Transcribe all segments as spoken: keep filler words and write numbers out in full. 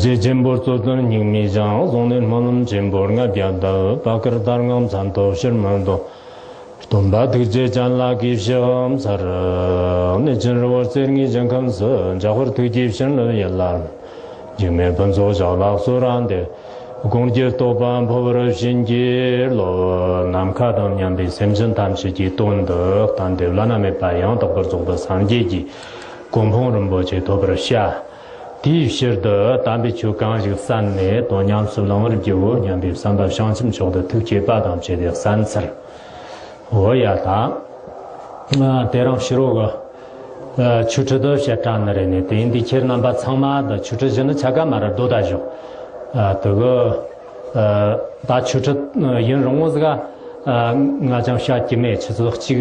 རྗེ་ཆེན་པོ་རྩོད་ལྡན་སྙིགས་མའི་ཞིང་། བཟུང་ནས་སྨོན་ལམ་ཆེན་པོར་ལྔ་བརྒྱ་བཏབ། བཀའ་བཀར་དར་དབང་མཚན་ཐོབ་ཕྱིར་མི་ལྡོག། སྟོན་པ་ཐུགས་རྗེ་ཅན་ལ་གུས་ཕྱག་འཚལ། གནས་ཆེན་རི་བོ་རྩེ་ལྔའི་ཞིང་ཁམས་སུ། འཇམ་དཔལ་ཐུགས་ཀྱི་བྱིན་རླབས་ཡིད་ལ། འཇིགས་མེད་ཕུན་ཚོགས་ཞབས་ལ་གསོལ་བ་འདེབས། དགོངས་ཀྱི་རྟོགས་པ་འཕོ་བར་བྱིན་གྱིས་རློབས། ནམ་མཁའ་དང་མཉམ་པའི་སེམས་ཅན་ཐམས་ཅད་ཀྱི་དོན་དུ་བསྟན་ཏེ་བླ་ན་མེད་པ་ཡང་དག་པར་རྫོགས་པའི་སངས་རྒྱས་ཀྱི་གོ་འཕང་རིན་པོ་ཆེ་ཐོབ་པར་བྱ། དེའི་ཕྱིར་དུ་དམ་པའི་ཆོས་གང་ཞིག་གསན་ནས་དོན་ཉམས་སུ་བླང་བར་བགྱིའོ་སྙམ་པའི་བསམ་པ་བྱང་ཆུབ་མཆོག་ཏུ་ཐུགས་བསྐྱེད་པ་དང་བཅས་ཏེ་གསན་འཚལ། འོ་ཡ་ད། དེ་རིང་ཕྱི་རོལ་གི་ཆོས་ཁྲིད་དུ་བཤད་གྲྭ་ནི་རེད་ནས། དེ་ཡིན་དུས་ཁྱེད་རྣམ་པ་ཚང་མ་དུ་ཆོས་ཁྲིད་བཞིན་ནི་ཆ་ག་མ་ར་རྡོ་ད་བཞག་དུ་གི། ད་ཆོས་ཁྲིད་ཡིན་རུང་བོ་ཟིག་ང་ཅང་བཤད་ཀྱི་མེད། ཆུ་ཚོད་གཅིག་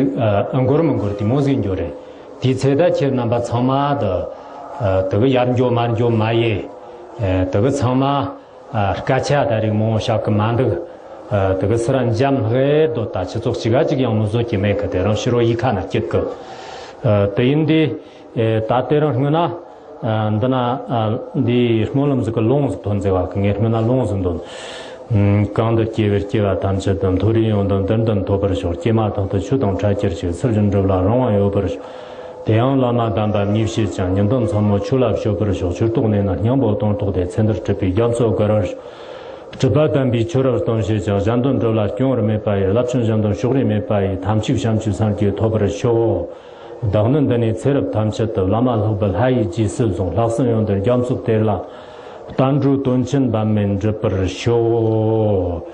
འགོར་མི་འགོར་དེ་མོ་ཟིག་འགྱོ་རེད། དེའི་ཚེ་ད་ཁྱེད་རྣམ་པ་ཚང་མ་དུ་དུ་གི་ཡར་འགྱོ་མར་འགྱོ་མ་ཡེ། དུ་གི་ཚང་མ། སྐད་ཆ་ད་རིག་མང་བོ་བཤད་གི་མ་འདུག་དེ་གི་སི་ར་འཇམ་ལྷེ་རྡོ་ད་ཆུ་ཚོགས་གཅིག་ག་གཅིག་ཡང་མི་བཟོ་གི་མེད་གི། དེ་རིང་ཕྱི་རོལ་ཡིག་ཁ་ན་སྐྱིད་གི། དེ་ཡིན་དུས་ད་དེ་རིང་སྔོན་ན་འདི་ན་འདི་སྨོན་ལམ་ཟིག་གི་ལུང་ཟིག་ཐོན་ཟེར་བ་གི། ངས་སྔོན་ན་ལུང་ཟིག་འདོན། གང་དུ་སྐྱེ་བོས་སྐྱེ་བ་ཐམས་ཅད་དུ། མཐོ་རིས་ཡོན་ཏན་དོན་དམ་ཐོབ་པར་ཤོག་སྐྱེས་མ་ཐག་ཏུ་ཆོས་དང་འཕྲད་གྱུར་ཅིག་སེམས་ཅན་སྒྲིབ་ལ་རང་དབང་ཡོད་པར་ཤོག་དེ་ཡང་བླ་མ་དམ་པ་མཉེས་བྱེད་ཅིང་། ཉིན་དང་མཚན་མོ་ཆོས་ལ་སྤྱོད་པར་ཤོག་ཆོས་ཐོག་ནས་ནི་སྙིང་པོ་དོན་རྟོགས་ཏེ། ཚེ་འདིར་སྒྲིབ་པའི་རྒྱ་མཚོ་བསྒལ་བར་ཤོག་སྒྲིབ་པ་དམ་པའི་ཆོས་རབ་སྟོན་བྱེད་ཅིང་། གཞན་དོན་སྒྲུབ་ལ་སྐྱོན་བར་མེད་པ་ཡི། རླབས་ཆེན་གཞན་དོན་ཕྱོགས་རིས་མེད་པ་ཡི། ཐམས་ཅད་བྱམས་ཆོས་སངས་རྒྱས་ཐོབ་པར་ཤོག་བདག་ནི་འདི་ནས་ཚེ་རབས་ཐམས་ཅད་དུ། བླ་མ་ལྷག་པའི་ལྷ་ཡི་རྗེས་སུ་བཟུང་། ལྷག་བསམ་ཡོན་ཏན་རྒྱ་མཚོ་གཏེར་ལ། བསྟན་འགྲོའི་དོན་ཆེན་བར་མེད་འགྲུབ་པར་ཤོག་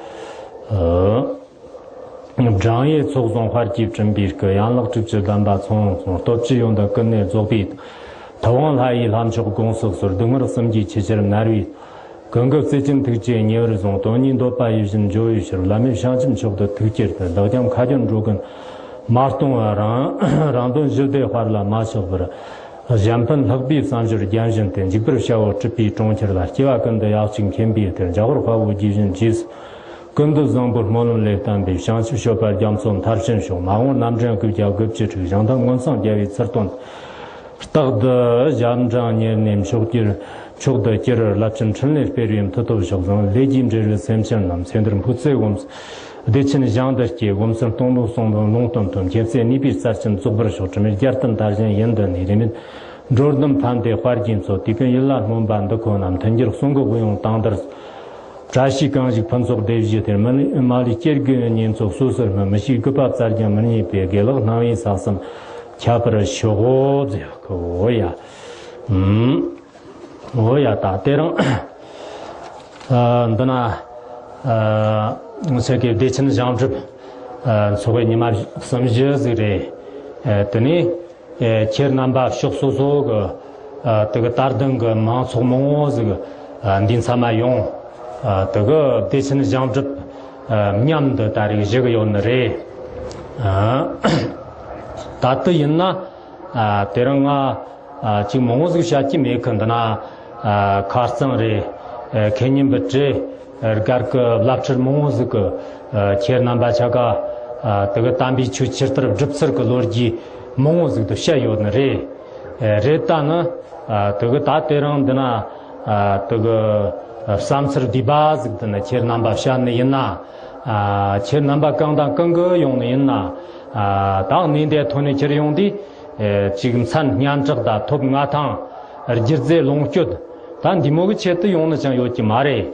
སྦྲང་ཡུལ་ཚོགས་བཟུང་དཔལ་གྱིས་བསྐྲུན་པའི་སྐུ། ཡན་ལག་དྲུག་ཅུ་ལྡན་པ་ཚང་བ་གསུང་། སྟོབས་བཅུ་ཡོན་ཏན་ཀུན་ནས་རྫོགས་པའི། ཐུབ་དབང་ལྷ་ཡི་ལྷ་མཆོག་དགོངས་སུ་གསོལ། སྡུག་བསྔལ་གསུམ་གྱི་ཆུ་ཆེར་མནར་བའི། ཀུན་དགའ་བརྩེ་ཅན་ཐུགས་རྗེས་ཉེ་བར་བཟུང་། དོན་གཉིས་འདོད་པ་ཡིད་བཞིན་འཇོ་བའི་ཕྱིར། བླ་མེད་བྱང་ཆུབ་མཆོག་ཏུ་ཐུགས་བསྐྱེད་དུ། བདག་ཀྱང་ཁ་སྐྱོན་འགྲོ་ཀུན་མ་གཏོང་བར། རང་རང་དོན་ཞི་བདེ་དཔལ་ལ་མ་ཆགས་པར། གཞན་ཕན་ལྷག་པའི་བསམ་སྦྱོར་རྒྱན་བཞིན་ཏེ། འཇུག་པར་བྱའོ་སྲིད་པའི་གྲོང་ཁྱེར་ལ། སྐྱེ་བ་ཀུན་ཏུ་ཡག་ཅིང་མཁྱེན་པའི་གཏེར། འཇམ་དཔལ་དཔའ་བོས་དགྱེས་བཞིན་རྗེས་སུ། ཀུན་ཏུ་བཟང་པོའི་སྨོན་ལམ་ལས་བརྟེན་པའི། བྱང་ཆུབ་སྤྱོད་པ་རྒྱ་མཚོ་མཐར་ཕྱིན་ཤོག་མ་འོངས་རྣམ་འདྲེན་དགུ་བརྒྱ་དགུ་བཅུ་དྲུག་ཞིང་ཁམས་མངོན་སངས་རྒྱ་བའི་ཚུལ་སྟོན། རྟག་ཏུ་ཞབས་འབྲིང་ཉེར་གནས་མཆོག་གྱུར་མཆོག་ཏུ་གྱུར། རླབས་ཆེན་འཕྲིན་ལས་སྤེལ་བའི་མཐུ་སྟོབས་ཤོག་བཟང་ལས་ཀྱིས་འབྲེལ་བའི་སེམས་ཅན་རྣམས། ཚེ་འདིར་འཕོས་ཚེ་སྒོམ། བདེ་ཆེན་ཞིང་དུ་སྐྱེ། སྒོམ་ཚུལ་སྟོང་ལོ་གསུང་འབུམ་ལུང་སྟོན་ཐོབ། མཁྱེན་བརྩེ་ནུས་པའི་རྩལ་ཅན་རྫོགས་པར་ཤོག་དྲི་མེད་རྒྱལ་བསྟན་དར་ཞིང་ཡུན་དུ་གནས། རིས་མེད་འགྲོ་འདུལ་ཕན་བདེ་དཔལ་གྱིས་འཚོ། དུས་ཀུན་ཡིད་ལ་སྨོན་པ་འདི་ཁོ་ན། མཐུན་འགྱུར་གསུང་གི་དབུས་ཡོངས་དང་དར། བཀྲ་ཤིས་གང་ཞིག་ཕུན་ཚོགས་སྡེ་བཞིའི་གཏེར། མི་ལུས་མ་ལུས་སྐྱེ་དགུའི་གཉེན་ཚོགས་སོ་སོར་སྨིན། མི་ཤིགས་རྒུད་པ་བཙལ་ཀྱང་མི་རྙེད་པའི། དགེ་ལེགས་སྣང་བས་ས་གསུམ་ཁྱབ་པར་ཤོག་འོ་ཡ། ཨུམ། འོ་ཡ་ད་དེ་རིང་། ཨ། འདི་ན། ཨ། ང་ཚོ་གི་བདེ་ཆེན་ཞིང་སྒྲུབ། ཨ། འཚོགས་པའི་ཉི་མ་གསུམ་བཞི་ཟིག་རེད། ཨ། དེ་ནས། ཨེ། ཁྱེད་རྣམ་པ་ཕྱོགས་སོ་སོ་གི། ཨ། དེ་གི་དད་ལྡན་གི་མང་ཚོགས་མང་བོ་ཟིག་ཨ། འདི་མཚམས་མ་ཡོང་། ཨ། དེ་གི་བདེ་ཆེན་ཞིང་སྒྲུབ། ཨ། མཉམ་དུ་ད་རེས་བཞུགས་ཡོད་ནི་རེད། ཨ། ད་ལྟ་ཡིན་ན། ཨ། དེ་རིང་ང་། ཨ། ཅིག་མང་བོ་ཟིག་བཤད་ཀྱི་མེད་གི། འདི་ན། ཨ། ཁ་རྩང་རེད། ཨ། ཁེ་ཉིན་པི་ཏྲེ། སྒར་གི་བླ་སྤྲུལ་མང་བོ་ཟིག་གི། ཨ། ཁྱེད་རྣམ་པ་ཆ་ག་ཨ། དེ་གི་དམ་པའི་ཆོས་ཆེར་ལྟར་སྒྲུབ་ཚུལ་གི་ལོ་རྒྱུས་མང་བོ་ཟིག་ཏུ་བཤད་ཡོད་ནི་རེད། ཨ། རེད་ད་ནི། ཨ། དེ་གི་ད་དེ་རིང་འདི་ན། ཨ། དེ་གི་བསམ་ཚུལ་བསྡུས་པ་ཟིག་འདི་ན་ཁྱེད་རྣམ་པ་བཤད་ནི་ཡིན་ན། ཨ། ཁྱེད་རྣམ་པ་གང་དང་གང་གི་ཡོང་ནི་ཡིན་ན། ཨ། ད་གནས་འདི་ཐོན་ནས་ཁྱེར་ཡོང་དུས། ཨེ། ཅིག་མཚན་སྙན་གྲགས་དང་ཐོབ་མངའ་ཐང་། རྒྱུ་རྫས་ལོངས་སྤྱོད། ད་འདི་མོ་གི་ཆེད་དུ་ཡོང་ནི་ཅང་ཡོད་ཀྱི་མ་རེད།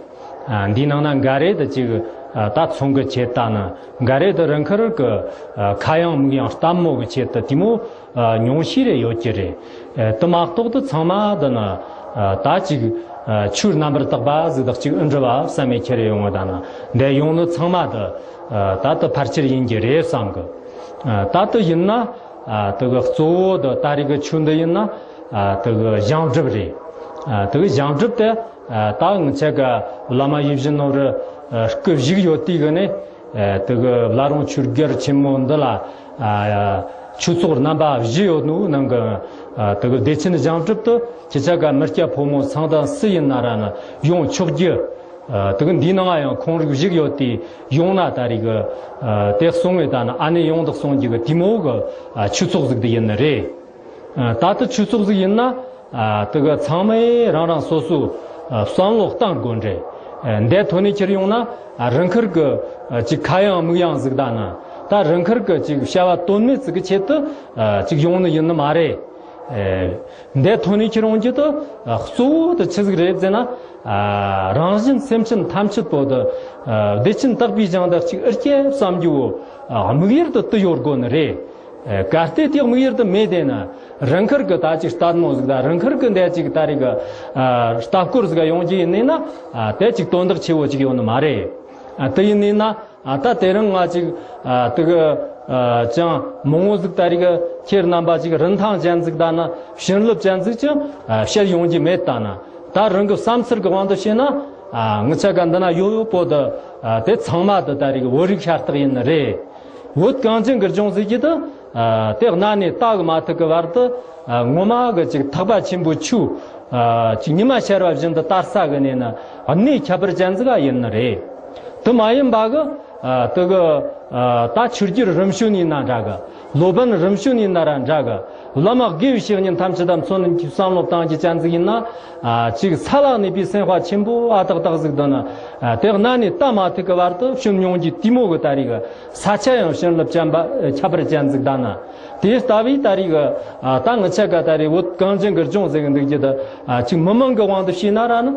ཨ། འདིའི་ནང་ན་འགའ་རེ་དུ་ཅིག་ཨ། ད་ཚོང་གི་ཆེད་ད་ནི། འགའ་རེ་དུ་རང་ཁར་གི། ཨ། ཁ་ཡང་མིག་ཡང་ལྟད་མོ་གི་ཆེད་དུ་དེ་མོ། ཨ། ཉུང་ཤས་རེ་ཡོད་ཀྱི་རེད། ཨ། དེ་མ་གཏོགས་དུ་ཚང་མ་དུ་ནི། ཨ། ད་ཅིག་ཨ། ཆོས་རྣམ་པར་དག་པ་ཟིག་དག་ཅིག་ཨེ་འདྲ་བ་བསམ་མེད་ཁྱེར་ཡོང་བ་ད་ནི། འདི་ཡོང་ནི་ཚང་མ་དུ། ཨ། ད་དུ་ཕལ་ཆེར་ཡིན་གྱི་རེད་བསམ་གི། ཨ། ད་དུ་ཡིན་ན། ཨ། དེ་གི་གཙོ་བོ་དེ་ད་རེས་ཀྱི་ཆོས་འདི་ཡིན་ན། ཨ། དེ་གི་ཞིང་སྒྲུབ་རེད། ཨ། དེ་གི་ཞིང་སྒྲུབ་དེ། ཨ། ད་ང་ཆ་ག་བླ་མ་ཡིད་བཞིན་ནོར་བུ། ཨ། སྐུ་བཞུགས་ཡོད་དུས་གི་ནས། ཨ། དེ་གི་བླ་རུང་ཆོས་སྒར་ཆེན་མོ་འདི་ལ། ཨ། ཆོས་ཚོགས་རྣམ་པ་བཞི་ཡོད་ནོ་ནང་གི། ཨ། དེ་གི་བདེ་ཆེན་ཞིང་སྒྲུབ་དེ་ཁྱེད་ཆ་ག་མི་སྐྱ་ཕོ་མོ་ཚང་དང་སུ་ཡིན་ན་ར་ནི་ཡོང་ཆོག་རྒྱུ། ཨ། དེ་གི་འདིའི་ནང་ཡང་ཁོང་རིགས་བཞུགས་ཡོད་དུས་ཡོང་ན་ད་རེས་གི། ཨ། དེ་གསུང་བའི་ད་ནི་ཨ་ནེ་ཡོང་དག་གསུང་རྒྱུ་གི་དེ་མོ་གི། ཨ། ཆོས་ཚོགས་ཟིག་དེ་ཡིན་ནི་རེད། ཨ། ད་ལྟ་ཆོས་ཚོགས་ཟིག་ཡིན་ན། ཨ། དེ་གི་ཚང་མས་རང་རང་སོ་སོའི་ བསམ་བློ་གཏང་དགོས་འདྲེ། འདས་ཐོན་ནས་ཁྱེར་ཡོང་ན་རང་ཁུར་གི་ཅིག་ཁ་ཡང་མིག་ཡང་ཟིག་ད་ན། ད་རང་ཁུར་གི་ཅིག་བྱ་བ་དོན་མེད་ཟིག་གི་ཆེད་དུ་ཅིག་ཡོང་ནི་ཡིན་ནི་མ་རེད། འདས་ཐོན་ནས་ཁྱེར་ཡོང་རྒྱུ་དུ་གཙོ་བོ་དུ་ཆི་ཟིག་རེད་ཟེར་ན། རང་བཞིན་སེམས་ཅན་ཐམས་ཅད་པོ་དུ་བདེ་ཆེན་དག་པའི་ཞིང་དུ་ཅིག་ཨེ་སྐྱེ་བསམ་རྒྱུ་བོ་དམིགས་ཡུལ་དུ་དུ་ཡོད་དགོས་ནི་རེད། གལ་ཏེ་དེ་དམིགས་ཡུལ་དུ་མེད་དེ་ན། རང་ཁུར་གི་ད་ཅིག་ལྟད་མོ་ཟིག་ད་རང་ཁུར་གི་འདས་ཅིག་ད་རེ་གི་ལྟ་སྐོར་ཟིག་ཡོང་རྒྱུ་ཡིན་ནི་ན། དེ་ཅིག་དོན་དག་ཆེ་བོ་ཅིག་ཡོད་ནི་མ་རེད། དེ་ཡིན་ནི་ན། ད་དེ་རིང་ང་ཅིག་དེ་གི་ཅང་མང་བོ་ཟིག་ད་རེ་གི་ཁྱེད་རྣམ་པ་ཅིག་རིན་ཐང་ཅན་ཟིག་ད་ན་བྱིན་རླབས་ཅན་ཟིག་ཅང་བཤད་ཡོང་རྒྱུ་མེད་ད་ན། ད་རང་གི་བསམ་ཚུལ་གི་དབང་དུ་བྱས་ན། ངི་ཆ་ག་འདི་ན་ཡོད་ཡོད་པོ་དུ་དེ་ཚང་མ་དུ་ད་རེ་གི་བོད་རིགས་ཤ་སྟག་ཡིན་ནི་རེད། བོད་གངས་ཅན་གྱི་ལྗོངས་ཟེར་གྱི་དུ། དེ་གནའ་ནས་ད་གི་མ་ཐུག་གི་བར་དུ། ངོ་མ་གི་ཅིག་ཐེག་པ་ཆེན་པོའི་ཆོས། ཅིག་ཉི་མ་ཤར་བ་བཞིན་དུ་དར་ས་གི་གནས་ན་གནས་ཁྱད་པར་ཅན་ཟིག་ག་ཡིན་ནི་རེད། དུ་མ་ཡིན་པ་གི། དུ་གི། ད་ཆོས་བརྒྱུད་རིམ་བྱོན་ཡིན་ན་འདྲ་གི། སློབ་དཔོན་རིམ་བྱོན་ཡིན་ན་ར་འདྲ་གི། བླ་མ་དགེ་བའི་བཤེས་གཉེན་ཐམས་ཅད་དམ་མཚོན་གྱི་བསམ་བློ་བཏང་གི་ཅན་ཟིག་ཡིན་ན། ཅིག་ས་ལ་གནས་པའི་སེམས་དཔའ་ཆེན་པོ་ཨ་ཏག་ཏག་ཟིག་འདི་ན། དེ་གནའ་ནས་ད་མ་ཐུག་གི་བར་དུ་བྱོན་མྱོང་གི་དེ་མོ་གི་ད་རེ་གི་ས་ཆ་ཡང་བྱིན་རླབས་ཅན་པ་ཁྱད་པར་ཅན་ཟིག་ད་ན། དེ་ལྟ་བུའི་ད་རེ་གི། ད་ངི་ཆ་ག་ད་རེ་བོད་གངས་ཅན་གི་ལྗོངས་ཟེར་གི་འདུག་རྒྱུ་ད། ཅིག་མི་མང་གི་དབང་དུ་བྱས་ན་ར་ནི།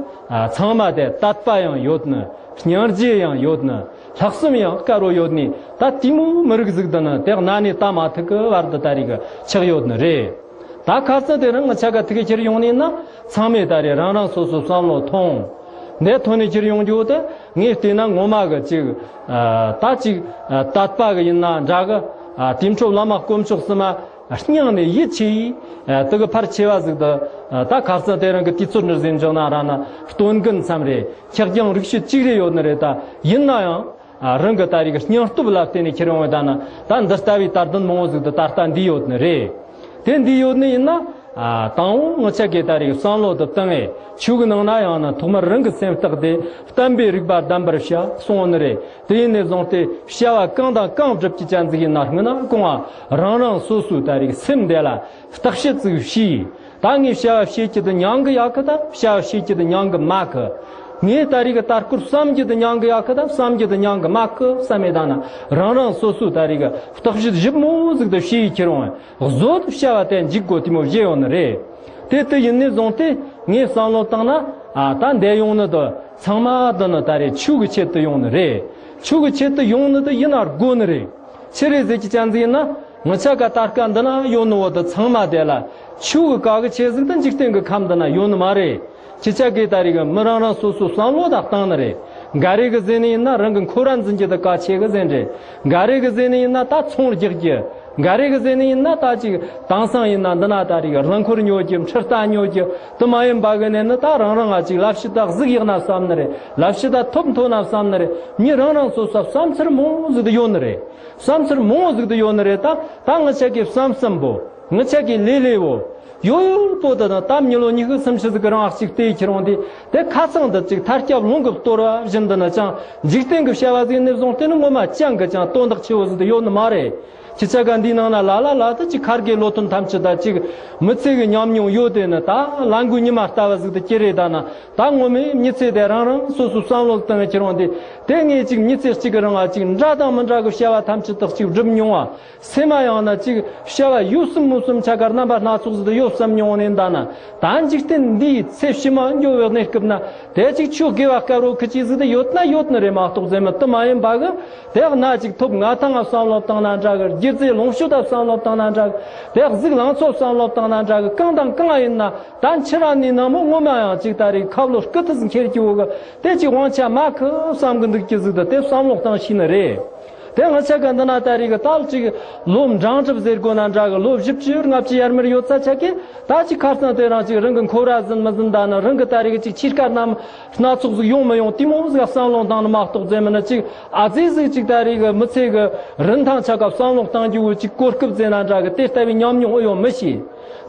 ཚང་མ་དེ་དད་པ་ཡང་ཡོད་ནི། སྙིང་རྗེ་ཡང་ཡོད་ནི། ལྷག་བསམ་ཡང་དཀར་བོ་ཡོད་ནི། ད་དེ་མོ་མི་རིགས་ཟིག་ད་ན་དེ་གནའ་ནས་ད་མ་ཐུག་གི་བར་དུ་ད་རེ་གི་ཆགས་ཡོད་ནི་རེད། ད་ཁ་སང་དེ་རིང་ངི་ཆ་ག་ཐུག་གི་ཁྱེར་ཡོང་ནས་ན་ཚང་མས་ད་རེ་རང་རང་སོ་སོའི་བསམ་བློ་ཐོངས། འདས་ཐོན་ནས་ཁྱེར་ཡོང་རྒྱུ་དེ་ངས་བལྟས་ན་ངོ་མ་གི་ཅིག་ད་ཅིག་དད་པ་གི་ཡིན་ན་འདྲ་གི། དེ་འཕྲོ་བླ་མ་དཀོན་མཆོག་གསུམ་མ་སྙིང་ནས་ཡིད་ཆེས་ཡིས། དེ་གི་ཕར་ཆེ་བ་ཟིག་ད། ད་ཁ་སང་དེ་རིང་གི་དུས་ཚོད་འདིར་ཟིན་འཇོག་ན་ར་ན་སྟོན་ཀུན་མཚམས་རེ་ཁྱེག་རྒྱང་རིག་ཤུལ་གཅིག་རེ་ཡོད་ནི་རེད་ད། ཡིན་ན་ཡང་། རང་གི་ད་རེ་གི་སྙིང་སྟོབས་ལ་བརྟེན་ནས་ཁྱེར་ཡོང་བའི་ད་ན་ད་འདི་ལྟ་བུའི་དད་ལྡན་མང་བོ་ཟིག་ད་ད་ལྟ་འདི་ཡོད་ནི་རེད། དེ་འདི་ཡོད་ནི་ཡིན་ན། དང་པོ་ངི་ཆ་གི་ད་རེ་གི་བསམ་བློ་དུ་བཏང་ངེ་ཆོས་གི་ནང་ན་ཡང་ན་ཐོག་མར་རང་གི་སེམས་རྟགས་དེ་བསྟན་པའི་རིགས་པ་གདམས་པར་བྱ་གསུངས་ནི་རེད། དེ་ཡིན་ནས་བཟུང་སྟེ་བྱ་བ་གང་དང་གང་སྒྲུབ་ཀྱི་ཅན་ཟིག་ཡིན་ན་སྔོན་ན་གོང་བ་རང་རང་སོ་སོའི་ད་རེ་གི་སེམས་དེ་ལ་བརྟག་དཔྱད་ཟིག་བྱས། ད་ངས་བྱ་བ་བྱེད་ཀྱི་དུ་མྱང་གི་ཡག་གི་ད་བྱ་བ་བྱེད་ཀྱི་དུ་མྱང་གི་མ་གི། ངས་ད་རེ་གི་ལྟ་སྐོར་བསམ་གྱི་དུ་མྱང་གི་ཡག་གི་ད་བསམ་གྱི་དུ་མྱང་གི་མ་གི་བསམ་མེད་ད་ན་རང་རང་སོ་སོའི་ད་རེ་གི་བརྟག་དཔྱད་ཞིབ་མོ་ཟིག་ཏུ་བྱས་ཁྱེར་འོང་། གཟོད་བྱ་བ་དེ་འཇིག་དགོས་དེ་མོ་བཞེས་ཡོང་ནི་རེད། དེ་དེ་ཡིན་ནས་བཟུང་སྟེ་ངས་བསམ་བློ་བཏང་ན། ཨ་ད་འདས་ཡོང་ནི་དུ་ཚང་མ་དུ་ནི་ད་རེ་ཆོས་གི་ཆེད་དུ་ཡོང་ནི་རེད། ཆོས་གི་ཆེད་དུ་ཡོང་ནི་དུ་ཡིན་ན་དགོས་ནི་རེད། ཆི་རེད་ཟེར་གྱི་ཅན་ཟིག་ཡིན་ན། ངི་ཆ་ག་ད་སྐབས་འདི་ན་ཡོད་ནི་བོ་དུ་ཚང་མ་དེ་ལ་ཆོས་གི་ག་གི་ཆེད་ཟིག་དུ་འཇིག་རྟེན་གི་ཁམས་འདི་ན་ཡོད་ནི་མ་རེད། ཁྱེད་ཅག་གིས་ད་རེ་གི་མི་རང་རང་སོ་སོའི་བསམ་བློ་དག་བཏང་ནི་རེད། འགའ་རེ་གི་ཟེར་ནི་ཡིན་ན་རང་གི་འཁོར་བ་འཛིན་རྒྱུ་དེ་གལ་ཆེ་གི་ཟེར་རེད། འགའ་རེ་གི་ཟེར་ནི་ཡིན་ན་ད་ཚོང་རྒྱག་རྒྱུ། འགའ་རེ་གི་ཟེར་ནི་ཡིན་ན་ད་ཅིག་དེང་སང་ཡིན་ན་འདི་ན་ད་རེ་གི་རླངས་འཁོར་ཉོ་རྒྱུ་འཕྲུལ་རྟ་ཉོ་རྒྱུ་དུ་མ་ཡིན་པ་གི་ནས་ནི་ད་རང་རང་ང་ཅིག་ལབ་ཤི་ད་གཟིགས་ཡག་ན་བསམ་ནི་རེད། ལབ་ཤི་ད་ཐོབ་མཐོ་ན་བསམ་ནི་རེད། མི་རང་རང་སོ་སོ་བསམ་ཚུལ་མང་ཟིག་ཏུ་ཡོད་ནི་རེད། བསམ་ཚུལ་མང་བོ་ཟིག་ཏུ་ཡོད་ནི་རེད་ད། ད་ང་ཆ་གི་བསམ་བསམ་པོ། ང་ཆ་གི་ལས་ལས་བོ། ཡོ་ཡོ་པོ་ད་ད་ད་མྱི་ལོ་ཉི་ཤུ་སུམ་ཅུ་ཟིག་གི་རིང་ཨ་ཅིག་བལྟས་ཁྱེར་འོང་དེ། དེ་ཁ་ཚང་དུ་ཅིག་ཐར་སྐྱབས་ལུང་གི་གཏོར་བ་བཞིན་དུ་ན་ཅང་འཇིག་རྟེན་གི་བྱ་བ་ཟིག་ནས་བཟུང་སྟེ་ནི་ངོ་མ་ཅང་གི་ཅང་དོན་དག་ཆེ་བོ་ཟིག་ཏུ་ཡོད་ནི་མ་རེད། ཁྱེད་ཆ་ག་འདིའི་ནང་ན་ལ་ལ་ལ་དུ་ཅིག་ཁར་གི་ལོ་ཐོན་ཐམས་ཅད་ད་ཅིག་མི་ཚེ་གི་ཉམས་མྱོང་ཡོད་དེ་ནི་ད་ལ་འགུལ་ཉི་མ་ལྟ་བ་ཟིག་ཏུ་ཅི་རེད་ད་ན། ད་ངོ་མས་མྱི་ཚེ་དེ་རང་རང་སོ་སོའི་བསམ་བློ་བཏང་ཁྱེར་འོང་དེ། དེ་ངས་ཅིག་མྱི་ཚེ་གཅིག་གི་རིང་ང་ཅིག་འདྲ་དང་མི་འདྲ་གི་བྱ་བ་ཐམས་ཅད་དག་ཅིག་བསྒྲུབས་མྱོང་བ། སེམས་མ་ཡང་ན་ཅིག་བྱ་བ་ཡོད་སུམ་མོ་སུམ་ཆ་གར་རྣམ་པ་སྣ་ཚོགས་ཟིག་ཏུ་ཡོད་བསམ་མྱོང་ནས་འདའ་ན། ད་འཇིག་རྟེན་འདིའི་ཚེ་ཕྱི་མ་འགྱོ་བའི་གནས་སྐབས་ན། དེ་ཅིག་ཆོས་དགེ་བ་དཀར་རོ་ཁི་ཅིག་ཟིག་ཏུ་ཡོད་ན་ཡོད་ནི་རེད་མ་གཏོགས་ཟེར་མི་དུ་མ་ཡིན་པ་གི། དེ་གནའ་ཅིག་ཐོབ་ང་ཐང་ང་བསམ་བློ་བཏང་ན་འདྲ་གི། རྒྱུ་རྫས་ལོངས་སྤྱོད་ད་བསམ་བློ་བཏང་ན་འདྲ་གི། དེ་གཟུགས་ལང་ཚོ་བསམ་བློ་བཏང་ན་འདྲ་གི། གང་དང་གང་ཡིན་ན་ད་འཆི་ར་ནི་ན་མོ་ངོ་མ་ཡང་ཅིག་ད་རེས་ཁབ་ལོ་སྐུ་ཐི་ཟིག་ཁྱེར་གྱི་འོ་གི། དེ་ཅིག་དབང་ཆ་མ་ཁི་བསམ་གི་འདུག་གི་ཟིག་ཏུ་དེ་བསམ་བློ་བཏང་ཤེས་ནི་རེད། དེ་ང་ཆ་ག་འདི་ན་ད་རེས་གི་ད་ཅིག་ལོ་འབྲིང་གྲབས་ཟེར་དགོས་ན་འདྲ་གི། ལོ་བཞི་བཅུ་ལྔ་བཅུ་ཡར་མར་ཡོད་ས་ཆ་གི་ད་ཅིག་ཁ་སང་དེ་རང་ཅིག་རང་གི་འཁོར་བ་ཟིན་མི་ཟིན་ད་ན་རང་གི་ད་རེས་གི་ཅིག་ཕྱི་དཀར་རྣམས་སྣ་ཚོགས་ཟིག་ཡོང་མི་ཡོང་དེ་མོ་ཟིག་བསམ་བློ་བཏང་ནི་མ་གཏོགས་ཟེར་མི་ན་ཅིག་ཨ་ཙི་ཟིག་ཅིག་ད་རེས་གི་མི་ཚེ་གི་རིན་ཐང་ཆ་ག་བསམ་བློ་བཏང་རྒྱུ་བོ་ཅིག་གོ་སྐབས་ཟེར་ན་འདྲ་གི། དེ་ལྟ་བུའི་ཉམས་མྱོང་ཨེ་ཡོད་མི་ཤེས།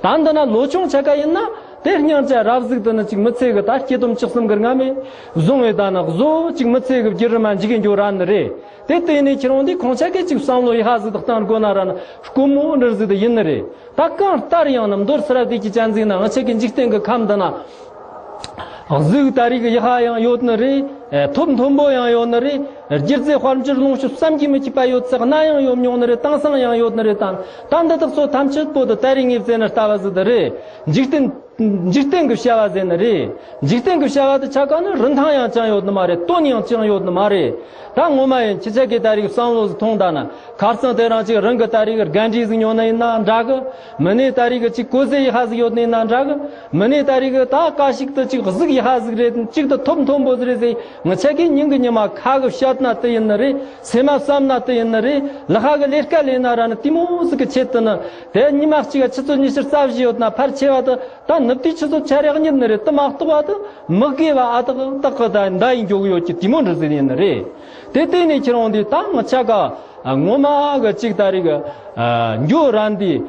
ད་འདི་ན་ལོ་ཆུང་ཆ་ག་ཡིན་ན། དེ་སྙིང་རྗེ་རབ་གཟུགས་དུ་ནི་ཅིག་མི་ཚེ་གི་ད་སྐྱིད་སྡུག་བཅུ་གསུམ་གི་རྔ་མེད་བཟུང་བའི་ད་ནི་བཟོ་ཅིག་མི་ཚེ་གི་བརྒྱུད་རིམ་མ་འཇིག་གི་འགྱོ་ར་ནི་རེད། དེ་ལྟས་ནས་ཁྱེད་རང་འདི་ཁོང་ཆ་གི་ཅིག་བསམ་བློ་ཡི་ཧ་ཟིག་དག་བཏང་དགོས་ན་ར་ནི་དཀོན་མོ་འདྲ་ཟིག་དུ་ཡིན་ནི་རེད། ད་གང་ལྟར་ཡང་ནི་མདོར་སི་ར་དེ་གི་ཅན་ཟིག་ན་ང་ཆ་གི་འཇིག་རྟེན་གི་ཁམས་འདི་ན། གཟུགས་ད་རིག་ཡག་པ་ཡང་ཡོད་ནི་རེད། ཨེ། ཐོབ་མཐོན་པོ་ཡང་ཡོད་ནི་རེད། སྒྱུ་རྩལ་དཔལ་འབྱོར་ལོངས་སྤྱོད་བསམ་གྱིས་མི་ཁྱབ་པ་ཡོད་ཚད་སྣ་ཡང་ཡོད་མྱོང་ནི་རེད། དེང་སང་ཡང་ཡོད་ནི་རེད་དམ། ད་འདི་དག་ཚོ་ཐམས་ཅད་པོ་དེ་ད་རིག་ངེས་བཙལ་ནི་ལྟ་བུ་ཟིག་དེ་རེད། འཇིག་རྟེན། འཇིག་རྟེན་གྱི་བྱ་བ་ཟེར་ནི་རེད། འཇིག་རྟེན་གྱི་བྱ་བ་དེ་ཆ་ག་ནི་རིན་ཐང་ཡང་ཅང་ཡོད་ནི་མ་རེད། དོན་ཡང་ཅང་ཡོད་ནི་མ་རེད། ད་ངོ་མ་ཡིན་ཁྱེད་ཅག་གིས་ད་རིག་བསམ་བློ་ཟིག་ཐོངས་ད་ན། ཁ་རྩང་དེ་རིང་ཅིག་རང་གི་ད་རིག་རྒན་འདྲིས་ཟིག་ཉོ་ནི་ཡིན་ན་འདྲ་གི། མིན་ནས་ད་རིག་ཅིག་གོས་ཟས་ཡག་པ་ཟིག་ཡོད་ནི་ཡིན་ན་འདྲ་གི། མིན་ནས་ད་རིག་ད་ག་ཞིག་ཏུ་ཅིག་གཟུགས་ཡག་པ་ཟིག་རེད། ཅིག་ཏུ་ཐོབ་མཐོན་པོ་ཟིག་རེད་ཟེར། ངི་ཆ་གིས་སྙིང་གི་ཉི་མ་ཁ་གི་བཤད་ན་དེ་ཡིན་ནི་རེད། སེམས་མ་བསམ་ན་དེ་ཡིན་ནི་རེད། ལག་པ་གི་ལས་ཀ་ལས་ན་ར་ནི་དེ་མོ་ཟིག་གི་ཆེད་དུ་ནི། དེ་ཉི་མ་གཅིག་ག་ཆུ་ཚོད་ཉི་ཤུ་རྩ་བཞི་ཡོད་ན་ཕལ་ཆེ་བ་དེ། ད་ནུབ་དུས་ཆུ་ཚོད་ཆ་རེ་གཉིད་ནི་རེད། དེ་མ་གཏོགས་བ་དེ་མི་དགེ་བ་ཨ་ཏག་ཏག་གི་ད་འདའ་ཡི་འགྱོ་གི་ཡོད་ཀྱི་དེ་མོ་འདྲ་ཟིག་ཡིན་ནི་རེད། དེ་དེ་ནས་ཁྱེར་འོང་དུས་ད་ངི་ཆ་ག་ངོ་མ་གི་ཅིག་ད་རིག་ག་འགྱོ་རན་དུས་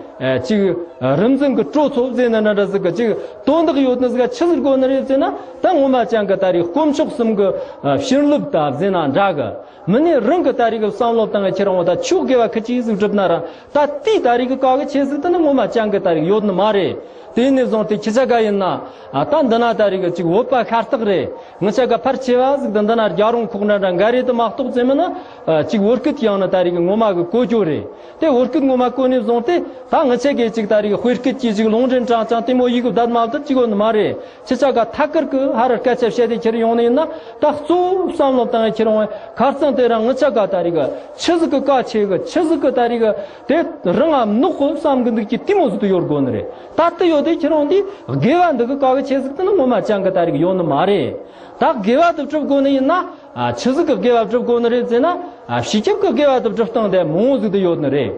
ཅིག་རིམ་འཛིན་གི་སྤྲོ་ཚོགས་ཟེར་ནི་འདྲ་འདྲ་ཟིག་གི་ཅིག་དོན་དག་ཡོད་ནི་ཟིག་ག་ཆི་ཟིག་དགོས་ནི་རེད་ཟེར་ན། ད་ངོ་མ་ཅང་གི་ད་རིག་དཀོན་མཆོག་གསུམ་གི་བྱིན་རླབས་ད་ཟེར་ན་འདྲ་གི། མིན་ནས་རང་གི་ད་རིག་གི་བསམ་བློ་བཏང་ཁྱེར་འོང་ད་ཆོས་དགེ་བ་ཁི་ཅིག་ཟིག་བསྒྲུབ་ན་ར། ད་དེའི་ད་རིག་གི་དཀའ་གི་ཆེ་ཟིག་དེ་ནི་ངོ་མ་ཅང་གི་ད་རིག་ཡོད་ནི་མ་རེད། དེ་ནས་བཟུང་སྟེ་ཁྱེད་ཅག་ག་ཡིན་ན། ཨ། ད་འདི་ན་ད་རིག་གི་ཅིག་བོད་པ་ཤ་སྟག་རེད། ངི་ཆ་ག་ཕལ་ཆེ་བ་ཟིག་དང་འདི་ན་རྒྱ་རོང་ཁོག་འདྲ་འདྲ་འགའ་རེ་དུ་མ་གཏོགས་ཙེ་མིན་ན། ཨ། ཅིག་བོད་སྐད་ཡང་ན་ད་རིག་གི་ངོ་མ་གི་གོ་རྒྱུ་རེད། དེ་བོད་སྐད་ངོ་མ་གོ་ནས་བཟུང་སྟེ་ད་ངི་ཆ་གི་ཅིག་ད་རིག་གི་དཔེ་སྐད་ཀྱི་ཅིག་ལུང་འདྲེན་དྲངས་ཀྱང་དེ་མོ་ཡིག་གི་བདག་མ་བདག་ཅིག་ཡོད་ནི་མ་རེད། ཁྱེད་ཅག་ག་ཐད་ཀར་གི་ཧ་ར་སྐད་ཆ་བཤད་དེ་ཁྱེར་ཡོང་ནི་ཡིན་ན། ད་གཙོ་བོ་བསམ་བློ་བཏང་ཡ་ཁྱེར་འོང་ཁ་རྩང་དེ་རང་ངི་ཆ་ག་ད་རིག་གི་ཆི་ཟིག་གི་དཀའ་ཆེ་གི་ཆི་ཟིག་གི་ད་རིག་གི་དེ་རང་ཨ་མནོག་གི་བསམ་གི་འདུག་ཀྱི་དེ་མོ་ཟིག་ཏུ་ཡོད་དགོས་ནི་རེད། ད་དེ་ཡོད་དེ་ཁྱེར་འོང་དེ་དགེ་བ་འདི་གི་དཀའ་གི་ཆེ་ཟིག་དེ་ནི་ངོ་མ་ཅང་གི་ད་རིག་ཡོད་ནི་མ་རེད། ད་དགེ་བ་དེ་སྒྲུབ་དགོས་ནི་ཡིན་ན། ཨ། ཆི་ཟིག་གི་དགེ་བ་སྒྲུབ་དགོས་ནི་རེད་ཟེར་ན། ཨ། སྤྱི་ཁྱབ་ཀྱི་དགེ་བ་དེ་སྒྲུབ་སྟངས་དེ་མང་བོ་ཟིག་དེ་ཡོད་ནི་རེད།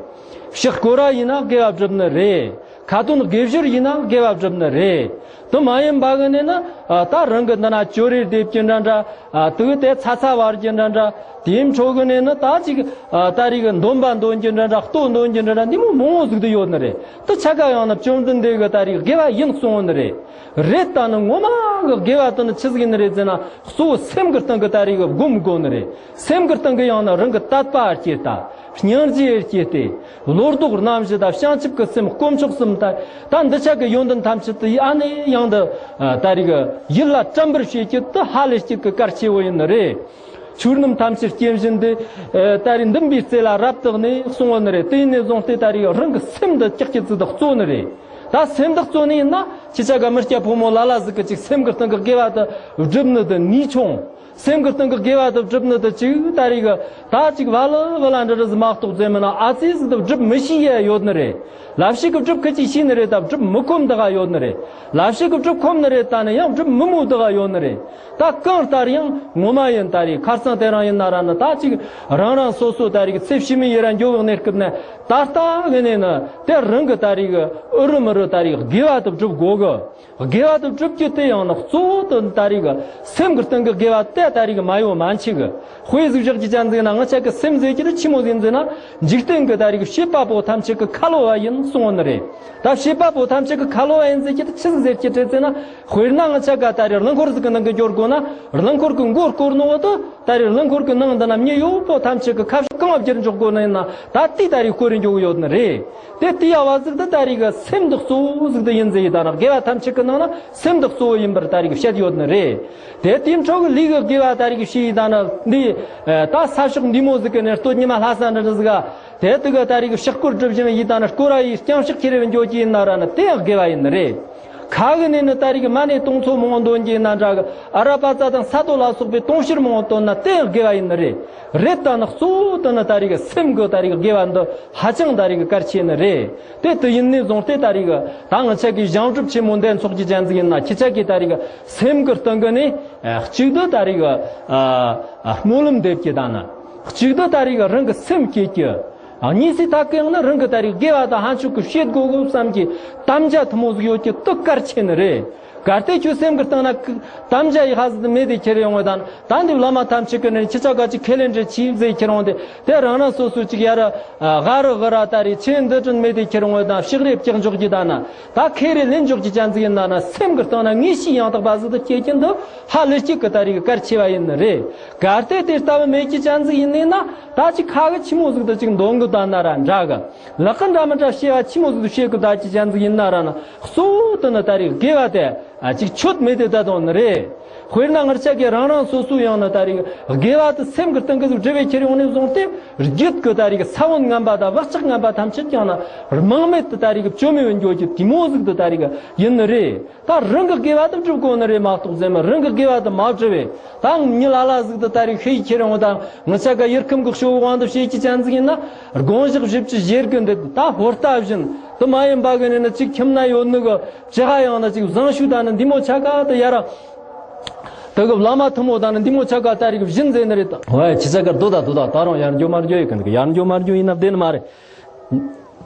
ཕྱག་སྐོར་ར་ཡིན་ན་དགེ་བ་སྒྲུབ་ནི་རེད། ཁ་ཏོན་དགེ་སྦྱོར་ཡིན་ན་དགེ་བ་སྒྲུབ་ནི་རེད། དེ་མ་ཡིན་པ་གི་ནས་ན། ཨ། ད་རང་གི་འདི་ན་ཅོ་རིར་སྡེབ་ཀྱི་འདྲ་འདྲ། ཨ། དུག་དེ་ཚ་ཚ་བར་གྱི་འདྲ་འདྲ། དེའི་འཕྲོ་གི་ནས་ན་ད་ཅིག་ཨ། ད་རིག་གི་འདོན་པ་འདོན་གྱི་འདྲ་འདྲ། ལྟོ་འདོན་གྱི་འདྲ་འདྲ། འདི་མོ་མང་བོ་ཟིག་དེ་ཡོད་ནི་རེད། དེ་ཆ་ག་ཡང་ན་བཅོམ་ལྡན་འདས་གི་ད་རིག་དགེ་བ་ཡིན་གསུངས་ནི་རེད། རེད། ད་ནི་ངོ་མ་གི་དགེ་བ་དེ་ནི་ཆི་ཟིག་ཡིན་ནི་རེད་ཟེར་ན། གཙོ་བོ་སེམས་ཀྱི་སྟེང་གི་ད་རིག་གི་སྒོམ་དགོས་ནི་རེད། སེམས་ཀྱི་སྟེང་གི་ཡང་ན་རང་གི་དད་པ་སྐྱེས་ད། སྙིང་རྗེ་སྐྱེས་ཏེ། བློ་ལྡོག་རྣམ་བཞི་དང་བྱང་ཆུབ་ཀྱི་སེམས་དཀོན་མཆོག་གསུམ་ད། ད་འདི་ཆ་གི་ཡོན་ཏན་ཐམས་ཅད་དེ་ཨ་ནི་ཡང་འདི་ད་རིག་ཡིད་ལ་དྲན་པར་བྱེད་ཀྱི་དེ་ཧ་ལས་སྐྱིད་ཀྱི་གལ་ཆེ་བོ་ཡིན་ནི་རེད། ཆོས་རྣམས་ཐམས་ཅད་སྐྱེ་བཞིན་དུ། ད་རེས་འདུན་པའི་རྩེ་ལ་རབ་བཏགས་ནས་གསུང་བ་ནི་རེད། དེ་ཡིན་ནས་བཟུང་སྟེ་ད་རེས་རང་གི་སེམས་འདི་ཀྱག་ཀྱི་ཙི་དག་གཙོ་ནི་རེད། ད་སེམས་འདི་གཙོ་ནི་ཡིན་ན་ཁྱེད་ཅག་ག་མི་སྐྱ་ཕོ་མོ་ལ་ལ་ཟིག་གི་ཅིག་སེམས་ཀྱི་སྟེང་གི་དགེ་བ་དེ་སྒྲུབ་ནི་དེ་ནུས་ཆུང་། སེམས་ཀྱི་སྟེང་གི་དགེ་བ་དེ་སྒྲུབ་ནི་དེ་ཅིག་ད་རེས་གི་ད་ཅིག་བ་ལི་བ་ལ་འདྲ་འདྲ་ཟིག་མ་གཏོགས་ཙེ་མིན་ན་ཨ་ཙི་ཟིག་དེ་སྒྲུབ་མི་ཤེས་ཡ་ཡོད་ནི་རེད། ལབ་ཤེས་གི་སྒྲུབ་ཁི་ཅིག་ཤེས་ནི་རེད། ད་སྒྲུབ་མི་ཁོམ་དག་ག་ཡོད་ནི་རེད། ལབ་ཤེས་གི་སྒྲུབ་ཁོམ་ནི་རེད། ད་ནི་ཡང་སྒྲུབ་མི་མོ་དག་ག་ཡོད་ནི་རེད། ད་གང་ལྟར་ཡང་ངོ་མ་ཡིན་ད་རེས་ཁ་རྩང་དེ་རང་ཡིན་ན་ར་ནི་ད་ཅིག་རང་རང་སོ་སོ་ད་རེས་ཚེ་ཕྱི་མའི་ཡི་ར་འགྱོ་བའི་གནས་སྐབས་ནས་ད་ལྟ་གི་ནས་ནི་དེ་རང་གི་ད་རེས་གི་ཨུ་རུ་མི་རུ་ད་རེས་དགེ་བ་དེ་སྒྲུབ་དགོ་གི། དགེ་བ་དེ་སྒྲུབ་རྒྱུ་དེ་ཡང་ནི་གཙོ་བོ་དེ་ད་རེས་གི་སེམས་གི་སྟེང་གི་དགེ་བ་དེ་ད་རེས་གི་མ་ཡོང་མ་མཆིས་གི། དཔེ་ཟིག་བཞག་གི་ཅན་ཟིག་ན་ང་ཆ་གི་སེམས་ཟེར་གྱི་དེ་ཆི་མོ་ཟིག་ཟེར་ན་འཇིག་རྟེན་གི་ད་རེས་གི་བྱེད་པ་པོ་ཐམས་ཅད་གི་ཁ་ལོ་བ་ཡིན་གསུང་བ་ནི་རེད། ད་བྱེད་པ་པོ་ཐམས་ཅད་ཀྱི་ཁ་ལོ་བ་ཡིན་ཟེར་གྱི་དེ་ཆི་ཟིག་ཟེར་གྱི་དྲན་ཟེར་ན། དཔེར་ན་ང་ཆ་ག་ད་རེས་རླངས་འཁོར་ཟིག་གི་ནང་གི་འབྱོར་དགོས་ན། རླངས་འཁོར་གི་མགོ་སྐོར་ནོ་བ་དེ་ད་རེས་རླངས་འཁོར་གི་ནང་འདི་ན་མྱི་ཡོད་པོ་ཐམས་ཅད་གི་ཁ་ཕྱོགས་གང་བ་བསྒྱུར་འཇོག་དགོས་ནི་ཡིན་ན། ད་དེ་ད་རེས་སྐོར་རེ་འཇོག་ཡོད་ནི་རེད། དེ་དེ་ཡ་བ་ཟིག་དེ་ད་རེས་གི་སེམས་འདི་གཙོ་བོ་ཟིག་དེ་ཡིན་ཟེར་ཡི་ད་ན། དགེ་བ་ཐམས་ཅད་གི་ནང་ན་སེམས་འདི་གཙོ་བོ་ཡིན་པར་ད་རེས་གི་བཤད་ཡོད་ནི་རེད། དེ་དེའི་འཕྲོ་གི་ལུས་གི་དགེ་བ་ད་རེས་གི་བྱས་ཡི་ད་ན་འདི་ད་ས་ཕྱོགས་འདི་མོ་ཟིག་གི་ནས་སྟོད་ཉི་མ་ལྷ་ས་འདྲ་འདྲ་ཟིག་ག། དེ་དུ་གི་ད་རེས་གི་ཕྱག་སྐོར་སྒྲུབ་བཞིན་ཡི་ད་ན་སྐོར་ར་ཡི་རྐྱང་ཕྱག་ཁྱེར་རེ་འཇོག་གི་ཡིན་ན་ར་ན་དེ་ཡང་དགེ་བ་ཡིན་ནི་རེད། ཁ་གི་ནས་ནི་ད་རེས་གི་མ་ཎི་དུང་མཚོ་མང་འདོན་གྱི་ཡིན་ན་འདྲ་གི། ཨ་ར་པ་ཙ་དང་ས་རྡོ་ལ་སོགས་པའི་དུང་ཕྱུར་མང་བཏོན་ན་དེ་ཡང་དགེ་བ་ཡིན་ནི་རེད། རེད། ད་ནི་གཙོ་བོ་དེ་ནི་ད་རེས་གི་སེམས་གི་ད་རེས་གི་དགེ་བ་འདི་ཧ་ཅང་ད་རེས་གི་གལ་ཆེ་ནི་རེད། དེ་དེ་ཡིན་ནས་བཟུང་སྟེ་ད་རེས་གི་ད་ང་ཆ་གི་བྱང་སྒྲུབ་ཆེན་མོ་འདི་ཚོགས་ཀྱི་ཅན་ཟིག་ཡིན་ན། ཁྱེད་ཆ་གི་ད་རེས་གི་སེམས་གི་སྟེང་གི་ནས་གཅིག་ཏུ་ད་རེས་གི་སྨོན་ལམ་འདེབས་ཀྱི་ད་ན། གཅིག་ཏུ་ད་རེས་གི་རང་གི་སེམས་བསྐྱེད་ཀྱི། གཉིས་སུ་ད་གང་ན་རང་གི་ད་རེས་དགེ་བ་དང་ཕན་ཆོད་གི་བྱེད་དགོས་གོ་བསམ་གྱི་དམ་བཅའ་ཐུན་མོང་ཟིག་ཡོད་ཀྱི་དེ་གལ་ཆེ་ནི་རེད། གལ་ཏེ་ཁྱོད་སེམས་ཀྱི་སྟེང་ན་དམ་བཅའ་ཡི་ཧ་ཟིག་མེད་དེ་ཁྱེར་ཡོང་བ་དང་། ད་འདི་བླ་མ་ཐམས་ཅད་ཀྱི་ནི་ཁྱེད་ཅག་ག་ཅིག་ཁས་ལེན་འདྲ་ཆི་ཟེར་ཁྱེར་ཡོང་དེ། དེ་རང་རང་སོ་སོ་ཅིག་ཡ་ར་ག་རུ་ག་ར་ད་རེས་ཆོས་འདི་དྲན་མེད་དེ་ཁྱེར་ཡོང་བ་དང་། ཕྱག་རེ་བཀྱག་འཇོག་གྱི་ད་ན། ད་ཁས་རེ་ལེན་འཇོག་གྱི་ཅན་ཟིག་ཡིན་ན་ན། སེམས་ཀྱི་སྟེང་ན་ངེས་ཤེས་ཡང་དག་པ་ཟིག་ཏུ་སྐྱེ་ཀྱིན་དུ་ཧ་ལས་ཅིག་གི་ད་རེས་གལ་ཆེ་བ་ཡིན་ནི་རེད། གལ་ཏེ་དེ་ལྟ་བུ་མེད་ཀྱི་ཅན་ཟིག་ཡིན་ནི་ན། ད་ཅིག་ཁ་གི་ཆི་མོ་ཟིག་ཏུ་ཅིག་འདོན་གི་ད་ན་ར་འདྲ་གི། ལག་གི་འདྲ་མི་འདྲ་བྱེད་བ་ཆི་མོ་ཟིག་ཏུ་བྱེད་གི་ད་ཅི་ཅན་ཟིག་ཡིན་ན་ར་ན། གཙོ་བོ་དེ་ནི་ད་རེས་དགེ་བ་དེ་ ཨ་ཅིག་ཆོད་མེད་དེ་ད་དོན་ནི་རེད། དཔེར་ན་ང་ཆ་གི་རང་རང་སོ་སོ་ཡང་ན་ད་རིག་དགེ་བ་དེ་སེམས་ཀྱི་སྟེང་གི་ཟུག་འབྲེལ་བའི་ཁྱེར་ཡོང་ནས་བཟུང་སྟེ་རྒྱུད་ཀྱི་ད་རིག་ས་བོན་ངན་པ་དང་བག་ཆགས་ངན་པ་ཐམས་ཅད་ཀྱང་ན་རྨེག་མེད་དུ་ད་རིག་བཅོམ་མེད་འགྱོ་རྒྱུ་དེ་མོ་ཟིག་ཏུ་ད་རིག་ཡིན་ནི་རེད། ད་རང་གི་དགེ་བ་དེ་སྒྲུབ་དགོས་ནི་རེད་མ་གཏོགས་ཟེར་མི་རང་གི་དགེ་བ་དེ་མ་བསྒྲུབས་པས་ད་མྱི་ལ་ལ་ཟིག་ཏུ་ད་རིག་ཤེས་ཡི་ཁྱེར་ཡོང་དང་ང་ཆ་ག་ཡུལ་ཁམས་ཀྱི་ཤོ་བོ་དབང་དུ་བྱེད་ཀྱི་ཅན་ཟིག་ཡིན་ན་དགོངས་ཞག་བཞི་བཅུ་ཞེ་དགུ་འདི་ད་ཧོར་ལྟ་བཞིན་དུ་མ་ཡིན་པ་གི་ནི་ནི་ཅིག་ཁྱིམ་ན་ཡོད་ནི་གི་ཅི་ཧ་ཡང་ན་ཅིག་བཟང་ཤོས་དང་ནི་འདི་མོ་ཆ་ག་དུ་ཡ་ར། དེ་གི་བླ་མ་ཐུན་མོང་དང་ནི་འདི་མོ་ཆ་ག་ད་རིག་བཞིན་ཟེར་ནི་རེད་ད། ཝེ་ཁྱི་ཆ་ག་རྡོ་ད་རྡོ་ད་ད་རུང་ཡར་འགྱོ་མར་འགྱོ་ཡི་གི་འདུག་ཡར་འགྱོ་མར་འགྱོ་ཡིན་ན་བདེ་ནི་མ་རེད།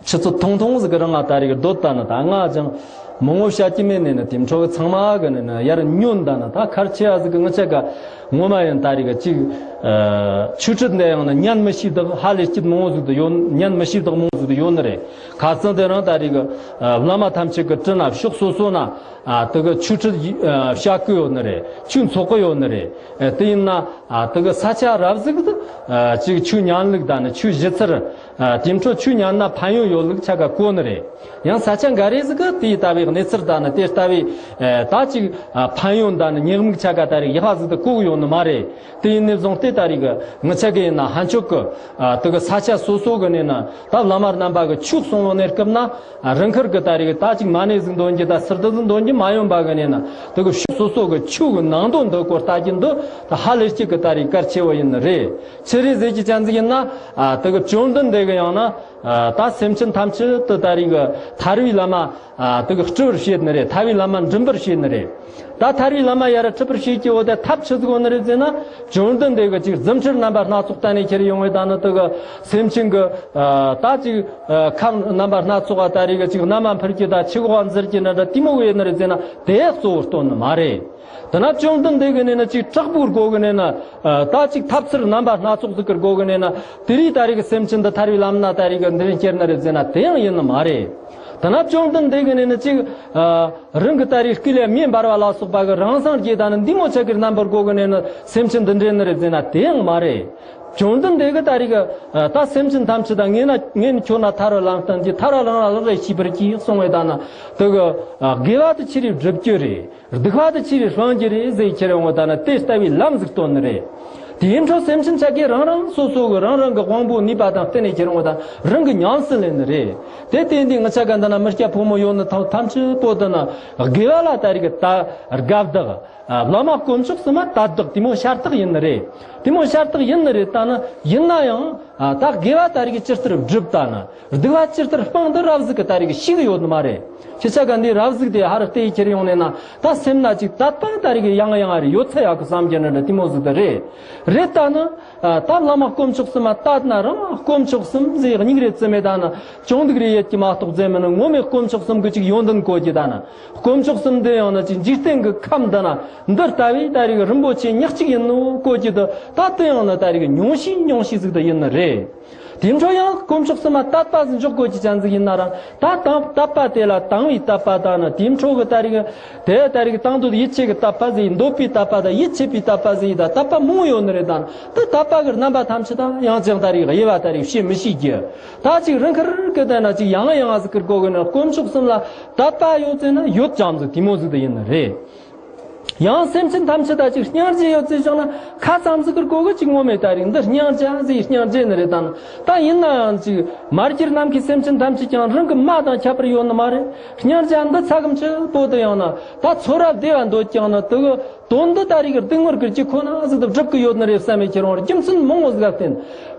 ཁྱི་ཚོ་ཐུང་ཐུང་ཟིག་གི་རང་ང་ད་རིག་རྡོ་ད་ནི་ད་ང་ཅང་མི་ངོ་བཤད་ཀྱི་མེད་ནི་ནི་དེ་འཕྲོ་གི་ཚང་མ་གི་ནི་ནི་ཡར་ཉོན་ད་ནི་ད་ཁར་ཆེ་ཡ་ཟིག་གི་ང་ཆ་ག་ངོ་མ་ཡིན་ད་རིག་ཅིག་ཆོས་ཁྲིད་འདི་ཡང་ནི་ཉན་མི་ཤེས་དག་ཧ་ལས་སྐྱིད་མང་བོ་ཟིག་ཏུ་ཡོད། ཉན་མི་ཤེས་དག་མང་བོ་ཟིག་ཏུ་ཡོད་ནི་རེད། ཁ་སང་དེ་རིང་ད་རིག་བླ་མ་ཐམས་ཅད་གི་དྲིན་ན་ཕྱོགས་སོ་སོ་ན། ཨ་དེ་གི་ཆོས་ཁྲིད་ཨ་བཤད་གི་ཡོད་ནི་རེད། ཆོས་འཚོགས་གི་ཡོད་ནི་རེད། ཨ་དེ་ཡིན་ན་ཨ་དེ་གི་ས་ཆ་རབ་ཟིག་ཏུ་ཨ་ཅིག་ཆོས་ཉན་ལུགས་དང་ནི་ཆོས་ཞུ་ཚུལ། ཨ་དེ་འཕྲོ་ཆོས་ཉན་ན་ཕན་ཡོན་ཡོད་ལུགས་ཆ་ག་གོ་ནི་རེད། ཡང་ས་ཆ་འགའ་རེ་ཟིག་གི་དེ་ལྟ་བུའི་གནས་ཚུལ་དང་ནི་དེ་ལྟ་བུའི་ཨ་ད་ཅིག་ཨ་ཕན་ཡོན་དང་ནི་ཉེས་དམིགས་ཆ་ག་ད་རེ་ཡག་པ་ཟིག་ཏུ་གོ་གི་ཡོད་ནི་མ་རེད། དེ་ཡིན་ནས་བཟུང་སྟེ་ད་རེ་གི་ང་ཆ་གི་ཡིན་ན་ཕན་ཆོད་གི་ཨ་དེ་གི་ས་ཆ་སོ་སོ་གི་ནས་ན་ད་བླ་མ་རྣམ་པ་གི་ཆོས་གསུང་བ་གནས་སྐབས་ན། རང་ཁུར་གི་ད་རེ་གི་ད་ཅིག་མ་ཎི་ཟིག་འདོན་གྱི་ད་སིལ་ཏི་ཟིག་འདོན་གྱི་མ་ཡོང་པ་གི་ནས་ན་དེ་གི་ཕྱོགས་སོ་སོ་གི་ཆོས་གི་ནང་དོན་འདི་སྐོར་ལྟ་རྒྱུ་འདི་ད་ཧ་ལས་ཅིག་གི་ད་རེ་གལ་ཆེ་བ་ཡིན་ནི་རེད། ཆི་རེད་ཟེར་གྱི་ཅན་ཟིག་ཡིན་ན་ཨ་དེ་གི་བཅོམ་ལྡན་འདས་གི་ཡང་ན་ཨ་ད་སེམས་ཅན་ཐམས་ཅད་དུ་ད་རེ་གི་ཐར་བའི་ལམ་ཨ་དེ་གི་སྤྲུལ་པར་བྱེད་ནི་རེད། ཐར་བའི་ལམ་འགྲིམ་པར་བྱེད་ནི་རེད། ད་ཐར་བའི་ལམ་ཡར་ཁྲིད་པར་བྱེད་ཀྱི་འོ་དེ་ཐབས་ཆི་ཟིག་འོ་ནི་རེད་ཟེར་ན། བཅོམ་ལྡན་འདས་ཀྱི་ཅིག་རྫུ་འཕྲུལ་རྣམ་པ་སྣ་ཚོགས་བསྟན་ནས་ཁྱེར་ཡོང་བའི་ད་ནི་དེ་གི་སེམས་ཅན་གྱི་ཨ་ད་ཅིག་ཨ་ཁམས་རྣམ་པ་སྣ་ཚོགས་པ་ད་རེ་གི་ཅིག་ན་མ་འཕུར་གྱི་ད་ཆུ་འགོ་འཛིར་གྱི་འདྲ་འདྲ་དེ་མོ་གི་ཡོད་ནི་རེད་ཟེར་ན་དེ་གཙོ་བོར་སྟོན་ནི་མ་རེད། དེ་ན་བཅོམ་ལྡན་འདས་ཀྱི་ནས་ན་ཅིག་དྲག་པོའི་སྒོ་གི་ནས་ན་ཨ་ད་ཅིག་ཐབས་ཚུལ་རྣམ་པ་སྣ་ཚོགས་ཟིག་གི་སྒོ་གི་ནས་ན་དེ་རིགས་ད་རེ་གི་སེམས་ཅན་འདི་ཐར་བའི་ལམ་ན་ད་རེ་གི་འདིར་སྐྱེལ་ནི་རེད་ཟེར་ན་དེ་ཡང་ཡིན་ནི་མ་རེད། དེ་ན་བཅོམ་ལྡན་འདས་ཀྱི་ནས་ན་ཅིག་ཨ། རང་གི་ད་རེས་སྐུ་ལས་མེ་འབར་བ་ལ་སོགས་པ་གི་རང་སངས་རྒྱས་དང་ནི་འདི་མོ་ཆ་གི་རྣམ་པར་གོ་གི་ནས་ནི་སེམས་ཅན་འདི་འདྲེན་ནི་རེད་ཟེར་ན་དེ་ཡང་མ་རེད། བཅོམ་ལྡན་འདས་ཀྱི་ད་རེས་ཀྱི་ད་སེམས་ཅན་ཐམས་ཅད་དང་ངེད་ན་ངེད་ནི་ཁྱོད་ན་ཐར་བ་ལམ་སྟོན་གྱི་ཐར་བ་རང་ལ་ལག་ལས་ཤེས་པར་གྱིས་གསུང་བའི་ད་ན་དེ་གི་དགེ་བ་དེ་ཆི་རེ་སྒྲུབ་རྒྱུ་རེད། སྡིག་པ་དེ་ཆི་རེ་སྤང་རྒྱུ་རེད་ཟེར་ཁྱེར་ཡོང་བ་ད་ན་དེ་ལྟ་བུའི་ལམ་ཟིག་སྟོན་ནི་རེད། དེའི་འཕྲོ་སེམས་ཅན་ཆ་གས་རང་རང་སོ་སོ་གི་རང་རང་གི་དབང་པོ་ནུས་པ་དང་བསྟུན་ནས་ཁྱེར་ཡོང་བ་དང་རང་གི་ཉམས་སུ་ལེན་ནི་རེད། དེ་བརྟེན་ཏེ་ང་ཆ་ག་འདི་ན་མི་སྐྱ་ཕོ་མོ་ཡོད་ནི་ཐམས་ཐམས་ཅད་པོ་འདི་ན་དགེ་བ་ལ་ད་རེས་ཀྱི་ད་དགའ་བདག་བླ་མ་དཀོན་མཆོག་གསུམ་མ་དད་བདག་དེ་མོ་ཤ་སྟག་ཡིན་ནི་རེད། དེ་མོ་ཤ་སྟག་ཡིན་ནི་རེད། ད་ནི་ཡིན་ན་ཡང་ད་དགེ་བ་ད་རེས་ཀྱི་ཇི་ལྟར་བསྒྲུབ་ད་ནི་སྡིག་པ་ཇི་ལྟར་སྤང་འདི་རབ་གཟིགས་ཀྱི་ད་རེས་ཀྱི་ཤེས་ཀྱི་ཡོད་ནི་མ་རེད། ཁྱེད་ཆ་ག་འདི་རབ་གཟིགས་དེ་ཧར་བལྟས་ཁྱེར་ཡོང་ནས་ན་ད་སེམས་ན་ཅིག་དད་པ་ད་རེས་ཀྱི་ཡང་ཡང་རེ་ཡོད་ཚད་ཡག་གི་བསམ་གྱི་ནི་འདྲ་དེ་མོ་ཟིག་ད་རེད། རེད་ད་ནི། ད་བླ་མ་དཀོན་མཆོག་གསུམ་མ་དད་ན་རང་དཀོན་མཆོག་གསུམ་ཟེར་སྙིང་རེ་བརྩི་མེད་ད་ན་ཅང་སྡིག་རེ་ཡོད་ཀྱི་མ་གཏོགས་ཟེར་མིན་ནི་ངོ་མའི་དཀོན་མཆོག་གསུམ་གི་ཅིག་ཡོན་ཏན་གོ་གི་ད་ན་དཀོན་མཆོག་གསུམ་དེ་ཡང་ན་ཅིག་འཇིག་རྟེན་གི་ཁམས་ད་ན་འདི་ལྟ་བུའི་ད་རེས་རིན་པོ་ཆེ་ཉག་གཅིག་ཡིན་ནོ་གོ་གི་ད་ད་དེ་ཡང་ན་ད་རེས་ཉུང་ཤས་ཉུང་ཤས་ཟིག་ད་ཡིན་ནི་རེད། དེ་འཕྲོ་ཡང་དཀོན་མཆོག་གསུམ་མ་དད་པ་ཟིག་འཇོག་དགོས་ཀྱི་ཅན་ཟིག་ཡིན་ན་རང་ད་དང་དད་པ་དེ་ལ་དང་བའི་དད་པ་དང་ན་དེ་འཕྲོ་གི་ད་རེས་དེ་ད་རེས་དང་དུ་ཡིད་ཆེས་ཀྱི་དད་པ་ཟིག་འདོད་པའི་དད་པ་དང་ཡིད་ཆེས་པའི་དད་པ་ཟིག་ད་དད་པ་མང་ཡོད་ནི་རེད། ད་དེ་དད་པ་གི་རྣམ་པ་ཐམས་ཅད་དང་ཡང་ཅིག་ད་རེས་དབྱེ་བ་ད་རེས་ཕྱེ་མི་ཤེས་ཀྱི། ད་ཅིག་རང་ཁུར་གི་དེ་ན་ཅིག་ཡང་ཡང་ཟིག་ཁུར་དགོས་གི་ན་དཀོན་མཆོག་གསུམ་ལ་དད་པ་ཡོད་ཚེ་ན་ཡོད་ཙམ་ཟིག་དེ་མོ་ཟིག་ད་ཡིན་ནི་རེད། ཡང་སེམས་ཅན་ཐམས་ཅད་ད་ཅིག་སྙིང་རྗེ་ཡོད་ཚེ་བྱུང་ན་ཁ་ཙམ་ཟིག་གི་སྒོ་གི་ཅིག་ངོ་མས་ད་རེས་འདི་སྙིང་རྗེ་ཟིག་སྙིང་རྗེ་ནི་རེད་དང་། ད་ཡིན་ན་ཡང་ཅིག་མ་གྱུར་ནམ་མཁའི་སེམས་ཅན་ཐམས་ཅད་ཀྱང་རང་གི་མ་དང་ཁྱད་པར་ཡོད་ནི་མ་རེད། སྙིང་རྗེ་འདི་ཚ་གམ་ཆུ་པོ་དུ་ཡང་ན་ད་ཚོར་བ་བདེ་བ་འདོད་ཀྱང་ན་དུ་གི་དོན་འདི་ད་རེས་ཀྱི་སྡུག་བསྔལ་གྱི་རྒྱུ་ཁོ་ན་ཟིག་ཏུ་སྒྲུབ་ཀྱི་ཡོད་ནི་རེད་བསམ་མེད་ཁྱེད་རང་རྒྱུ་མཚན་མང་བོ་ཟིག་ལ་བརྟེན།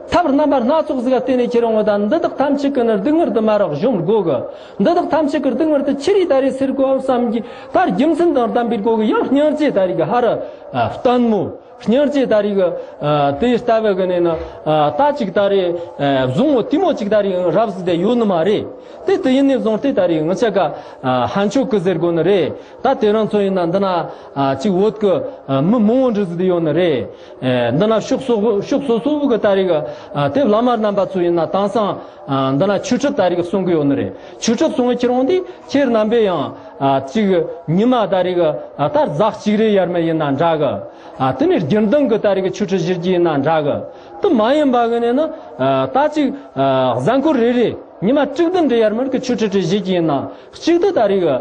ཐབས་རྣམ་པ་སྣ་ཚོགས་ཟིག་ལ་བརྟེན་ནས་ཁྱེད་རང་ད་འདི་དག་ཐམས་ཅད་ཀྱི་ནི་སྡུག་བསྔལ་དུ་མ་རག་གཞོམ་དགོས་གི། འདི་དག་ཐམས་ཅད་ཀྱི་སྡུག་བསྔལ་དུ་ཆི་རིགས་ད་རེས་སེལ་དགོས་བསམ་གྱི་ད་རྒྱུ་མཚན་དང་ལྡན་པའི་སྒོ་གི་ཡང་སྙིང་རྗེ་ད་རེས་ཀྱི་ཧ་ར་ཨ་བརྟན་མོ། སྙིང་རྗེ་ད་རེས་ཀྱི་ཨ་དེ་ལྟ་བུ་གི་ནས་ནི་ཨ་ད་ཅིག་ད་རེས་ཨ་བཟུང་བོ་དེ་མོ་ཅིག་ད་རེས་རབ་ཟིག་དེ་ཡོད་ནི་མ་རེད། དེ་དེ་ཡིན་ནས་བཟུང་སྟེ་ད་རེས་ང་ཆ་ག་ཨ་ཧན་ཆོ་གི་ཟེར་དགོས་ནི་རེད། ད་དེ་རང་ཚོ་ཡིན་ན་འདི་ན་ཨ་ཅིག་བོད་ཀྱི་ཨ་མི་མང་བོ་འདྲ་ཟིག་དེ་ཡོད་ནི་རེད། ཨ་འདི་ན་ཕྱོགས་སོ་ཕྱོགས་སོ་སོ་གི་ད་རེས་ཀྱི་ཨ་དེ་བླ་མ་རྣམ་པ་ཚོ་ཡིན་ན་དེང་སང་ཨ་འདི་ན་ཆོས་ཁྲིད་ད་རེས་ཀྱི་གསུང་གི་ཡོད་ནི་རེད། ཆོས་ཁྲིད་གསུང་གི་ཁྱེད་རང་དེ་ཁྱེད་རྣམ་པས་ཡང་ཨ་ཅིག་ཉི་མ་ད་རེས་ཀྱི་ཨ་ད་ཟླ་གཅིག་རེ་ཡར་མར་ཡིན་ན་འདྲ་གི། ཨ་དེ་ནས་རྒྱུན་ལྡན་གྱི་ད་རེས་ཀྱི་ཆོས་ཁྲིད་ཞུ་རྒྱུ་ཡིན་ན་འདྲ་གི། དེ་མ་ཡིན་པ་གི་ནས་ནི་ཨ་ད་ཅིག་ཨ་གཟའ་འཁོར་རེ་རེ་ ཉི་མ་དྲུག་བདུན་རེ་ཡར་མར་གི་ཆོས་ཁྲིད་ཁྲིད་བཞུགས་ཀྱི་ཡིན་ན། གཅིག་ཏུ་ད་རེས་གི་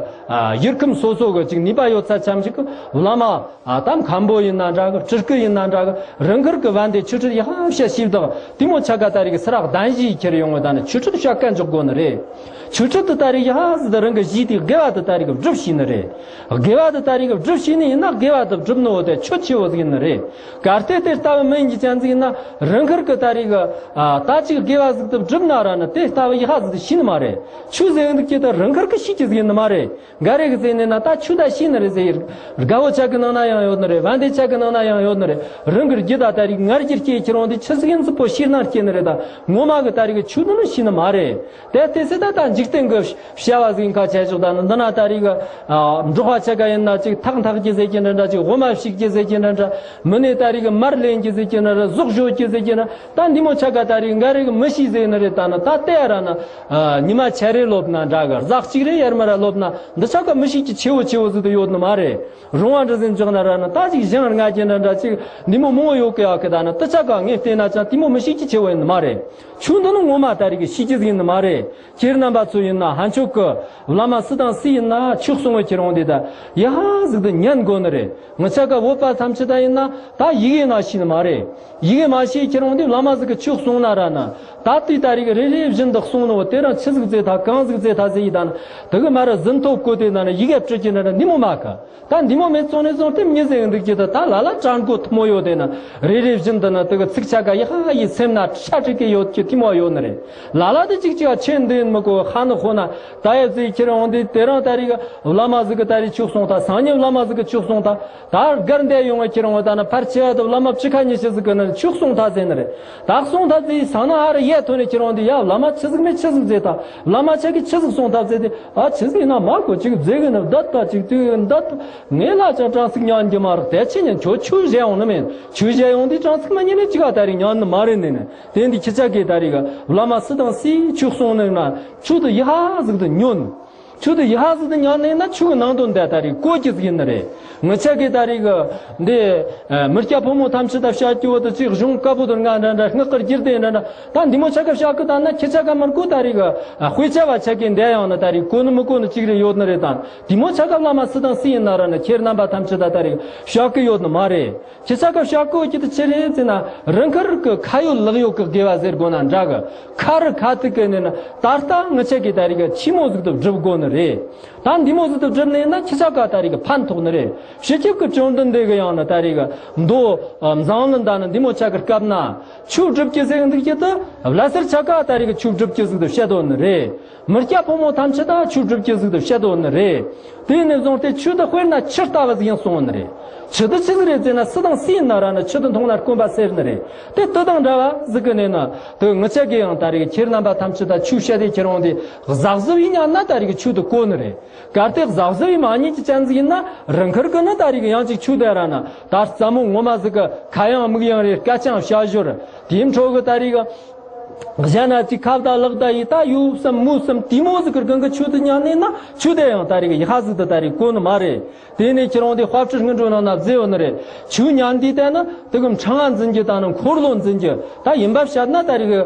ཡུལ་ཁམས་སོ་སོ་གི་ཅིག་ནུས་པ་ཡོད་ཚད་ཙམ་ཞིག་གི་བླ་མ། ཨ། ད་མཁན་པོ་ཡིན་ན་འདྲ་གི། སྤྲུལ་སྐུ་ཡིན་ན་འདྲ་གི། རང་གི་བན་དེ་ཆོས་ཁྲིད་ཡ་ཧ་བཤད་ཤེས་དང་དེ་མོ་ཆ་ག་ད་རེས་གི་སི་རག་གདན་ཞུས་ཁྱེར་ཡོང་གི། ད་ནི་ཆོས་ཁྲིད་བཤད་ག་འཇོག་དགོས་ནི་རེད། ཆོས་ཁྲིད་དུ་ད་རེས་ཡ་ཧ་ཟིག་ད་རང་གི་གཞི་དེ་དགེ་བ་དུ་ད་རེས་གི་སྒྲུབ་ཤེས་ནི་རེད། དགེ་བ་དུ་ད་རེས་གི་སྒྲུབ་ཤེས་ནི་ཡིན་ན་དགེ་བ་དུ་སྒྲུབ་ནོ་དེ་ཆོས་ཆེ་བོ་ཟིག་ཡིན་ནི་རེད། གལ་ཏེ་དེ་ལྟ་བུ་མིན་གྱི་ཅན་ཟིག་ཡིན་ན། རང་གི་ད་རེས་གི་ད་ཅིག་དགེ་བ་ཟིག་དུ་སྒྲུབ་ན་ར་ནི་དེ་ལྟ་བུ་ཡ་ཧ་ཟིག་ཤེས་ནི་མ་རེད། ཆོས་ཟེར་འདུག་ཀྱི་ད་རང་གི་ཤེས་ཀྱི་ཟིག་ཡིན་ནི་མ་རེད། འགའ་རེ་གི་ཟེར་ནས་ན་ད་ཆོས་ད་ཤེས་ནི་རེད་ཟེར། རྒད་པོ་ཆ་གི་ནང་ན་ཡང་ཡོད་ནི་རེད། བན་དེ་ཆ་གི་ནང་ན་ཡང་ཡོད་ནི་རེད། རང་གི་རྒྱུད་ད་ད་རེས་ངར་གྱི་སྐྱེས་ཁྱེར་འོང་དེ་ཆི་ཟིག་ཡིན་ཟིག་པོ་ཤེས་ན་སྐྱེས་ནི་རེད། ད་ངོ་མ་གི་ད་རེས་གི་ཆོས་དུ་ནི་ཤེས་ནི་མ་རེད། དེ་དེ་སྲིད་ད་ད་འཇིག་རྟེན་གི་བྱ་བ་ཟིག་ཁ་ཆད་ཞོག་ད་ནི་འདི་ན་ད་རེས་གི་འབྲོག་པ་ཆ་ག་ཡིན་ན་ཅིག་ཐག་འཐག་གི་ཟེར་གྱི་འདྲ་འདྲ། ཅིག་འོ་མ་བཤིག་གི་ཟེར་གྱི་འདྲ་འདྲ། མི་ནས་ད་རེས་གི་མར་ལེན་གྱི་ཟེར་གྱི་འདྲ་འདྲ། ཟོག་གཞོལ་གྱི་ཟེར་གྱི་འདྲ། ད་འདི་མོ་ཆ་ག་ད་རེས་འགའ་རེ་གི་མི་ཤེས་ཟེར་ནི་རེད། ད་ནི་ད་ལྟ་ཡ་ར་ནི་ཉི་མ་ཆ་རེ་ལོབ་ན་འདྲ་གི། གཟའ་གཅིག་རེ་ཡར་མར་ར་ལོབ་ན་འདི་ཆ་ག་མི་ཤེས་ཀྱི་ཆེ་བོ་ཆེ་བོ་ཟིག་ཏུ་ཡོད་ནི་མ་རེད། རོང་བ་འདྲ་ཟིག་འཇོག་ན་ར་ནི་ད་ཅིག་ཞང་ལྔ་གྱི་འདྲ་འདྲ། ཅིག་འདི་མོ་མང་བོ་ཡོད་གི་ཡོད་གི། ད་ནི་དེ་ཆ་ག་ངས་བལྟས་ན་ཅང་དེ་མོ་མི་ཤེས་ཀྱི་ཆེ་བོ་ཡིན་ནི་མ་རེད། ཆོས་འདི་ནི་ངོ་མ་ད་རེས་གི་ཤེས་ཀྱི་ཟིག་ཡིན་ནི་མ་རེད། ཁྱེད་རྣམ་པ་ཚོ་ཡིན་ན་ཕན་ཆོད་གི། བླ་མ་སུ་དང་སུ་ཡིན་ན་ཆོས་གསུང་བའི་ཁྱེར་འོང་དེ་ད་ཡ་ཧ་ཟིག་ཏུ་ཉན་དགོས་ནི་རེད། ང་ཆ་ག་བོད་པ་ཐམས་ཅད་ད་ཡིན་ན་ད་ཡི་གེ་ན་ཤེས་ནི་མ་རེད། ཡི་གེ་མ་ཤེས་ཁྱེར་འོང་དེ་བླ་མ་ཟིག་གི་ཆོས་གསུང་ན་ར་ནི་ད་དེ་ད་རེས་གི་རེ་རེ་བཞིན་དུ་གསུང་ནོ་དེ་རང་ཆི་ཟིག་བཙལ་ཐ་གང་ཟིག་བཙལ་ཐ་ཟེར་ཡི་ད་ནི་དེ་གི་མ་ར་ཟིན་ཐོ་བཀོད་དེ་ན་ནི་ཡི་གེ་བྲི་གྱི་ན་ར་འདི་མོ་མ་གི། ད་འདི་མོ་མེད་སོང་ནས་བཟུང་སྟེ་མྱི་ཟེར་འདུག་ཀྱི་ད་ད་ལ་ལ་དྲང་གོ་ཐུ་མོ་ཡོད་དེ་ན་རེ་རེ་བཞིན་དུ་ན་དེ་གི་ཚིག་ཆ་ག་ཡི་ཧ་ཡི་སེམས་ན་ཤ་དྲི་གི་ཡོད་ཀྱི་ཐུ་མོ་ཡོད་ནི་རེད། ལ་ལ་དེ་ཅིག་ཅིག་ཆེ་འདི་མི་གོ་ཧ་ནི་ཧོ་ན་ད་ཡ་ཟིག་ཁྱེར་འོང་དེ་དེ་རང་ད་རེས་གི་བླ་མ་ཟིག་གི་ད་རེས་ཆོས་གསུང་ད། སང་ཉིན་བླ་མ་ཟིག་གི་ཆོས་གསུང་ད། ད་སྒར་འདས་ཡོང་བ་ཁྱེར་འོང་ད་ན་ཕར་ཆེ་བ་དུ་བླ་མ་བཅུ་ཁ་ཉི་ཤུ་ཟིག་གི་ན་ཆོས་གསུང་ད་ཟེར་ནི་རེད། ད་གསུང་ད་ཟིག་སང་ན་ཨ་རི་ཡ་ཐོན་ནས་ཁྱེར་འོང་དེ་ཡ་བླ་མ་ཆི་ཟིག་མེད་ཆི་ཟིག་ཟེར་ད། བླ་མ་ཆ་གི་ཆི་ཟིག་གསུང་ད་ཟེར་དེ། ཨ་ཆི་ཟིག་ན་མ་གོ་ཅིག་མཛེས་གི་ན་བདག་ད་ཅིག་དུས་བདག་ངས་ལ་ཅང་གྲངས་ཚིག་ཉན་གྱི་མ་རེད། དེ་ཆི་ཉན་ཁྱོད་ཆོས་བྱས་ཡོང་ནི་མིན། ཆོས་བྱས་ཡོང་དུས་གྲངས་ཚིག་མ་ཉན་ནས་ཅི་ག་ད་རེས་ཉན་ནི་མ་རེད་ནི་ནི། དེ་འདི་ཁྱི་ཅག་གིས་ད་རེས་གི་བླ་མ་སུ་དང་སུའི་ཆོས་གསུང་ནི་ན་ཆོས་དུ་ཡི་ཧ་ཟིག་ཏུ་ཉོན། ཆོས་དུ་ཡི་ཧ་ཟིག་ཏུ་ཉན་ནི་ན་ཆོས་གི་ནང་དོན་དེ་ད་རེས་གོ་གི་ཟིག་ཡིན་ནི་རེད། ངི་ཆ་གི་ད་རེས་གི་འདི་མི་སྐྱ་ཕོ་མོ་ཐམས་ཅད་ད་བཤད་རྒྱུ་བོ་དུ་ཅིག་གཞུང་བཀའ་པོ་དུ་ང་འདྲ་འདྲ་སྔགས་ཀར་རྒྱུད་སྡེ་འདྲ་འདྲ། ད་འདི་མོ་ཆ་ག་བཤད་གི་ད་ན་ཁྱི་ཆ་ག་མར་གོ་ད་རེས་གི་དཔེ་ཆ་བ་ཆ་གི་འདས་ཡང་ན་ད་རེས་གོ་ནི་མི་གོ་ནི་ཅིག་རེ་ཡོད་ནི་རེད། ད་འདི་མོ་ཆ་ག་བླ་མ་སུ་དང་སུ་ཡིན་ན་ར་ན་ཁྱེད་རྣམ་པ་ཐམས་ཅད་ད་ད་རེས་བཤད་གི་ཡོད་ནི་མ་རེད། ཁྱི་ཆ་ག་བཤད་གི་ཡོད་ཀྱི་དུ་ཅི་རེད་ཟེར་ན་རང་ཁར་གི་ཁ་ཡོད་ལག་ཡོད་གི་དགེ་བ་ཟེར་དགོས་ན་འདྲ་གི། ཁ་རི་ཁ་ཐུག་གི་ནི་ན་ད་ལྟ་ངི་ཆ་གི་ད་རེས་གི་ཆི་མོ་ཟིག་ཏུ་སྒྲུབ་དགོས་ནི་རེད། ད་འདི་མོ་ཟིག་ཏུ་སྒྲུབ་ནས་ན་ཁྱི་ཆ་ག་ད་རེས་གི་ཕན་ཐོགས་ནི་རེད། སྤྱི་ཁྱབ་ཀྱི་བཅོམ་ལྡན་འདས་གི་ཡང་ན་ད་རེས་གི་མདོ་འཛམ་གླིང་ད་ནི་འདི་མོ་ཆ་གི་སྐབས་ན་ཆོས་སྒྲུབ་ཀྱི་ཟེར་འདུག་ཀྱི་ད་ལ་སར་ཆ་ག་ད་རེས་གི་ཆོས་སྒྲུབ་ཀྱི་ཟིག་ཏུ་བཤད་དོ་ནི་རེད། མི་སྐྱ་ཕོ་མོ་ཐམས་ཅད་ད་ཆོས་སྒྲུབ་ཀྱི་ཟིག་ཏུ་བཤད་དོ་ནི་རེད། དེ་ནས་བཟུང་སྟེ་ཆོས་དུ་དཔེར་ན་ཆུ་ལྟ་བུ་ཟིག་ཡང་གསུངས་ནི་རེད། ཆུ་དུ་ཆི་ཟིག་རེད་ཟེར་ན་སུ་དང་སུ་ཡིན་ན་ར་ནི་ཆུ་དུ་མཐོང་ན་དཀོན་པ་སེར་ནི་རེད། དེ་དུ་དང་འདྲ་བ་ཟིག་གི་ནས་ན་དུ་ངི་ཆ་གི་ཡང་ད་རེས་གི་ཁྱེད་རྣམ་པ་ཐམས་ཅད་ད་ཆོས་བཤད་དེ་ཁྱེད་རང་དེ་གཟབ་གཟབ་ཡིན་ཉན་ན་ད་རེས་གི་ཆོས་དུ་གོ་ནི་རེད། གལ་ཏེ་གཟབ་གཟབ་ཡིན་མ་ཉན་གྱི་ཅན་ཟིག་ཡིན་ན་རང་ཁར་གི་ནི་ད་རེས་གི་ཡང་ཅིག་ཆོས་དེ་ར་ན་ད་རྩ་མོ་ངོ་མ་ཟིག་གི་ཁ་ཡང་མིག་ཡང་རེད། སྐད་ཅང་བཤད་ཞོར་དེའི་འཕྲོ་གི་ད་རེས་གི་གཞན་ན་ཅིག་ཁ་བརྡ་ལག་བརྡ་ཡིས་ད་ཡུ་བསམ་མུ་བསམ་དེ་མོ་ཟིག་གི་སྒང་གི་ཆོས་དེ་ཉན་ནས་ན་ཆོས་དེ་ཡང་ད་རེས་གི་ཡི་ཧ་ཟིག་ཏུ་ད་རེས་གོ་ནི་མ་རེད། དེ་ནས་ཁྱེད་རང་དེ་དཔལ་སྤྲུལ་སྔོན་འགྲོ་ནང་ན་མཛད་ཡོད་ནི་རེད། ཆོས་ཉན་དུས་དེ་ནི་དེ་གི་ཕྲེང་བ་འཛིན་རྒྱུ་དང་ནི་འཁོར་ལོ་འཛིན་རྒྱུ། ད་ཡིན་པ་བཤད་ན་ད་རེས་གི་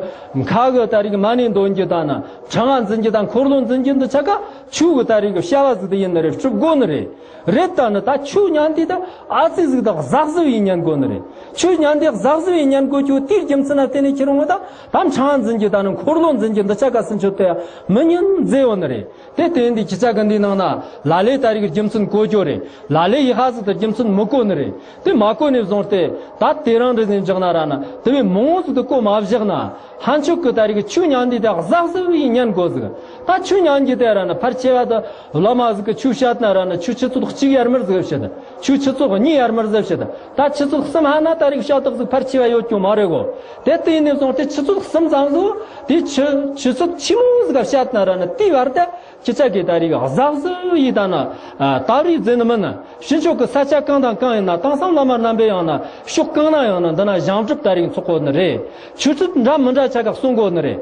ཁ་གི་ད་རེས་གི་མ་ཎི་འདོན་རྒྱུ་དང་ནི་ཕྲེང་བ་འཛིན་རྒྱུ་དང་འཁོར་ལོ་འཛིན་རྒྱུ་འདི་ཆ་ག་ཆོས་གི་ད་རེས་གི་བྱ་བ་ཟིག་དེ་ཡིན་ནི་རེད། སྒྲུབ་དགོས་ནི་རེད། རེད། ད་ནི་ད་ཆོས་ཉན་དུས་ད་ཨ་ཙི་ཟིག་ད་གཟབ་གཟབ་ཡིས་ཉན་དགོས་ནི་རེད། ཆོས་ཉན་དུས་གཟབ་གཟབ་ཡིས་ཉན་དགོས་རྒྱུ་དེའི་རྒྱུ་མཚན་ན་བརྟེན་ནས་ཁྱེད་རང་ད་ད་ཕྲེང་བ་འཛིན་རྒྱུ་དང་ནི་འཁོར་ལོ་འཛིན་རྒྱུ་འདི་ཆ་ག་སུན་ཆོད་དེ་མི་ཉན་མཛད་ཡོད་ནི་རེད། དེ་བརྟེན་དེ་ཁྱི་ཆ་གི་འདིའི་ནང་ན་ལ་ལས་ད་རེས་ཀྱི་རྒྱུ་མཚན་གོ་རྒྱུ་རེད། ལ་ལས་ཡི་ཧ་ཟིག་ཏུ་རྒྱུ་མཚན་མི་གོ་ནི་རེད། དེ་མ་གོ་ནས་བཟུང་སྟེ་ད་དེ་རང་རེ་ཟིན་བཞག་ན་ར་ན་དེ་བས་མང་བོ་ཟིག་ཏུ་གོ་མ་བཞག་ན་ཕན་ཆོད་གི་ད་རེས་ཀྱི་ཆོས་ཉན་དུས་ད་གཟབ་གཟབ་ཡིས་ཉན་དགོས་ཟིག་ད་ཆོས་ཉན་རྒྱུ་དེ་ར་ན་ཕལ་ཆེ་བ་ད་བླ་མ་ཟིག་གི་ཆོས་བཤད་ན་ར་ན་ཆོས་ཆུ་ཚོད་གཅིག་ཡར་མར་ཟིག་བཤད། ཆོས་ཆུ་ཚོད་གཉིས་ཡར་མར་ཟིག་བཤད། ད་ཆུ་ཚོད་གསུམ་ཧ་ན་ད་རེས་ཤ་སྟག་ཟིག་ཕལ་ཆེ་བ་ཡོད་ཀྱང་མ་རེད་གོ། དེ་དེ་ནས་བཟུང་སྟེ་ཆུ་ཚོད་གསུམ་ཙམ་ཟིག་དེ་ཆུ་ཆུ་ཚོད་ཆི་མོ་ཟིག་བཤད་ན་ར་ན་དེའི་བར་དེ་ཁྱི་ཆ་གི་ད་རེས་གཟབ་གཟབ་ཡིས་ད་ན་ད་རེས་ཟེར་ནི་མིན་ན་ཕྱི་ཕྱོགས་ཀྱི་ས་ཆ་གང་དང་གང་ཡིན་ན་དེང་སང་བླ་མ་རྣམ་པས་ཡང་ན་ཕྱོགས་གང་ན་ཡང་ན་འདི་ན་བཞེངས་སྒྲུབ་ད་རེས་འཚོགས་དགོས་ནི་རེད། ཆོས་ཁྲིད་འདྲ་མི་འདྲ་ཆ་ག་གསུང་དགོས་ནི་རེད།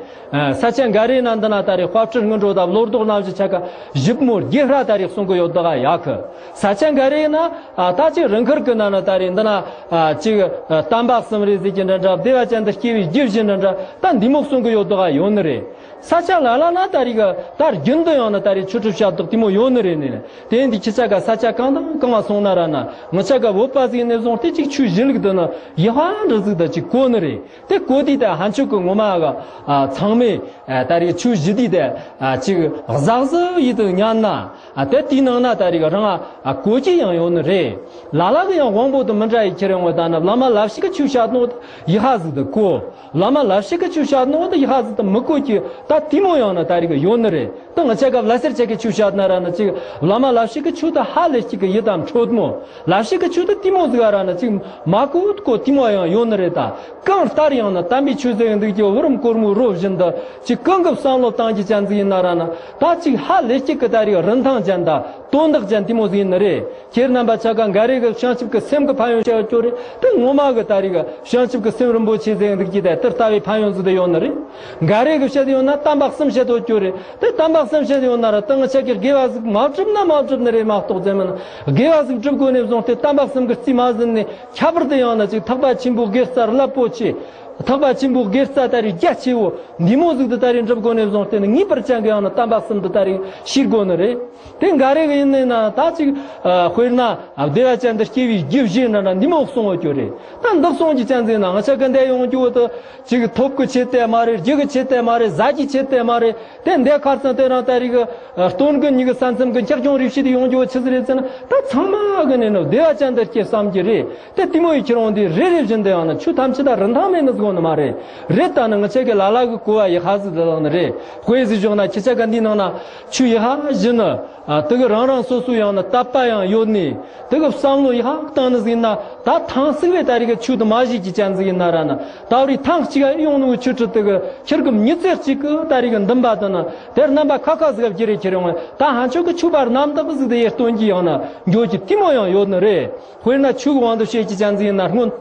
ས་ཆ་འགའ་རེ་ན་འདི་ན་ད་རེས་དཔལ་སྤྲུལ་སྔོན་འགྲོ་དང་བློ་ལྡོག་རྣམ་བཞི་ཆ་ག་ཞིབ་མོ་རྒྱས་ཧྲ་ད་རེས་གསུང་གི་ཡོད་དག་ཡ་གི། ས་ཆ་འགའ་རེ་ན་ད་ཅིག་རང་ཁུལ་གི་ན་ན་ད་རེས་འདི་ན་ཅིག་བསྟན་པ་གསུམ་རེ་ཟེར་གྱི་འདྲ་འདྲ། བདེ་བ་ཅན་དུ་སྐྱེ་བའི་རྒྱུ་བཞི་འདྲ་འདྲ། ད་ འདི་མོ་གསུང་གི་ཡོད་དོ་ག་ཡོད་ནི་རེད། ས་ཆ་ལ་ལ་ན་ད་རེས་གི་ད་རྒྱུན་དུ་ཡང་ན་ད་རེས་ཆོས་ཁྲིད་བྱ་དོག་དེ་མོ་ཡོད་ནི་རེད་ནི། དེ་འདི་ཁྱི་ཆ་ག་ས་ཆ་གང་དང་གང་བ་སོང་ན་ར་ན་ངི་ཆ་ག་བོད་པ་ཟིག་ནས་བཟུང་སྟེ་ཅིག་ཆོས་གཞི་ལུགས་དུ་ནི་ཡི་ཧ་འདྲ་ཟིག་ད་ཅིག་གོ་ནི་རེད། དེ་གོ་དུས་ད་ཧན་ཆོས་གི་ངོ་མ་གི་ཚང་མས་ད་རེས་ཆོས་གཞི་དུས་ད་ཅིག་གཟབ་གཟབ་ཡིད་དུ་ཉན་ན། ཨ་དེ་དེའི་ནང་ན་ད་རེས་རང་ཨ་གོ་རྒྱུ་ཡང་ཡོད་ནི་རེད། ལ་ལ་གི་ཡང་དབང་པོ་དང་མི་འདྲ་ཡི་ཁྱེར་ཡོང་བ་ད་ནི་བླ་མ་ལབ་ཞིག་གི་ཆོས་བཤད་ནོ་ཡི་ཧ་ཟིག་ཏུ་གོ། བླ་མ་ལབ་ཞིག་གི་ཆོས་བཤད་ནོ་ད་ཡི་ཧ་ཟིག་ཏུ་མི་གོ་རྒྱུ་ད་དེ་མོ་ཡང་ན་ད་རེས་གི་ཡོད་ནི་རེད། ད་ང་ཆ་ག་བླ་སེར་ཆ་གི་ཆོས་བཤད་ན་ར་ན་ཅིག་བླ་མ་ལབ་ཞིག་གི་ཆོས་ད་ཧ་ལས་ཞིག་གི་ཡི་དམ་འཕྲོད་མོ། ལབ་ཞིག་གི་ཆོས་ད་དེ་མོ་ཟིག་ཨ་ར་ན་ཅིག་མ་གོ་གོ་དེ་མོ་ཡང་ཡོད་ནི་རེད་ད། གང་ལྟར་ཡང་ན་དམ་པའི་ཆོས་ཟེར་འདུག་ཀྱི་བུ་རམ་གོར་མོའི་རོ་བཞིན་དུ་ཅིག་གང་གི་བསམ་བློ་བཏང་གི་ཅན་ཟིག་ཡིན་ན་ར་ན་ད་ཅིག་ཧ་ལས་སྐྱིད་གི་ད་རེས་རིན་ཐང་ཅན་དང་དོན་དག་ཅན་དེ་མོ་ཟིག་ཡིན་ནི་རེད། ཁྱེད་རྣམ་པ་ཆ་ག་འགའ་རེ་གི་བྱང་ཆུབ་ཀྱི་སེམས་ཀྱི་ཕན་ཡོན་བཤད་ཀྱོ་རེད། དེ་ངོ་མ་གི་ད་རེས་གི་བྱང་ཆུབ་ཀྱི་སེམས་རིན་པོ་ཆེ་ཟེར་འདུག་ཀྱི་དེ་དེ་ལྟ་བུའི་ཕན་ཡོན་ཟིག་དེ་ཡོད་ནི་རེད། འགའ་རེ་གི་བཤད་ཡོད་ན་དམ་པ་གསུམ་བཤད་དོ་ཀྱོ་རེད། དེ་དམ་པ་གསུམ་བཤད་ཡོད་ན་ར་ད་ང་ཆ་གི་དགེ་བ་ཟིག་མ་བསྒྲུབ་ན་མ་བསྒྲུབ་ནི་རེད་མ་གཏོགས་ཟེར་མིན་དགེ་བ་ཟིག་བསྒྲུབ་དགོས་ནས་བཟུང་སྟེ་དམ་པ་གསུམ་གི་རྩིས་མ་ཟིན་ནས། ཁྱད་པར་དུ་ཡང་ན་ཅིག་ཐེག་པ་ཆེན་པོའི་དགེ་རྩ་རླབས་པོ་ཆེ། ཐེག་པ་ཆེན་པོའི་དགེ་རྩ་ད་རེས་རྒྱ་ཆེ་བོ་འདི་མོ་ཟིག་ཏུ་ད་རེས་འགྲུབ་དགོས་ནས་བཟུང་སྟེ་ནི་ངེས་པར་ཅན་གི་ཡང་ན་དམ་པ་གསུམ་དུ་ད་རེས་ཤེས་དགོས་ནི་རེད། དེ་འགའ་རེ་གི་ཡིན་ནས་ན་ད་ཅིག་དཔེར་ན་བདེ་བ་ཅན་དུ་སྐྱེ་བའི་རྒྱུ་བཞེས་ན་ན་འདི་མོ་གསུང་བ་ཀྱོ་རེད། ད་འདི་གསུང་རྒྱུ་ཅན་ཟིག་ན་ང་ཆ་གི་འདས་ཡོང་རྒྱུ་བོ་དུ་ཅིག་ཐོབ་གི་ཆེད་དེ་མ་རེད། རྒྱུ་གི་ཆེད་དེ་མ་རེད། ཟ་རྒྱུ་ཆེད་དེ་མ་རེད། དེ་འདས་ཁར་སང་དེ་རང་ད་རེས་གི་སྟོན་གི་ཉི་གི་ས་མཚམས་གི་འཁྱག་ཅུང་རིག་བྱེད་དུ་ཡོང་རྒྱུ་ཆི་ཟིག་རེད་ཟེར་ན། ད་ཚང་མ་གི་ནས་ནི་བདེ་བ་ཅན་དུ་སྐྱེ་བསམ་གྱི་རེད། དེ་དེ་མོ་ཡི་ཁྱེར་འོང་དུས་རེ་རེ་བཞིན་དུ་ཡང་ན་ཆོས་ཐམས་ཅད་ད་རིན་ཐང་མེད་ནི་ཟིག་ནི་མ་རེད། རེད་ད་ནི་ང་ཆ་གི་ལ་ལ་གི་གོ་བ་ཡི་ཧ་ཟིག་དེ་དང་ནི་རེད། དཔེ་ཟིག་བཞག་ན་ཁྱི་ཆ་ག་འདིའི་ནང་ན་ཆོས་ཡི་ཧ་བཞིན་ནི་དེ་གི་རང་རང་སོ་སོ་ཡང་ན་དད་པ་ཡང་ཡོད་ནི། དེ་གི་བསམ་བློ་ཡི་ཧ་བཏང་ནི་ཟིག་ན། ད་ཐེངས་གཅིག་བས་ད་རེས་གི་ཆོས་དུ་མ་བཞེས་ཀྱི་ཅན་ཟིག་ཡིན་ན་ར་ན། ད་རེས་ཐེངས་གཅིག་ཡོང་ནི་ཆོས་ཁྲིད་དེ་གི་ཁྱེར་གི་མྱི་ཚེ་གཅིག་གི་ད་རེས་གི་འདུན་པ་དུ་ན་དེར་རྣམ་པ་ཁ་ཁ་ཟིག་ག་བགྱི་རེ་ཁྱེར་ཡོང་ད་ཧན་ཆོས་གི་ཆོས་པ་རྣམ་དག་ཟིག་དེ་ཡེ་སྟོན་གྱི་ཡང་ན་འགྱོ་གི་དེ་མོ་ཡང་ཡོད་ནི་རེད། དཔེར་ན་ཆོས་གི་དབང་དུ་བྱེད་ཀྱི་ཅན་ཟིག་ཡིན་ན་སྔོན།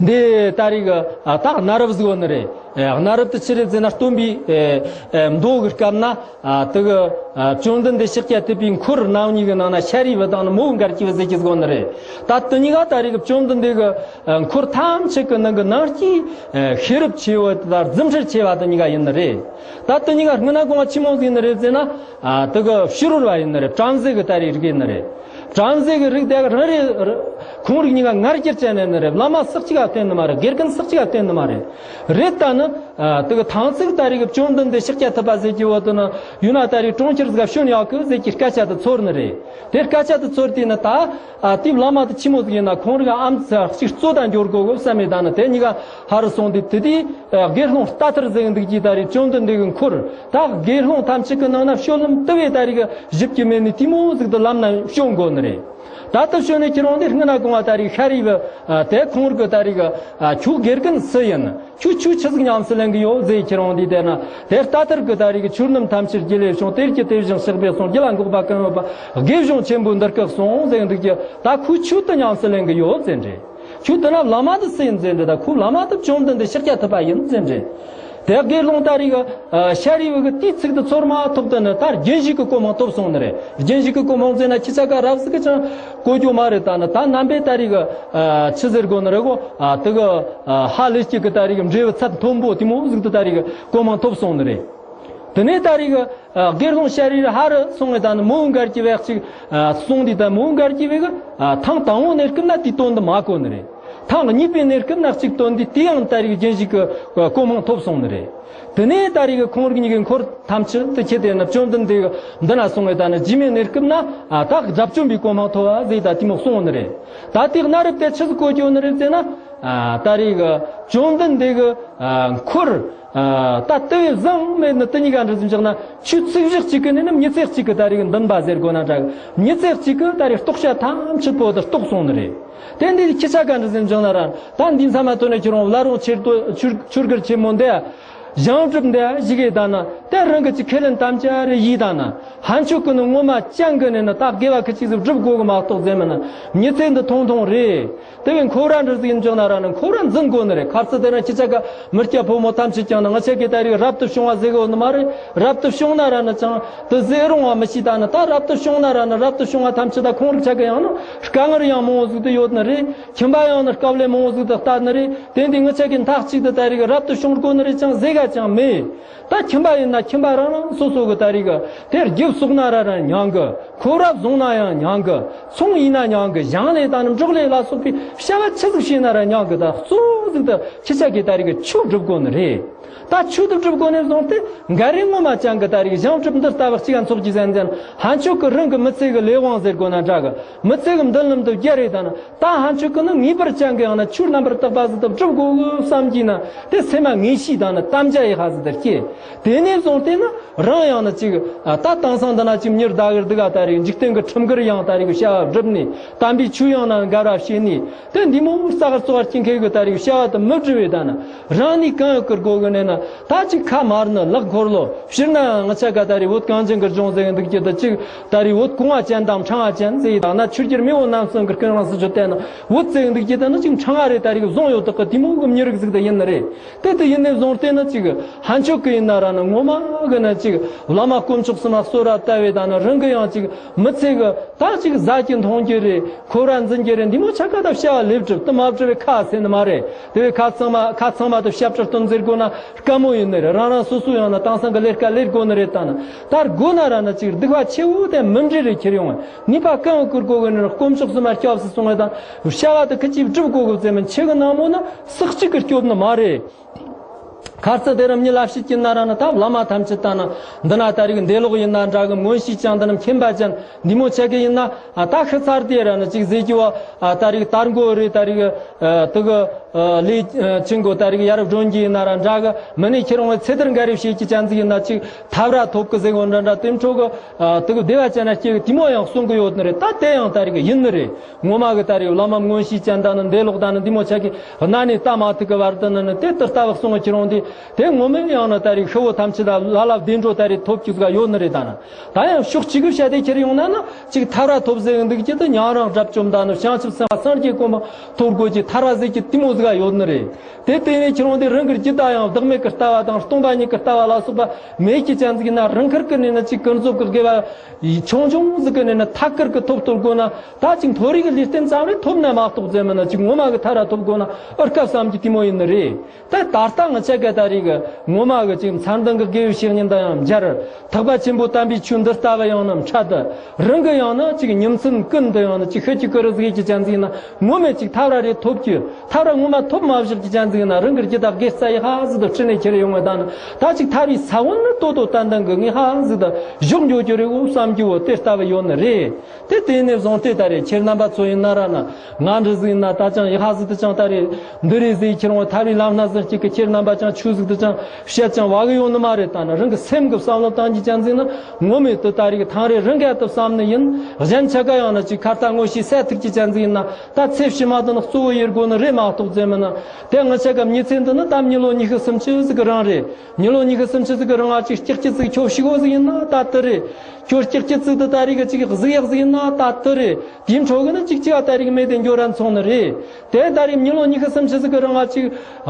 འདི་ད་རེས་གི་ད་གནའ་རབས་ཟིག་ཡོད་ནི་རེད། གནའ་རབས་དུ་ཆི་རེད་ཟེར་ན་སྟོན་པའི་མདོ་གི་སྐབས་ན། ཨ་དེ་གི་ཨ་བཅོམ་ལྡན་འདས་ཤཱཀྱ་ཐུབ་པའི་འཁོར་རྣམ་གཉིས་ཀྱི་ནང་ན་ཤཱ་རིའི་བུ་དང་ནི་མོའུ་འགལ་གྱི་བུ་ཟེར་གྱི་ཟིག་ནི་རེད། ད་དེ་གཉིས་ཀ་ད་རེས་ཀྱི་བཅོམ་ལྡན་འདས་ཀྱི་ཨ་འཁོར་ཐམས་ཅད་ཀྱི་ནང་གི་ནང་གི་ཨ་ཤེས་རབ་ཆེ་བ་དང་རྫུ་འཕྲུལ་ཆེ་བ་དེ་གཉིས་ཀ་ཡིན་ནི་རེད། ད་དེ་གཉིས་ཀ་སྔོན་ན་གོང་མ་ཆི་མོ་ཟིག་ནི་རེད་ཟེར་ན། ཨ་དེ་གི་ཕྱི་རོལ་བ་ཡིན་ནི་རེད། བྲམ་ཟེ་གི་ད་རེས་རིགས་ཡིན་ནི་རེད། བྲམ་ཟེ་གི་རིགས་དེ་ག་རང་རེ་ཁོང་རིགས་གཉིས་ཀ་ངར་སྐྱེར་ཅན་ནི་རེད། བླ་མ་སག་གཅིག་ག་བསྟེན་ནི་མ་རེད། དགེ་རྒན་སག་གཅིག་ག་བསྟེན་ནི་མ་རེད། རེད་ད་ནི། ཨ་དེ་གི་ཐང་ཚིག་ད་རེས་གི་བཅོམ་ལྡན་འདས་ཤཱཀྱ་ཐུབ་པ་ཟེར་གྱི་བོ་དེ་ནི་ཡུལ་ན་ད་རེས་གྲོང་ཁྱེར་ཟིག་བྱོན་ཡག་གི་ཟེར་གྱི་སྐད་ཆ་དེ་ཚོར་ནི་རེད། དེ་སྐད་ཆ་དེ་ཚོར་དུས་ནི་ད་ཨ་དེ་བླ་མ་དེ་ཆི་མོ་ཟིག་ཡིན་ན་ཁོང་རིགས་ཨམ་ཚ་གཅིག་གཙོ་དང་འབྱོར་དགོ་གི་བསམ་མེད་ད་ནི་དེ་གཉིས་ཀ་ཧ་རུ་སོང་དུས་དེ་དུས་ཨ་དགེ་སློང་རྟ་ཐར་ཟེར་གི་འདུག་གི་ད་རེས་བཅོམ་ལྡན་འདས་གི་འཁོར་ད་དགེ་སློང་ཐམས་ཅད་གི་ནང་ན་སྤྱོད་ལམ་དུ་བས་ད་རེས་གི་ཞིབ་ཀྱི་མེད་ནི་དེ་མོ་ཟིག་དུ་ལམ་ན་སྤྱོད་དགོ་ནི་རེད། ད་ལྟ་བྱོན་ནས་ཁྱེར་འོང་དེ་སྔ་ན་གོང་བ་ད་རེས་ཤཱ་རིའི་བུ་དེ་ཁོང་གི་ད་རེས་ཁྱོད་དགེ་རྒན་སུ་ཡིན། ཁྱོད་ཆོས་ཆི་ཟིག་ཉམས་སུ་ལེན་གི་ཡོད་ཟེར་ཁྱེར་འོང་དུས་དེ་ན་དེ་རྟ་ཐར་གི་ད་རེས་ཆོས་རྣམས་ཐམས་ཅད་རྒྱུད་ལས་བྱུང་། དེ་རྒྱུ་དེ་བཞིན་གཤེགས་པས་གསུངས། རྒྱུད་ལ་འགོག་པ་གང་ཡོད་པ། དགེ་སྦྱོང་ཆེན་པོའི་འདི་སྐད་གསུངས་ཟེར་འདུག་གི་ད་ཁོས་ཆོས་དེ་ཉམས་སུ་ལེན་གི་ཡོད་ཟེར་འདྲི། ཁྱོད་དེ་ན་བླ་མ་དེ་སུ་ཡིན་ཟེར་འདྲི། ད་ཁོ་བླ་མ་དེ་བཅོམ་ལྡན་འདས་ཤཱཀྱ་ཐུབ་པ་ཡིན་ཟེར་འདྲི། དེ་དགེ་སློང་ད་རེས་ཤཱ་རིའི་བུ་གི་དེའི་ཚིག་དེ་ཚོར་མ་ཐུབ་དུ་ནི་ད་རྒྱུན་ཞིག་གི་གོ་འཕང་ཐོབ་སོང་ནི་རེད། རྒྱུན་ཞིག་གི་གོ་འཕང་ཟེར་ན་ཁྱི་ཆ་ག་རབ་ཟིག་གི་ཅང་གོ་རྒྱུ་མ་རེད། ད་ནི་ད་རྣམ་པས་ད་རེས་ཆི་ཟེར་དགོ་ནི་རེད་གོ། དེ་གི་ཧ་ལས་ཀྱི་གི་ད་རེས་འབྲས་བུ་ཚད་མཐོན་པོ་དེ་མོ་ཟིག་དུ་ད་རེས་གོ་འཕང་ཐོབ་སོང་ནི་རེད། དེ་ནས་ད་རེས་དགེ་སློང་ཤཱ་རིར་ཧ་རུ་སོང་བའི་ད་ནི་མོའུ་འགལ་གྱི་བས་གཅིག་སོང་དུས་ད་མོའུ་འགལ་གྱི་བས་གི་ཐེངས་དང་པོ་གནས་སྐབས་ན་དེའི་དོན་དུ་མ་གོ་ནི་རེད། ཐེངས་གཉིས་པའི་གནས་སྐབས་ན་གཅིག་དོན་དུ་དེ་ཡང་ད་རེས་རྒྱུན་ཞིག་གི་གོ་འཕང་ཐོབ་སོང་ནི་རེད། དེ་ནས་ད་རེས་གི་ཁོང་རིགས་གཉིས་ཀྱི་འཁོར་ཐམས་ཅད་དུ་ཁྱེད་དེ་ནི་བཅོམ་ལྡན་འདས་འདི་ན་སོང་བའི་ད་ནི་རྗེས་མའི་གནས་སྐབས་ན་ད་དགྲ་བཅོམ་པའི་གོ་འཕང་ཐོབ་པ་ཟེར་ད་དེ་མོ་གསུངས་ནི་རེད། ད་དེ་གནའ་རབས་དེ་ཆི་ཟིག་གོ་རྒྱུ་ནི་རེད་ཟེར་ན། ད་རེས་གི་བཅོམ་ལྡན་འདས་གི་འཁོར། ད་ལྟ་བས་བཟང་མེད་ནི་དེ་གཉིས་ཀ་འདྲ་ཟིན་བཞག་ན་ཆོས་ཚིག་བཞག་གཅིག་གི་ནི་ནི་མྱི་ཚེ་གཅིག་གི་ད་རེས་འདུན་པ་ཟེར་དགོས་ན་འདྲ་གི་མྱི་ཚེ་གཅིག་གི་ད་རེས་རྟོགས་བྱ་ཐམས་ཅད་པོ་དེ་རྟོགས་སོང་ནི་རེད། དེ་འདི་ཁྱི་ཆ་ག་འདྲ་ཟིན་བཞག་ན་ར་ད་འདི་མཚམས་མ་ཐོན་ནས་ཁྱོད་རང་བླ་རུང་ཆེར་ཏོ་ཆུར་ཆུར་གར་ཆེན་མོ་འདི། གཞུང་སྒྲུབ་འདི་ཞིག་གི་ད་ན་དེ་རང་གི་ཅིག་ཁས་ལེན་དམ་བཅའ་རེ་ཡིན་ད་ན། ཕན་ཆོད་གི་ནི་ངོ་མ་ཅང་གི་ནས་ན་ད་དགེ་བ་ཁི་ཅིག་ཟིག་སྒྲུབ་དགོས་གི་མ་གཏོགས་ཟེར་མི་ན་མྱི་ཚེ་འདི་ཐུང་ཐུང་རེད། དེ་བས་འཁོར་བ་འདྲ་ཟིག་ཡིན་ཅང་ན་ར་ན་འཁོར་བ་འཛིན་དགོས་ནི་རེད། ཁ་རྩི་དེ་རང་ཁྱི་ཆ་ག་མི་སྐྱ་ཕོ་མོ་ཐམས་ཅད་ཀྱང་ན་ང་ཆ་གི་ད་རིག་རབ་ཏུ་བྱུང་བ་ཟེར་གི་ཡོད་ནི་མ་རེད། རབ་ཏུ་བྱུང་ན་ར་ན་ཅང་དེ་ཟེར་རུང་བ་མི་ཤེས་ད་ན། ད་རབ་ཏུ་བྱུང་ན་ར་ན་རབ་ཏུ་བྱུང་བ་ཐམས་ཅད་ད་ཁོང་རིག་ཆ་གི་ཡང་ན་དཀའ་ངལ་ཡང་མང་བོ་ཟིག་ཏུ་ཡོད་ནི་རེད། ཁྱིམ་པ་ཡང་ན་དཀའ་ལས་མང་བོ་ཟིག་ཏུ་ལྟ་ནི་རེད། དེ་འདི་ང་ཆ་གི་མཐའ་གཅིག་ཏུ་ད་རིག་རབ་ཏུ་བྱུང་དགོས་ནི་རེད་ཅང་ཟེར་ག་ཅང་མེད། ད་ཁྱིམ་པ་ཡིན་ན་ཁྱིམ་པ་རང་རང་སོ་སོ་གི་ད་རིག་གི་དེར་རྒྱུ་གསོག་ན་ར་ར་མྱང་གི། ཁོ་རབ་བཟུང་ན་ཡང་མྱང་གི། ཚོང་ཡིན་ན་མྱང་གི། ཞིང་ལས་དང་ནི་འབྲོག་ལས་ལ་སོགས་པའི་བྱ་བ་ཆི་ཟིག་བྱས་ན་ར་མྱང་གི། ད་གཙོ་བོ་ཟིག་ད་ཁྱི་ཆ་གི་ད་རིག་གི་ཆོས་སྒྲུབ་དགོས་ནི་རེད། ད་ཆོས་དེ་སྒྲུབ་དགོས་ནས་བཟུང་སྟེ་འགའ་རེ་ངོ་མ་ཅང་གི་ད་རིག་གཞུང་སྒྲུབ་འདི་ལྟ་བུ་གཅིག་ག་འཚོགས་ཀྱི་ཟན་ཟན་ཕན་ཆོད་གི་རང་གི་མི་ཚེ་གི་ལས་དབང་ཟེར་དགོས་ན་འདྲ་གི། མི་ཚེ་གི་མདུན་ལམ་དུ་རྒྱ་རེ་དང་ན། ད་ཕན་ཆོད་གི་ནི་ངེས་པར་ཅན་གི་ཡང་ན་ཆོས་རྣམ་པར་དག་པ་ཟིག་ཏུ་སྒྲུབ་དགོས་གི་བསམ་གྱི་ན། དེ་སེམས་མ་ངེས་ཤེས་དང་ནི་དམ་བཅའ་ཡི་ཧ་ཟིག་ཏུ་སྐྱེ། དེ་ནས་བཟུང་སྟེ་ན་རང་ཡང་ན་ཅིག་ད་དེང་སང་འདི་ན་ཅིག་མྱུར་ཟླ་གི་འདུག་ག་ད་རེས་འཇིག་རྟེན་གི་ཁྲིམས་འགལ་ཡང་ད་རེས་བྱ་བ་སྒྲུབ་ནས། དམ་པའི་ཆོས་ཡང་ན་འགལ་བ་བྱེད་ནས། དེ་འདི་མོ་ས་གར་ཙོག་གར་སྐྱིན་ཁེ་གི་ད་རེས་བྱ་བ་དུ་མི་སྒྲུབ་བས་ད་ན། རང་ནི་གང་ཡོད་ཀི་སྒོ་གི་ནས་ན་ད་ཅིག་ཁ་མར་ནི་ལག་འཁོར་ལོ། ཕྱིར་ན་ང་ཆ་ག་ད་རེས་བོད་གངས་ཅན་གི་ལྗོངས་ཟེར་གི་འདུག་ཀྱི་ད་ཅིག་ད་རེས་བོད་གོང་བ་ཅན་དང་ཕྲེང་བ་ཅན་ཟེར་ཡི་དང་ན། ཆོས་རྒྱལ་མེས་དབོན་རྣམ་གསུམ་གི་སྐུ་རིང་སུ་ཆོད་བལྟས་ན་བོད་ཟེར་གི་འདུག་ཀྱི་ད་ན་ཅིག་ཕྲེང་བ་རེ་ད་རེས་བཟུང་ཡོད་དག་གི་དེ་མོ་གི་མྱི་རིགས་ཟིག་ད་ཡིན་ནི་རེད། དེ་དེ་ཡིན་ནས་བཟུང་སྟེ་ན་ཅིག་ཕན་ཆོད་གི་ཡིན་ན་ར་ན་ངོ་མ་གི་ན་ཅིག་བླ་མ་དཀོན་མཆོག་གསུམ་ལ་གསོལ་ར་བཏབ་བས་ད་ན་རང་གི་ཡང་ཅིག་མི་ཚེ་གི་ད་ཅིག་ཟ་གི་འཐུང་གི་རེད། འཁོར་བ་འཛིན་གྱི་རེད། འདི་མོ་ཆ་ག་ད་བྱ་བ་ལེབ་གྲུབ་དུ་མ་གྲུབ་པའི་ཁ་ཟེར་ནི་མ་རེད། དེ་བས་ཁ་ཚང་མ་ཁ་ཚང་མ་དུ་ཞབས་ཕྱི་སྟོན་ཟེར་དགོས་ན་དཀའ་མོ་ཡིན་ནི་རེད། རང་རང་སོ་སོ་ཡང་ན་དེང་སང་གི་ལས་ཀ་ལས་དགོས་ནི་རེད། ད་ན་ད་དགོས་ན་ར་ན་ཅིག་སྡིག་པ་ཆེ་བོ་དེ་མི་འདྲི་རེ་ཁྱེར་ཡོང་བས། ནུས་པ་གང་བཀུར་དགོས་གི་ནི་རེད། དཀོན་མཆོག་གསུམ་མ་སྐྱབས་སུ་སོང་བས་ད་བྱ་བ་དུ་ཁི་ཅིག་སྒྲུབ་དགོས་གི་ཟེར་མིན་ཆེ་གི་ནང་མོ་ན་སུག་གཅིག་གི་སྐྱོབ་ནི་མ་རེད། ཁ་རྩང་དེ་རིང་མྱི་ལབ་ཤེས་ཀྱི་ན་ར་ན་ད་བླ་མ་ཐམས་ཅད་ད་ན་འདི་ན་ད་རིག་འདས་ལོག་ཡིན་ན་འདྲ་གི། མངོན་ཤེས་ཅན་འདི་རྣམས་མཁྱེན་པ་ཅན་འདི་མོ་ཆ་གི་ཡིན་ན་ད་ཤི་ཚར་དེ་ར་ན་ཅིག་ཟེར་གྱི་བ། ད་རིག་དར་མགོ་རེད། ད་རིག་དུ་གི་ལས་ཆིང་གོ་ད་རིག་ཡ་རབས་སྒྲོན་གྱི་ཡིན་ན་ར་འདྲ་གི། མི་ནས་ཁྱེད་རང་བའི་ཚེ་དར་འགའ་རེ་བྱེད་ཀྱི་ཅན་ཟིག་ཡིན་ན་ཅིག་ཐབས་ར་ཐོབ་གི་ཟེར་གོ་འདྲ་འདྲ་དེ་འཕྲོ་གི་དུ་གི་བདེ་བ་ཅན་ན་སྐྱེ་གི་དེ་མོ་ཡང་གསུང་གི་ཡོད་ནི་རེད། ད་དེ་ཡང་ད་རིག་ཡིན་ནི་རེད། ངོ་མ་གི་ད་རེས་བླ་མ་མངོན་ཤེས་ཅན་དང་ནི་འདས་ལོག་དང་ནི་འདི་མོ་ཆ་གི་གནའ་ནས་ལྟ་མ་ཐུབ་གི་བར་དུ་ནི་ནི་དེ་ལྟར་ལྟ་བུ་གསུང་གི་ཁྱེར་འོང་དེ། དེ་ངོ་མས་ཡང་ན་ད་རེས་ཤི་བོ་ཐམས་ཅད་ལ་ལ་ལ་བདེ་འགྲོ་ད་རེས་ཐོབ་ཀྱི་ཟིག་ཡོད་ནི་རེད། ད་ན་ད་ཡང་ཕྱོགས་གཅིག་གི་བཤད་དེ་ཁྱེར་ཡོང་ན་ན་ཅིག་ཐབས་ར་ཐོབ་ཟེར་གི་འདུག་ཀྱི་དེ་ཉང་རང་དགྲ་བཅོམ་དང་ནི་བྱང་ཆུབ་སེམས་དཔའ་སངས་རྒྱས་གོ་འཕང་ཐོབ་དགོས་ཀྱི་ཐབས་ར་ཟེར་གྱི་དེ་མོ་ཟིག་ཡོད་ནི་རེད། དེ་དེ་ནས་ཁྱེར་འོང་དེ་རང་གི་རྒྱུད་ད་ཡང་བདག་མེད་ཀྱི་ལྟ་བ་དང་སྟོང་པ་ཉིད་ཀྱི་ལྟ་བ་ལ་སོགས་པ་མེད་ཀྱི་ཅན་ཟིག་ན་རང་ཁུར་ཀི་ནས་ན་ཅིག་ཀུན་རྫོབ་ཀྱི་དགེ་བ་ཆུང་ཆུང་ཟིག་གི་ནས་ན་ཐད་ཀར་གི་ཐོབ་ཐུབ་དགོས་ན། ད་ཅིག་མཐོ་རིས་ཀྱི་ལུས་རྟེན་ཙམ་རེ་ཐོབ་ན་མ་གཏོགས་ཟེར་མིན་ན་ཅིག་ངོ་མ་གི་ཐབས་ར་ཐོབ་དགོས་ན་ཨུ་སྐབས་བསམ་གྱི་དེ་མོ་ཡིན་ནི་རེད། ད་ད་ལྟ་ང་ཆ་ག་ད་རེས་གི་ངོ་མ་གི་ཅིག་མཚན་ལྡན་གི་དགེ་བའི་བཤེས་གཉེན་དང་ཡང་མཇལ། ཐེག་པ་ཆེན་པོའི་དམ་པའི་ཆོས་འདི་ལྟ་བུ་ཡང་ན་འཕྲད་དུ། རང་གི་ཡང་ན་ཅིག་ཉིན་མཚན་ཀུན་ཏུ་ཡང་ན་ཅིག་ཤི་ཅིག་ཀི་རུ་ཟིག་གི་ཅན་ཟིག་ན་ངོ་མས་ཅིག་ཐབས་ར་རེ་ཐོབ་ཀྱི། ཐབས་ར་ངོ་མ་ཐོབ་མ་བཞག་གི་ཅན་ཟིག་ན་རང་གི་རྒྱུད་དག་དགེ་རྩ་ཡི་ཧ་ཟིག་ཏུ་ཁྲིད་ནས་ཁྱེར་ཡོང་བ་དང་ད་ཅིག་ཐར་བའི་ས་བོན་ནི་ཏོ་ཏོ་ཏན་ཏན་གི་ངས་ཧ་ཟིག་ཏུ་བཞུགས་འགྱོ་རྒྱུ་རེད་འོ་བསམ་རྒྱུ་བོ་དེ་ལྟ་བུ་ཡོད་ནི་རེད། དེ་དེ་ནས་བཟུང་སྟེ་ད་རེས་ཁྱེད་རྣམ་པ་ཚོ་ཡིན་ན་ར་ན་ང་འདྲ་ཟིག་ཡིན་ན་ད་ཅང་ཡི་ཧ་ཟིག་ཏུ་ཅང་ད་རེས་འདི་རེད་ཟིག་ཁྱེད་རང་ཐར་བའི་ལམ་སྣ་ཟིག་གཅིག་གི་ཁྱེད་རྣམ་པ་ཅང་ཆོས་ཟིག་ཏུ་ཅང་བཤད་ཅང་བ་གི་ཡོད་ནི་མ་རེད། ད་ན་རང་གི་སེམས་གི་བསམ་བློ་བཏང་གི་ཅན་ཟིག་ན་ངོ་མས་དུ་ད་རེས་གི་ཐང་རེ་རང་ག་དུ་བསམ་ནི་ཡིན། གཞན་ཆ་ག་ཡང་ན་ཅིག་ཁ་ལྟ་ངོ་ཤེས་སད་ཐུག་གི་ཅན་ཟིག་ཡིན་ན་ད་ཚེ་ཕྱི་མ་དུ་ནི་གཙོ་བོ་ཡེར་དགོས་ནི་རེད་མ་གཏོགས་ཟེར་མིན་ན། དེ་ང་ཆ་ག་མྱི་ཚེ་འདི་ནི་ད་མྱི་ལོ་ཉི་ཤུ་སུམ་ཅུ་ཟིག་གི་རང་རེད། མྱི་ལོ་ཉི་ཤུ་སུམ་ཅུ་ཟིག་གི་རིང་ང་ཅིག་སྐྱག་སྐྱིད་ཟིག་ཁྱོད་ཤི་གོ་ཟིག་ཡིན་ན་ད་དི་རེད། ཁྱོད་སྐྱག་སྐྱིད་ཟིག་ཏུ་ད་རེས་གི་ཅིག་གཟིག་ཡག་ཟིག་ཡིན་ན་ད་དི་རེད། དེའི་འཕྲོ་གི་ནི་ཅིག་ཅིག་ཨ་ད་རེས་གི་མེད་དེ་འགྱོ་ར་མཚུངས་ནི་རེད། དེ་ད་རེས་མྱི་ལོ་ཉི་ཤུ་སུམ་ཅུ་ཟིག་གི་རིང་ང་ཅིག་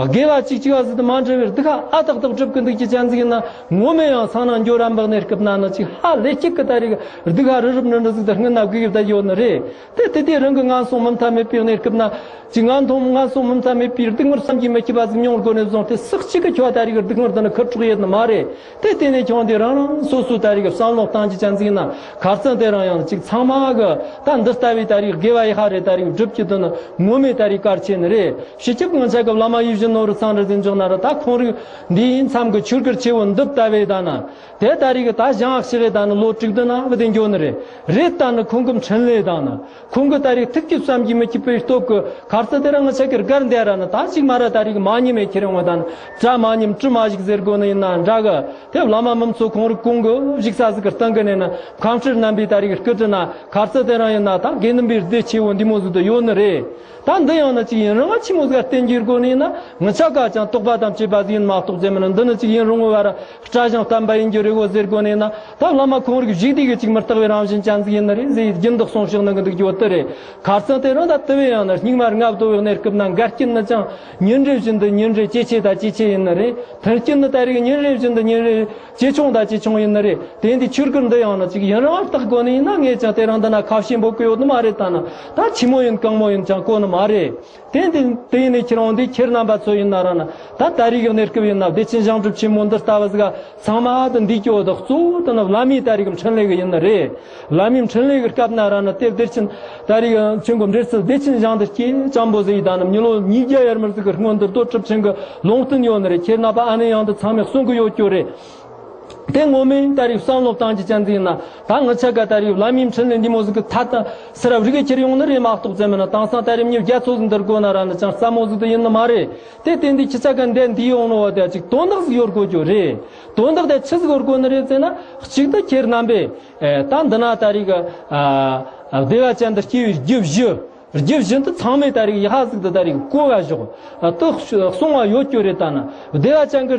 དགེ་བ་ཅིག་ཅིག་ཨ་ཟིག་ཏུ་མ་འདྲ་བའི་སྡིག་ཁ་ཨ་ཏག་ཏག་སྒྲུབ་གི་འདུག་གི་ཅན་ཟིག་ཡིན་ན་ངོ་མས་ཡང་སང་ན་འགྱོ་ར་འབག་ནས་སྐབས་ན་ནི་ཅིག་ཧ་ལས་སྐྱིད་གི་ད་རེས་གི་སྡིག་ཁ་རི་རབ་འདྲ་འདྲ་ཟིག་ཏུ་སྔོན་ན་དགོས་གི་ད་ཡོད་ནི་རེད། དེ་དེ་དེ་རང་གི་ངན་སོང་མུ་མཐའ་མེད་པའི་གནས་སྐབས་ན། ཅིག་ངན་སོང་ངན་སོང་མུ་མཐའ་མེད་པའི་སྡུག་བསྔལ་བསམ་གྱིས་མི་ཁྱབ་པ་ཟིག་མྱོང་དགོས་ནས་བཟུང་སྟེ་སུག་གཅིག་གི་ཁྱོད་ད་རེས་ཀྱི་སྡུག་བསྔལ་འདི་ནི་ཁུར་འཕྲོག་ཡོད་ནི་མ་རེད། དེ་དེ་ནས་ཁྱོད་འདི་རང་རང་སོ་སོ་ད་རེས་ཀྱི་བསམ་བློ་བཏང་གི་ཅན་ཟིག་ན་ཁ་རྩང་དེ་རང་ཡང་ཅིག་ཚང་མ་གི་ད་འདི་ལྟ་བུའི་ད་རེས་དགེ་བ་ཡི་ཧ་རེ་ད་རེས་སྒྲུབ་ཀྱི་འདི་ནི་ངོ་མས་ད་རེས་གལ་ཆེ་ནི་རེད། སྤྱི་ཁྱབ་ང་ཆ་གི་བླ་མ་ཡིད་བཞིན་ནོར་བུ་ཚང་རེ་ཟིན་འཇོག་ན་ར་ད་ཁོང་རིག་འདིའི་མཚམས་ཀྱི་ཆོས་སྒར་ཆེ་བོ་འདི་ལྟ་བུའི་ད་ན། དེ་ད་རེས་ཀྱི་ད་ཞང་ཞི་རེ་ད་ནི་ལོ་དྲུག་བདུན་ན་བུ་དེ་འགྱོ་ནི་རེད། རེད་ད་ནི་ཁོང་གི་འཕྲིན་ལས་དང་ནི། ཁོང་གི་ད་རེས་ཐུགས་ཀྱི་བསམ་གྱིས་མི་ཁྱབ་པའི་སྟོབས་ཀྱི་ཁར་ས་དེ་རང་ང་ཆ་གི་སྒར་འདི་ར་ནི་ད་ཅིག་མ་ར་ ད་རིག་མ་ཉིམ་མེད་ཁྱེར་ཡོང་བ་དང་། གྲྭ་མ་ཉིམ་གྲུ་མ་ཞིག་ཟེར་དགོས་ནི་ཡིན་ན་འདྲ་གི། དེ་བླ་མ་མུན་ཚོ་ཁོང་རིག་གོང་གི་བཞུགས་ས་ཟིག་གི་སྟེང་གི་ནས་ན་ཁམས་སྤྲུལ་རྣམ་པའི་ད་རིག་སྐུ་དྲིན་ན་ཁར་ཚ་དེ་རང་ཡིན་ན་ད་དགེ་འདུན་པའི་སྡེ་ཆེ་བོ་འདི་མོ་ཟིག་ཏུ་ཡོད་ནི་རེད། ད་འདི་ཡང་ན་ཅིག་ཡུན་རིང་ང་ཆི་མོ་ཟིག་བརྟེན་རྒྱུ་དགོས་ནི་ཡིན་ན། ངི་ཆ་ག་ཅང་དོགས་པ་དང་བཅས་པ་ཟིག་ཡིན་མ་གཏོགས་ཙེ་མིན་ན། འདི་ནི་ཅིག་ཡུན་རིང་བོ་བར་སྐྲ་བཞེངས་བསྟན་པ་ཡིན་རྒྱུ་རེད་བོ་ཟེར་དགོས་ནི་ཡིན་ན། ད་བླ་མ་ཁོང་རིག་བཞུགས་དུས་གི་ཅིག་མི་རྟག་པའི་རང་བཞིན་ཅན་ཟིག་ཡིན་ནི་རེད་ཟེར་རྒྱུན་དུ་གསུང་ཕྱོགས་ནང་གི་འདུག་རྒྱུ་བོ་དེ་རེད། ཁར་ཚང་དེ་རིང་ད་དེ་བས་ཡང་ན་སྙིགས་མ་ལྔ་བདོ་བའི་གནས་སྐབས་ན་འགལ་རྐྱེན་ནི་ཅང་ཉིན་རེ་བཞིན་དུ་ཉིན་རེ་ཇེ་ཆེ་དང་ཇེ་ཆེ་ཡིན་ནི་རེད། མཐུན་རྐྱེན་ནི་ད་རིག་ཉིན་རེ་བཞིན་དུ་ཉིན་རེ་ཇེ་ཆུང་དང་ཇེ་ཆུང་ཡིན་ནི་རེད། དེ་འདི་ཆོས་སྐུར་འདི་ཡང་ན་ཅིག་ཡུན་རིང་བར་བརྟག་དགོས་ནི་ཡིན་ན། ངས་ཀྱང་དེ་རིང་འདི་ན་ཁ་ཞེ་འབོད་གི་ཡོད་ནི་མ་རེད། ད་ན་ད་ཆི་མོ་ཡིན་གང་མོ་ཡིན་ཅང་གོ་ནི་མ་རེད། དེ་འདི་དེ་ཡིན་ནི་ཁྱེད་རང་འདི་ཁྱེད་རྣམ་པ་ཚོ་ཡིན་ན་ར་ན། ད་ད་རིག་གི་གནས་སྐབས་ཡིན་ན་བདེ་ཆེན་ཞིང་སྒྲུབ་ཆེན་མོ་འདི་ལྟ་བུ་ཟིག་ཚང་མ་དུ་འདི་སྐྱོ་བ་དུ་གཙོ་བོ་དུ་ནི་བླ་མའི་ད་རིག་འཕྲིན་ལས་གི་ཡིན་ནི་རེད། བླ་མའི་འཕྲིན་ལས་གི་སྐབས་ན་ར་ན་དེ་བདེ་ཆེན་ད་རིག་ཆེན་པོ་འབྲེལ་ཚུལ་བདེ་ཆེན་ཞིང་དུ་སྐྱེས་ཅང་པོ་ཟིག་ཡིན། ད་ནི་མྱི་ལོ་ཉིས་བརྒྱ་ཡར་མར་ཟིག་གི་སྔོན་དུ་སྟོད་གྲུབ་ཆེན་གི་ལུང་བསྟན་ཡོད་ནི་རེད། ཁྱེད་རྣམ་པ་ཨ་ནེ་ཡང་དུ་ཚང་མས་གསུང་གི་ཡོད་སྐྱོ་རེད། དེ་ངོ་མས་ད་རིག་བསམ་བློ་བཏང་གི་ཅན་ཟིག་ཡིན་ན། ད་ངི་ཆ་ག་ད་རིག་བླ་མའི་འཕྲིན་ལས་འདི་མོ་ཟིག་གི་ཐད་དུ་སེ་རབ་རིག་གི་ཁྱེར་ཡོང་ནི་རེད་མ་གཏོགས་ཙེ་མིན་ན། དེང་སང་ད་རིག་མྱི་བརྒྱ་ཚོ་ཟིག་འདིར་དགོས་ན་ར་ནི་ཅང་སླ་མོ་ཟིག་ཏུ་ཡིན་ནི་མ་རེད། དེ་དེ་འདི་ཁྱི་ཆ་ག་འདི་འདི་ཡོང་ནོ་བ་དེ་ཅིག་དོན་དག་ཟིག་ཡོད་དགོས་རྒྱུ་རེད། དོན་དག་དེ་ཆི་ཟིག་ཡོད་དགོས་ནི་རེད་ཟེར་ན། གཅིག་ཏུ་ཁྱེད་རྣམ་པས་ད་འདི་ན་ད་རིག་བདེ་བ་ཅན་དུ་སྐྱེ་བའི་རྒྱུ་བཞི། རྒྱུ་བཞི་འདི་ཚང་མས་ད་རིག་ཡ་ཧ་ཟིག་ཏུ་ད་རིག་གོ་བ་ཞོག་ཏུ་གསུང་བ་ཡོད་རྒྱུ་རེད། ད་ན་བདེ་བ་ཅན་གི་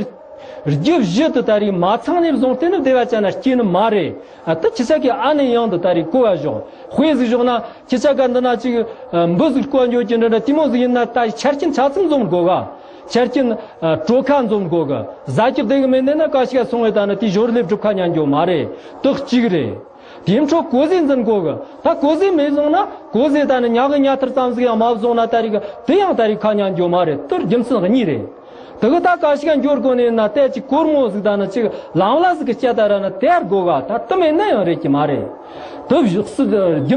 རྒྱུ་བཞི་དུ་ད་རིག་མ་ཚང་ནས་བཟུང་སྟེ་ནི་བདེ་བ་ཅན་ན་སྐྱེ་ནི་མ་རེད། ཨ་ཏི་ཁྱི་ཆ་གི་ཨ་ནེ་ཡང་དུ་ད་རིག་གོ་བ་ཞོག་དཔེ་ཟིག་ཞོག་ན་ཁྱི་ཆ་ག་འདི་ན་ཅིག་འབུ་ཟིག་བཀོལ་འགྱོ་གི་འདྲ་འདྲ་དེ་མོ་ཟིག་ཡིན་ན། ད་ཆ་རྐྱེན་ཆ་ཚང་འཛོམས་དགོ་ག་ཆ་རྐྱེན་གྲོ་ཁ་འཛོམས་དགོ་ག་ཟ་རྒྱུ་བདེ་གི་མེད་ནས་ན་ཀ་ཤི་ག་སོང་བས་ད་ནི་དེ་ཞོར་ལས་སྒྲུབ་ཁ་ཉན་འགྱོ་མ་རེད། དུ་གཅིག་རེད། དེ་འཕྲོ་གོ་ཟས་འཛིན་དགོ་གི། ད་གོ་ཟས་མེད་སོང་ན་གོ་ཟས་ད་ནི་ཉག་གི་ཉག་ཐར་ཙམ་ཟིག་ཡང་མ་བཟུང་ན་ད་རིག་དེ་ཡང་ད་རིག་ཁ་ཉན་འགྱོ་མ་རེད། དུ་རྒྱུ་མཚན་གཉིས་རེད། དེ་གི་ད་ཀ་ཤི་ག་འགྱོ་དགོ་ནས་ན་ལྟས་ཅིག་གོར་མོ་ཟིག་ད་ནི་ཅིག་ལང་ལ་ཟིག་གི་སྐྱ་ད་ར་ན་དེ་ཡར་དགོ་ག་ད་དུ་མེད་ན་ཡང་རེད་ཀྱི་མ་རེད། དུ་རྒྱུ་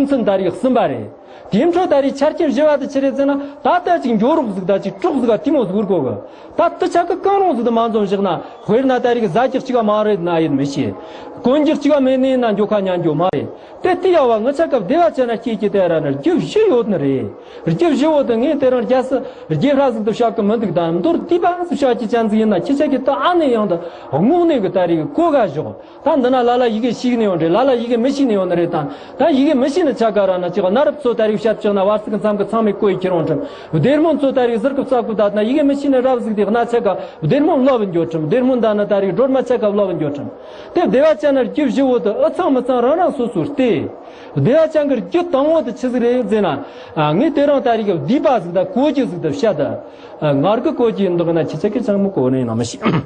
མཚན་ད་རིག་གསུམ་པ་རེད། དེ་འཕྲོ་ད་རིག་ཆ་རྐྱེན་བཞི་བ་དེ་ཆི་རེད་ཟེར་ན། ད་ལྟ་ཅིག་འགྱོ་རོགས་ཟིག་ད་ཅིག་གྲོགས་ཟིག་ག་དེ་མོ་ཟིག་བུར་གོ་གི། ད་དུ་ཆ་གི་གང་རུང་ཟིག་ཏུ་མ་འཛོམས་བཞག་ན། དཔེར་ན་ད་རིག་ཟ་རྒྱུ་གཅིག་ག་མ་རེད་ན་ཡིན་མི་ཤེས། གོན་རྒྱུ་གཅིག་ག་མེད་ནི་ཡིན་ན་འགྱོ་ཁ་ཉན་འགྱོ་མ་རེད། དེ་དེ་ཡ་བ་ངི་ཆ་སྐབས་བདེ་བ་ཅན་ན་སྐྱེས་ཀྱི་དེ་ར་ན་རྒྱུ་བཞི་ཡོད་ནི་རེད། རྒྱུ་བཞི་བོ་དེ་ངས་དེ་རང་རྒྱ་སི་རྒྱས་ཧྲ་ཟིག་ཏུ་བཤད་གི་མི་འདུག་ད་མདོར་བསྡུས་པ་ཟིག་བཤད་ཀྱི་ཅན་ཟིག་ཡིན་ན། ཁྱི་ཆ་གི་ད་ཨ་ནེ་ཡང་ད་དངོས་གནས་གི་ད་རིག་གོ་ག་ཞོག་ད་འདི་ན་ལ་ལ་ཡི་གེ་ཤེས་ནི་ཡོད་རེད། ལ་ལ་ཡི་གེ་མི་ཤེས་ནི་ཡོད་ནི་རེད། ད་ད་ཡི་གེ་མི་ཤེས་ནི་ཆ་ག་ར་ན་ཅིག་གནའ་རབས་ཚོ་ད་རིག་བཤད་ཅིག་ན་བར་སིག་མཚམས་ཀྱི་ཚང་མས་གོ་ཡི་ཁྱེར་འོང་ཁྲིམས། བདེ་སྨོན་ཚོ་ད་རིག་ཟུར་གི་བཙག་གི་ད་ན་ཡི་གེ་མི་ཤེས་ནི་རབ་ཟིག་དེ་གནའ་ཆ་ག་བདེ་སྨོན་ལབ་འགྱོ་ཁྲིམས། བདེ་སྨོན་ད་ན་ད་རིག་སྒྲོལ་མ་ཆ་ག་ལབ་འགྱོ་ཁྲིམས། དེ་བདེ་བ་ཅན་ན་རྒྱུ་བཞི་བོ་དེ་ཨུ་ཚང་མི་ཚང་རང་རང་སོ་སོར་བལྟས། བདེ་བ་ཅན་གི་རྒྱུ་དང་བོ་དེ་ཆི་ཟིག་རེད་ཟེར་ན། ངས་དེ་རང་ད་རིག་བསྡུས་པ་ཟིག་ད་གོ་རྒྱུ་ཟིག་ད་བཤད་ད། ངར་གི་གོ་རྒྱུ་ཡིན་འདུག་ན་ཁྱི་ཆ་གི་ཅང་མི་གོ་ནི་ཡིན་ན་མི་ཤེས།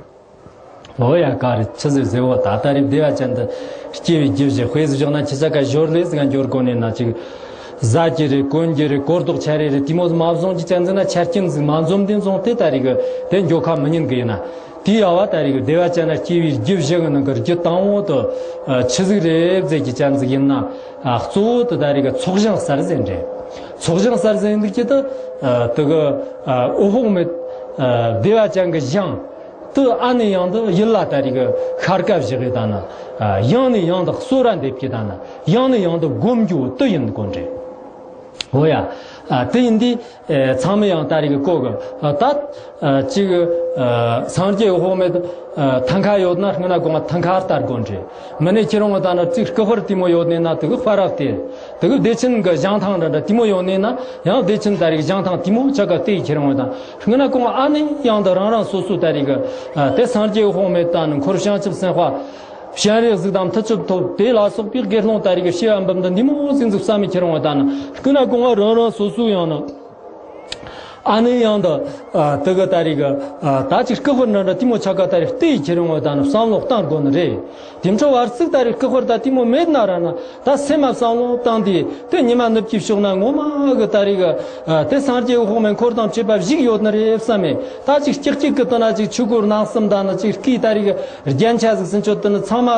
ཨོ་ཡ་ག་རེ་ཆི་ཟིག་ཟེར་བོ། ད་ད་རེས་བདེ་བ་ཅན་དུ་སྐྱེ་བའི་རྒྱུ་བཞི་དཔེ་ཟིག་བཞག་ན། ཁྱི་ཆ་ག་ཞོར་ལས་ཟིག་ག་འགྱོ་དགོ་ནས་ན་ཅིག་ཟ་རྒྱུ་རེད། གོན་རྒྱུ་རེད། གོར་རྡོག་ཆ་རེ་རེད། དེ་མོ་ཟིག་མ་བཟུང་གི་ཅན་ཟིག་ན་ཆ་རྐྱེན་ཟིག་མ་འཛོམས་དེ་བཟུང་སྟེ་ད་རེས་གི་དེ་འགྱོ་ཁ་མི་ཉན་གི་ཡིན་ན། དེ་ཡ་བ་ད་རེས་གི་བདེ་བ་ཅན་ན་སྐྱེ་བའི་རྒྱུ་བཞི་གི་ནང་གི་རྒྱུ་དང་བོ་དུ་ཆི་ཟིག་རེད་ཟེར་གི་ཅན་ཟིག་ཡིན་ན། གཙོ་བོ་དུ་ད་རེས་གི་ཚོགས་ཞིང་གསར་ཟིན་རེད། ཚོགས་ཞིང་གསར་ཟིན་འདུག་གི་དུ་དུ་གི་འོད་དཔག་མེད་བདེ་བ་ཅན་གི་ཞིང་། དུ་ཨ་ནི་ཡང་དུ་ཡིད་ལ་ད་རེས་གི་ཤར་ཀ་བཞག་གི་ད་ན། ཡང་ནི་ཡང་དུ་གསོལ་ར་འདེབས་ཀྱི་ད་ན། ཡང་ནི་ཡང་དུ་སྒོམ་རྒྱུ་དུ་ཡིན་དགོས་རེད། འོ་ཡ། དུ་ཡིན་དུས་ཚང་མས་ཡང་ད་རེས་གི་གོ་གི་ད་ཅིག་སངས་རྒྱས་འོད་དཔག་མེད་ཐང་ཁ་ཡོད་ན་སྔོན་ན་གོང་མ་ཐང་ཁ་ལྟར་དགོས་རེད། མི་ནས་ཁྱེད་རང་ད་ན་ཅིག་སྐུ་ཧོར་དེ་མོ་ཡོད་ནས་ན་དུ་གི་ཕ་རག་སྟེ། དེ་གི་བདེ་ཆེན་གི་བཞེངས་ཐང་འདྲ་འདྲ་དེ་མོ་ཡོང་ནས་ན་ཡང་བདེ་ཆེན་ད་རེས་བཞེངས་ཐང་དེ་མོ་ཆ་ག་བལྟས་ཁྱེར་འོང་དང་། སྔོན་ན་གོང་ཨ་ནི་ཡང་དུ་རང་རང་སོ་སོ་ད་རེས་གི་དེ་སངས་རྒྱས་དབང་མེད་དང་འཁོར་བྱང་ཆུབ་སེམས་དཔའ་སྤྱན་རས་གཟིགས་དང་མཐུ་ཆུབ་ཐོབ་དེ་ལ་སོགས་པའི་དགེ་སློང་ད་རེས་གི་བྱེ་བ་འབུམ་དུ་འདི་མོ་ཟིག་འཛུགས་བསམ་མི་ཁྱེར་འོང་དང་། སྔོན་ན་གོང་ཨ་རང་རང་སོ་སོ་ཡང་ན། ཨ་ནི་ཡང་དུ་དེ་གི་ད་རེས་གི་ད་ཅིག་སྐུ་ཧོར་འདྲ་འདྲ་དེ་མོ་ཆ་ག་ད་རེས་བལྟས་ཁྱེར་འོང་དང་བསམ་བློ་གཏང་དགོས་ནི་རེད། དེ་འཕྲོ་བར་ཚིག་ད་རེས་སྐུ་ཧོར་ད་དེ་མོ་མེད་ན་ར་ན། ད་སེམས་མ་བསམ་བློ་བཏང་དུས་དེ་ཉི་མ་ནུབ་ཀྱི་ཕྱོགས་ན་ངོ་མ་གི་ད་རེས་གི་དེ་སངས་རྒྱས་དབང་མེད་འཁོར་དང་བཅས་པ་བཞུགས་ཡོད་ནི་རེད་བསམ་མེད། ད་ཅིག་ཀྱག་ཀྱག་གི་དོན་ན་ཅིག་ཆོས་སྒོར་ནང་གསུམ་དང་ནི་ཅིག་སྐུའི་ད་རེས་གི་རྒྱན་ཆ་ཟིག་ཟིན་ཆོད་དུ་ནི་ཚང་མ་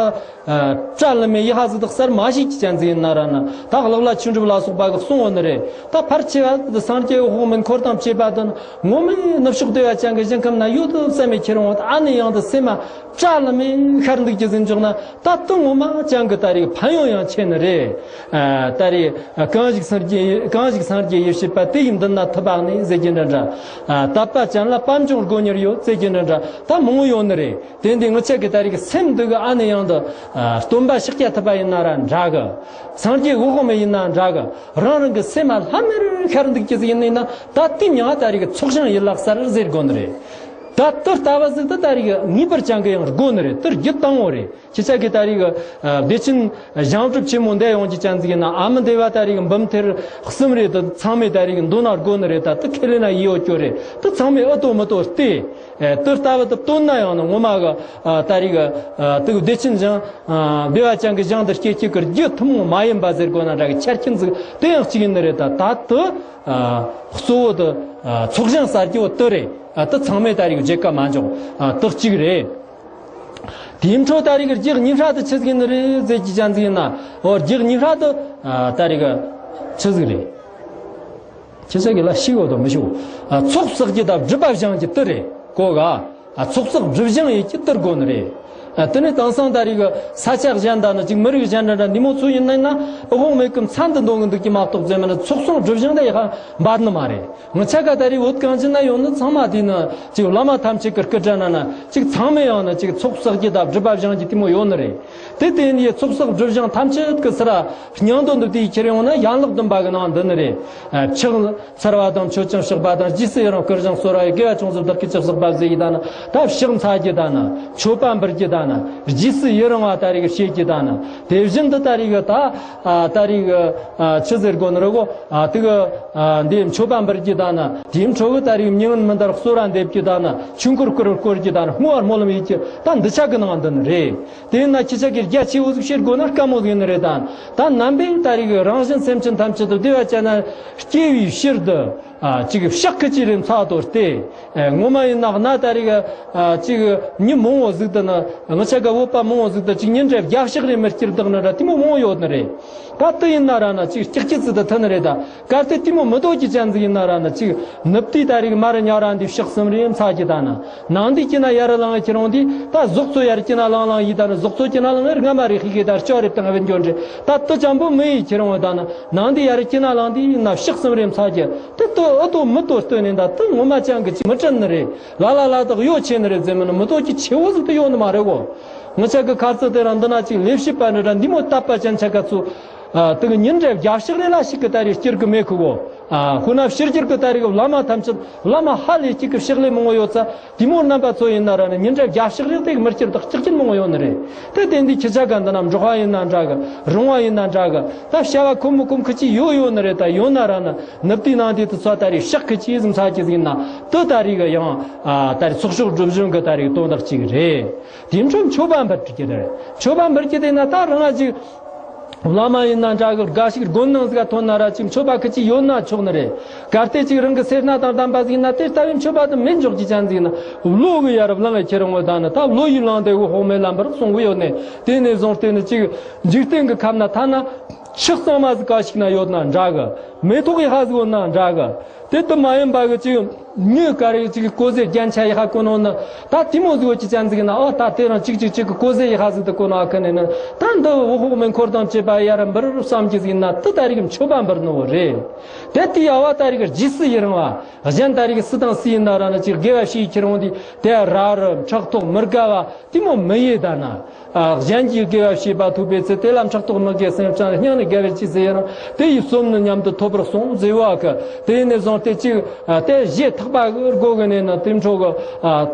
བཀྲ་ལི་མེ་ཡི་ཧ་ཟིག་དག་གསར་མ་ཞིག་གི་ཅན་ཟིག་ཡིན་ན་ར་ན། ད་གློག་ལ་ཆུ་འགྲུབ་ལ་སོགས་པ་གི་གསུང་འོ་ནི་རེད། ད་ཕར་ཆེ་བ་དེ་སངས་རྒྱས་དབང་མེད་འཁོར་དང་བཅས་ པ་དང་ངོ་མའི་ནུབ་ཕྱོགས་བདེ་བ་ཅན་གྱི་ཞིང་ཁམས་ན་ཡོད་དུ་བསམ་མེད་ཁྱེར་འོང་ཨ་ནི་ཡང་དུ་སེམས་མ་བཀྲ་ལ་མེ་ཤར་འདུག་ཀྱི་ཟིན་འཇོག་ན་ད་དུང་ངོ་མ་ཅང་གི་ད་རིག་ཕན་ཡོན་ཡང་ཆེ་ནི་རེད། ད་རིག་གང་ཞིག་སངས་རྒྱས་གང་ཞིག་སངས་རྒྱས་ཡེ་ཤེས་པ་དེ་ཡི་མདུན་ན་ཐུབ་པ་ནི་ཟེར་གྱི་འདྲ་འདྲ། དད་པ་ཅན་ལ་པད་འབྱུང་དགོས་ཉེར་ཡོད་ཟེར་གྱི་འདྲ་འདྲ་ད་མང་བོ་ཡོད་ནི་རེད། དེ་འདི་ངི་ཆ་གི་ད་རིག་སེམས་འདུག་གི་ཨ་ནི་ཡང་དུ་སྟོན་པ་ཤཱཀྱ་ཐུབ་པ་ཡིན་ན་ར་འདྲ་གི། སངས་རྒྱས་དབུ་དཔང་མི་ཡིན་ན་འདྲ་གི། རང་རང་གི་སེམས་མ་ལྷམ་མེར་ཤར་འདུག་ཀྱི་ཟིག་ཡིན་ན་ད་དེ་མྱང་ད་རིག་ཚོགས་ཞིང་ཡིད་ལ་གསལ་ཟེར་དགོས་ནི་རེད། ད་དུ་ལྟ་བ་ཟིག་ཏུ་ད་རིག་ངེས་པར་ཅང་གི་ཡང་དགོས་ནི་རེད། དུ་རྒྱུ་དང་བོ་རེད། ཁྱེད་ཅག་གི་ད་རིག་བདེ་ཆེན་ཞིང་སྒྲུབ་ཆེན་མོ་འདས་ཡོང་གི་ཅན་ཟིག་ཡིན་ན་ཨ་མི་འདས་པ་ད་རིག་འབུམ་ཐེར་གསུམ་རེད། དུ་ཚང་མས་ད་རིག་འདོན་ན་དགོས་ནི་རེད། ད་དུ་ཁས་ལེན་ན་ཡིའོ་སྐྱོ་རེད། དུ་ཚང་མས་ཨུ་ཏོ་མི་ཏོ་སྟེ། དུ་ལྟ་བུ་དུ་བཏོན་ན་ཡང་ནི་ངོ་མ་གི་ད་རིག་དུ་བདེ་ཆེན་ཞིང་བདེ་བ་ཅན་གྱི་ཞིང་དུ་སྐྱེ་སྐྱེ་གི་རྒྱུ་ཐུན་མོང་མ་ཡིན་པ་ཟེར་དགོས་ན་འདྲ་གི་ཆ་རྐྱེན་ཟིག་དེ་ཡང་གཅིག་ཡིན་ནི་རེད། ད་ད་དུ་གཙོ་བོ་དུ་ཚོགས་ཞིང་གསར་གྱི་བོ་དུ་རེད། དུ་ཚང་མས་ད་རིག་བརྗེད་ཀ་མ་འཇོག་དུ་གཅིག་རེད། དེའི་འཕྲོ་ད་རིག་རྒྱུ་གཉིས་ཧྲ་དུ་ཆི་ཟིག་ཡིན་ནི་རེད་ཟེར་གྱི་ཅན་ཟིག་ཡིན་ན་འོ་རྒྱུ་གཉིས་ཧྲ་དུ་ད་རིག་ཆི་ཟིག་རེད། ཁྱེད་ཅག་གི་ལ་ཤི་གོ་དོ་མི་ཤི་གོ། ཚོགས་བསགས་ཀྱི་དང་སྒྲུབ་པ་བཞེངས་ཀྱི་དུ་རེད་གོ་ག། ཚོགས་བསགས་སྒྲུབ་བཞེངས་ཡེད་ཀྱི་དུ་དགོ་ནི་རེད། དེ་ནས་དེང་སང་ད་རིག་ས་ཆ་གཞན་དང་ནི་ཅིག་མི་རིགས་གཞན་འདྲ་འདྲ་འདི་མོ་ཚོ་ཡིན་ན་ཡིན་ན་དབུ་དཔང་མེད་གི་མཚན་དུ་འདོན་གི་འདུག་གི་མ་གཏོགས་ཟེར་མི་ནི་ཚོགས་བསགས་སྒྲུབ་བཞེངས་དེ་ཡི་ཧ་འབར་ནི་མ་རེད། ངི་ཆ་ག་ད་རིག་བོད་གངས་ཅན་ན་ཡོད་ནི་ཚང་མ་དེ་ནི་ཅིག་བླ་མ་ཐམས་ཅད་ཀྱི་སྐུ་དྲིན་ན་ན་ཅིག་ཚང་མས་ཡང་ནི་ཅིག་ཚོགས་བསགས་ཀྱི་དང་སྒྲུབ་པ་བཞེངས་ཀྱི་དེ་མོ་ཡོད་ནི་རེད། དེ་དེ་ནས་ཚོགས་བསགས་སྒྲུབ་བཞེངས་ཐམས་ཅད་ཀྱི་སར་སྙིང་དོན་དུ་དེའི་ཁྱེར་ཡོང་ན་ཡན་ལག་བདུན་པ་གི་ནང་འདི་ནི་རེད། ཕྱག་འཚལ་བ་དང་མཆོད་ཅིང་བཤགས་པ་དང་། རྗེས་སུ་ཡི་རང་བསྐུལ་ཞིང་གསོལ་བ་ཡི། དགེ་བ་ཅུང་ཟད་བདག་གིས་ཅི་བསགས་པ་ཟེར་གྱི་དང་ནི་ད་ཕྱག་འཚལ་གྱི་དང་ནི་མཆོད་པ་འབུལ་གྱི་དང་ནི་རྗེས་སུ་ཡི་རང་བ་ད་རིག་བྱེད་ཀྱི་དང་ནི་དེ་བཞིན་དུ་ད་རིག་ད་ད་རིག་ཆི་ཟེར་དགོ་ནི་རེད་གོ། དེ་གི་འདི་མཆོད་པ་འབུལ་གྱི་དང་ནི་དེའི་འཕྲོ་གི་ད་རིག་མྱ་ངན་མི་འདའ་བར་གསོལ་བ་འདེབས་ཀྱི་དང་ནི་ཆོས་འཁོར་བསྐོར་བསྐོར་གྱི་དང་ནི་བསྔོ་བ་སྨོན་ལམ་ཡེད་ཀྱི་ད་འདི་ཆ་གི་ནང་འདི་ནི་རེད། དེས་ན་ཁྱེད་ཅག་གིས་རྒྱ་ཆེ་བོ་ཟིག་བཤད་དགོས་ན་དཀའ་མོ་ཟིག་ནི་རེད་དང་། ད་རྣམ་པའི་ད་རིག་རང་བཞིན་སེམས་ཅན་ཐམས་ཅད་དུ་བདེ་བ་ཅན་ན་སྐྱེ་བའི་ཕྱིར་དུ་ཅིག་བཤགས་ཁུ་ཅི་རེ་མཚག་ཏོ་སྟེ། ངོ་མ་ཡིན་ན་གནའ་ད་རིག་ཅིག་མྱི་མང་བོ་ཟིག་ཏུ་ན་ངི་ཆ་ག་བོད་པ་མང་བོ་ཟིག་ཏུ་ཅིག་ཉིན་རེ་བརྒྱ་ཕྱག་རེ་མི་སྐྱིར་བདག་ནི་ར་དེ་མོ་མང་བོ་ཡོད་ནི་རེད། ད་དུ་ཡིན་ན་ར་ན་ཅིག་སྐྱག་སྐྱིད་ཟིག་ཏུ་ཐུ་ནི་རེད་ད། གལ་ཏེ་དེ་མོ་མི་ལྡོག་གི་ཅན་ཟིག་ཡིན་ན་ར་ན་ཅིག་ནུབ་དུས་ད་རིག་མར་ཉལ་ར་འདི་ཕྱག་གསུམ་རེ་མཚག་གི་ད་ན། ནང་འདི་སྐྱིད་ན་ཡར་ལངས་ཁྱེར་འོང་འདི་ད་ཟོག་ཚོ་ཡར་སྐྱིད་ན་ལངས་ལངས་ཡི་ད་ན་ཟོག་ཚོ་སྐྱིད་ན་ལངས་ངེར་སྔ་མ་རེ་ཤི་གི་ད་ལྕགས་རེ་བཏང་བན་འགྱོ་འདྲེ། ད་དུ་ཅམ་པོ་མི་ཡི་ཁྱེར་འོང་ད་ན་ནང་འདི་ཡར་སྐྱིད་ན་ལངས་འདི་ཡིན་ན་ཕྱག་གསུམ་རེ་མཚག་གི་དུ་དུ་ཨུ་དོ་མི་དོ་སྟོན་ནས་ད་དུ་ངོ་མ་ཅང་གི་ཅི་མི་དྲན་ནི་རེད། ལ་ལ་ལ་དག་ཡོ་ཆེ་ནི་རེད་ཟེར་མི་ནི་མི་དོ་གི་ཆེ་བོ་ཟིག་ཏུ་ཡོད་ནི་མ་རེད་གོ། ངི་ཆ་གི་ཁ་ཚུ་དེ་རང་འདི་ན་ཅིག་ལས་བྱེད་པ་འདྲ་འདྲ་འདི་མོ་དད་པ་ཅན་ཆ་ག་ཚུ། དེ་གི་ཉིན་རེ་བརྒྱ་ཕྱག་རེ་ལ་ཞིག་གི་ད་རེ་སྐྱིར་གི་མེད་ཁུ་གོ། ཧུ་ན་ཕྱི་རྒྱལ་གི་ད་རེ་གི་བླ་མ་ཐམས་ཅད་བླ་མ་ཧ་ལས་ཅིག་གི་ཕྱག་ལས་མང་བོ་ཡོད་ས། དེ་མོ་རྣམ་པ་ཚོ་ཡིན་ན་ར་ནི་ཉིན་རེ་བརྒྱ་ཕྱག་རེ་དེ་གི་མི་སྐྱིར་དག་ཅིག་ཅིག་མང་བོ་ཡོད་ནི་རེད། དེ་དེ་འདི་ཁྱི་ཆ་ག་འདི་ན་འབྲོག་པ་ཡིན་ན་འདྲ་གི་རོང་བ་ཡིན་ན་འདྲ་གི་ད་བྱ་བ་ཁོམ་མི་ཁོམ་ཁུ་ཅིག་ཡོད་ཡོད་ནི་རེད། ད་ཡོད་ན་ར་ནི་ནུབ་དུས་ནང་དུས་དུ་ཚོ་ད་རེ་ཕྱག་ཁུ་ཅིག་ཟིམ་ཚ་ཅིག་ཟིན་ན་དུ་ད་རེ་གི་ཡང་ད་རེ་ཚོགས་ཤོག་སྒྲུབ་གཞུང་གི་ད་རེ་དོན་དག་ཅིག་རེད། དེ་འཕྲོ་མཆོད་པ་འབུལ་གྱི་རེད། མཆོད་པ་འབུལ་གྱི་དེ་ན་ད་རང་ང་ཅིག་བླ་མ་ཡིན་ན་འདྲ་གི་དགའ་ཞིག་དགོན་ནང་ཟིག་ག་ཐོན་ན་ར་ཅིག་མཆོད་པ་ཁུ་ཅིག་ཡོད་ན་ཆོག་ནི་རེད། གལ་ཏེ་ཅིག་རང་གི་སེར་སྣ་དང་ལྡན་པ་ཟིག་ན་དེ་ལྟ་བུའི་མཆོད་པ་དུ་མེད་འཇོག་གི་ཅན་ཟིག་ན་བློ་གི་ཡ་རབས་ལང་ཁྱེར་འོང་ད་ནི་ད་བློ་ཡི་ལང་དེ་འུ་ཧོ་མེ་ལམ་པར་གསུང་གི་ཡོད་ནས། དེ་ནས་བཟུང་སྟེ་ནི་ཅིག་འཇིག་རྟེན་གི་ཁམས་ན་ཐ་ན་ཆུ་གཙང་མ་ཟིག་ག་ཞིག་ན་ཡོད་ན་འདྲ་གི་མེ་ཏོག་ཡི་ཧ་ཟིག་ཡོད་ན་འདྲ་གི་དེ་དུ་མ་ཡིན་པ་གི་ཅིག་མྱི་ག་རེ་ཅིག་གོ་ཟེ་རྒྱན་ཆ་ཡི་ཧ་གོ་ནོ་ནི་ད་དེ་མོ་ཟིག་ཡོད་ཀྱི་ཅན་ཟིག་ན། ཨོ་ད་དེ་རང་ཅིག་ཅིག་ཅིག་གི་གོ་ཟེ་ཡི་ཧ་ཟིག་ཏུ་གོ་ནོ་ཨ་ཁ་ནས་ནི་ད་འདི་འུ་ཧོག་མེ་འཁོར་དང་བཅས་པ་ཡ་ར་འབུར་བསམ་གྱི་ཟིག་ན་དུ་ད་རིག་མཆོད་པ་འབུར་ནོ་རེད། དེ་དེ་ཡ་བ་ད་རིག་རྗེས་སུ་ཡི་རང་བ་གཞན་ད་རིག་སུ་དང་སུ་ཡིན་ན་ར་ནི་ཅིག་དགེ་བ་བྱེད་ཁྱེར་འོང་དེ་དེ་ར་རུ་ཕྲག་དོག་མི་དགའ་བ་དེ་མོ་མི་ཡེ་ད་ན། གཞན་གྱིས་དགེ་བ་བྱས་པ་ཐོས་པའི་ཚེ། དེ་ལ་ཕྲག་དོག་མི་དགེ་སེམས་ཅན་སྙིང་ནས་དགེ་བའི་ཅི་ཟེར་ཡང་དེ་ཡི་སོམ་ནི་མཉམ་དུ་ཐོབ་པར་གསུངས་ཟེར་བ་གི། དེ་ནས་བཟུང་སྟེ་གཅིག་དེ་བཞེས་ཐག་པ་གི་སྒོ་གི་ནས་ནི་དེ་འཕྲོ་གི་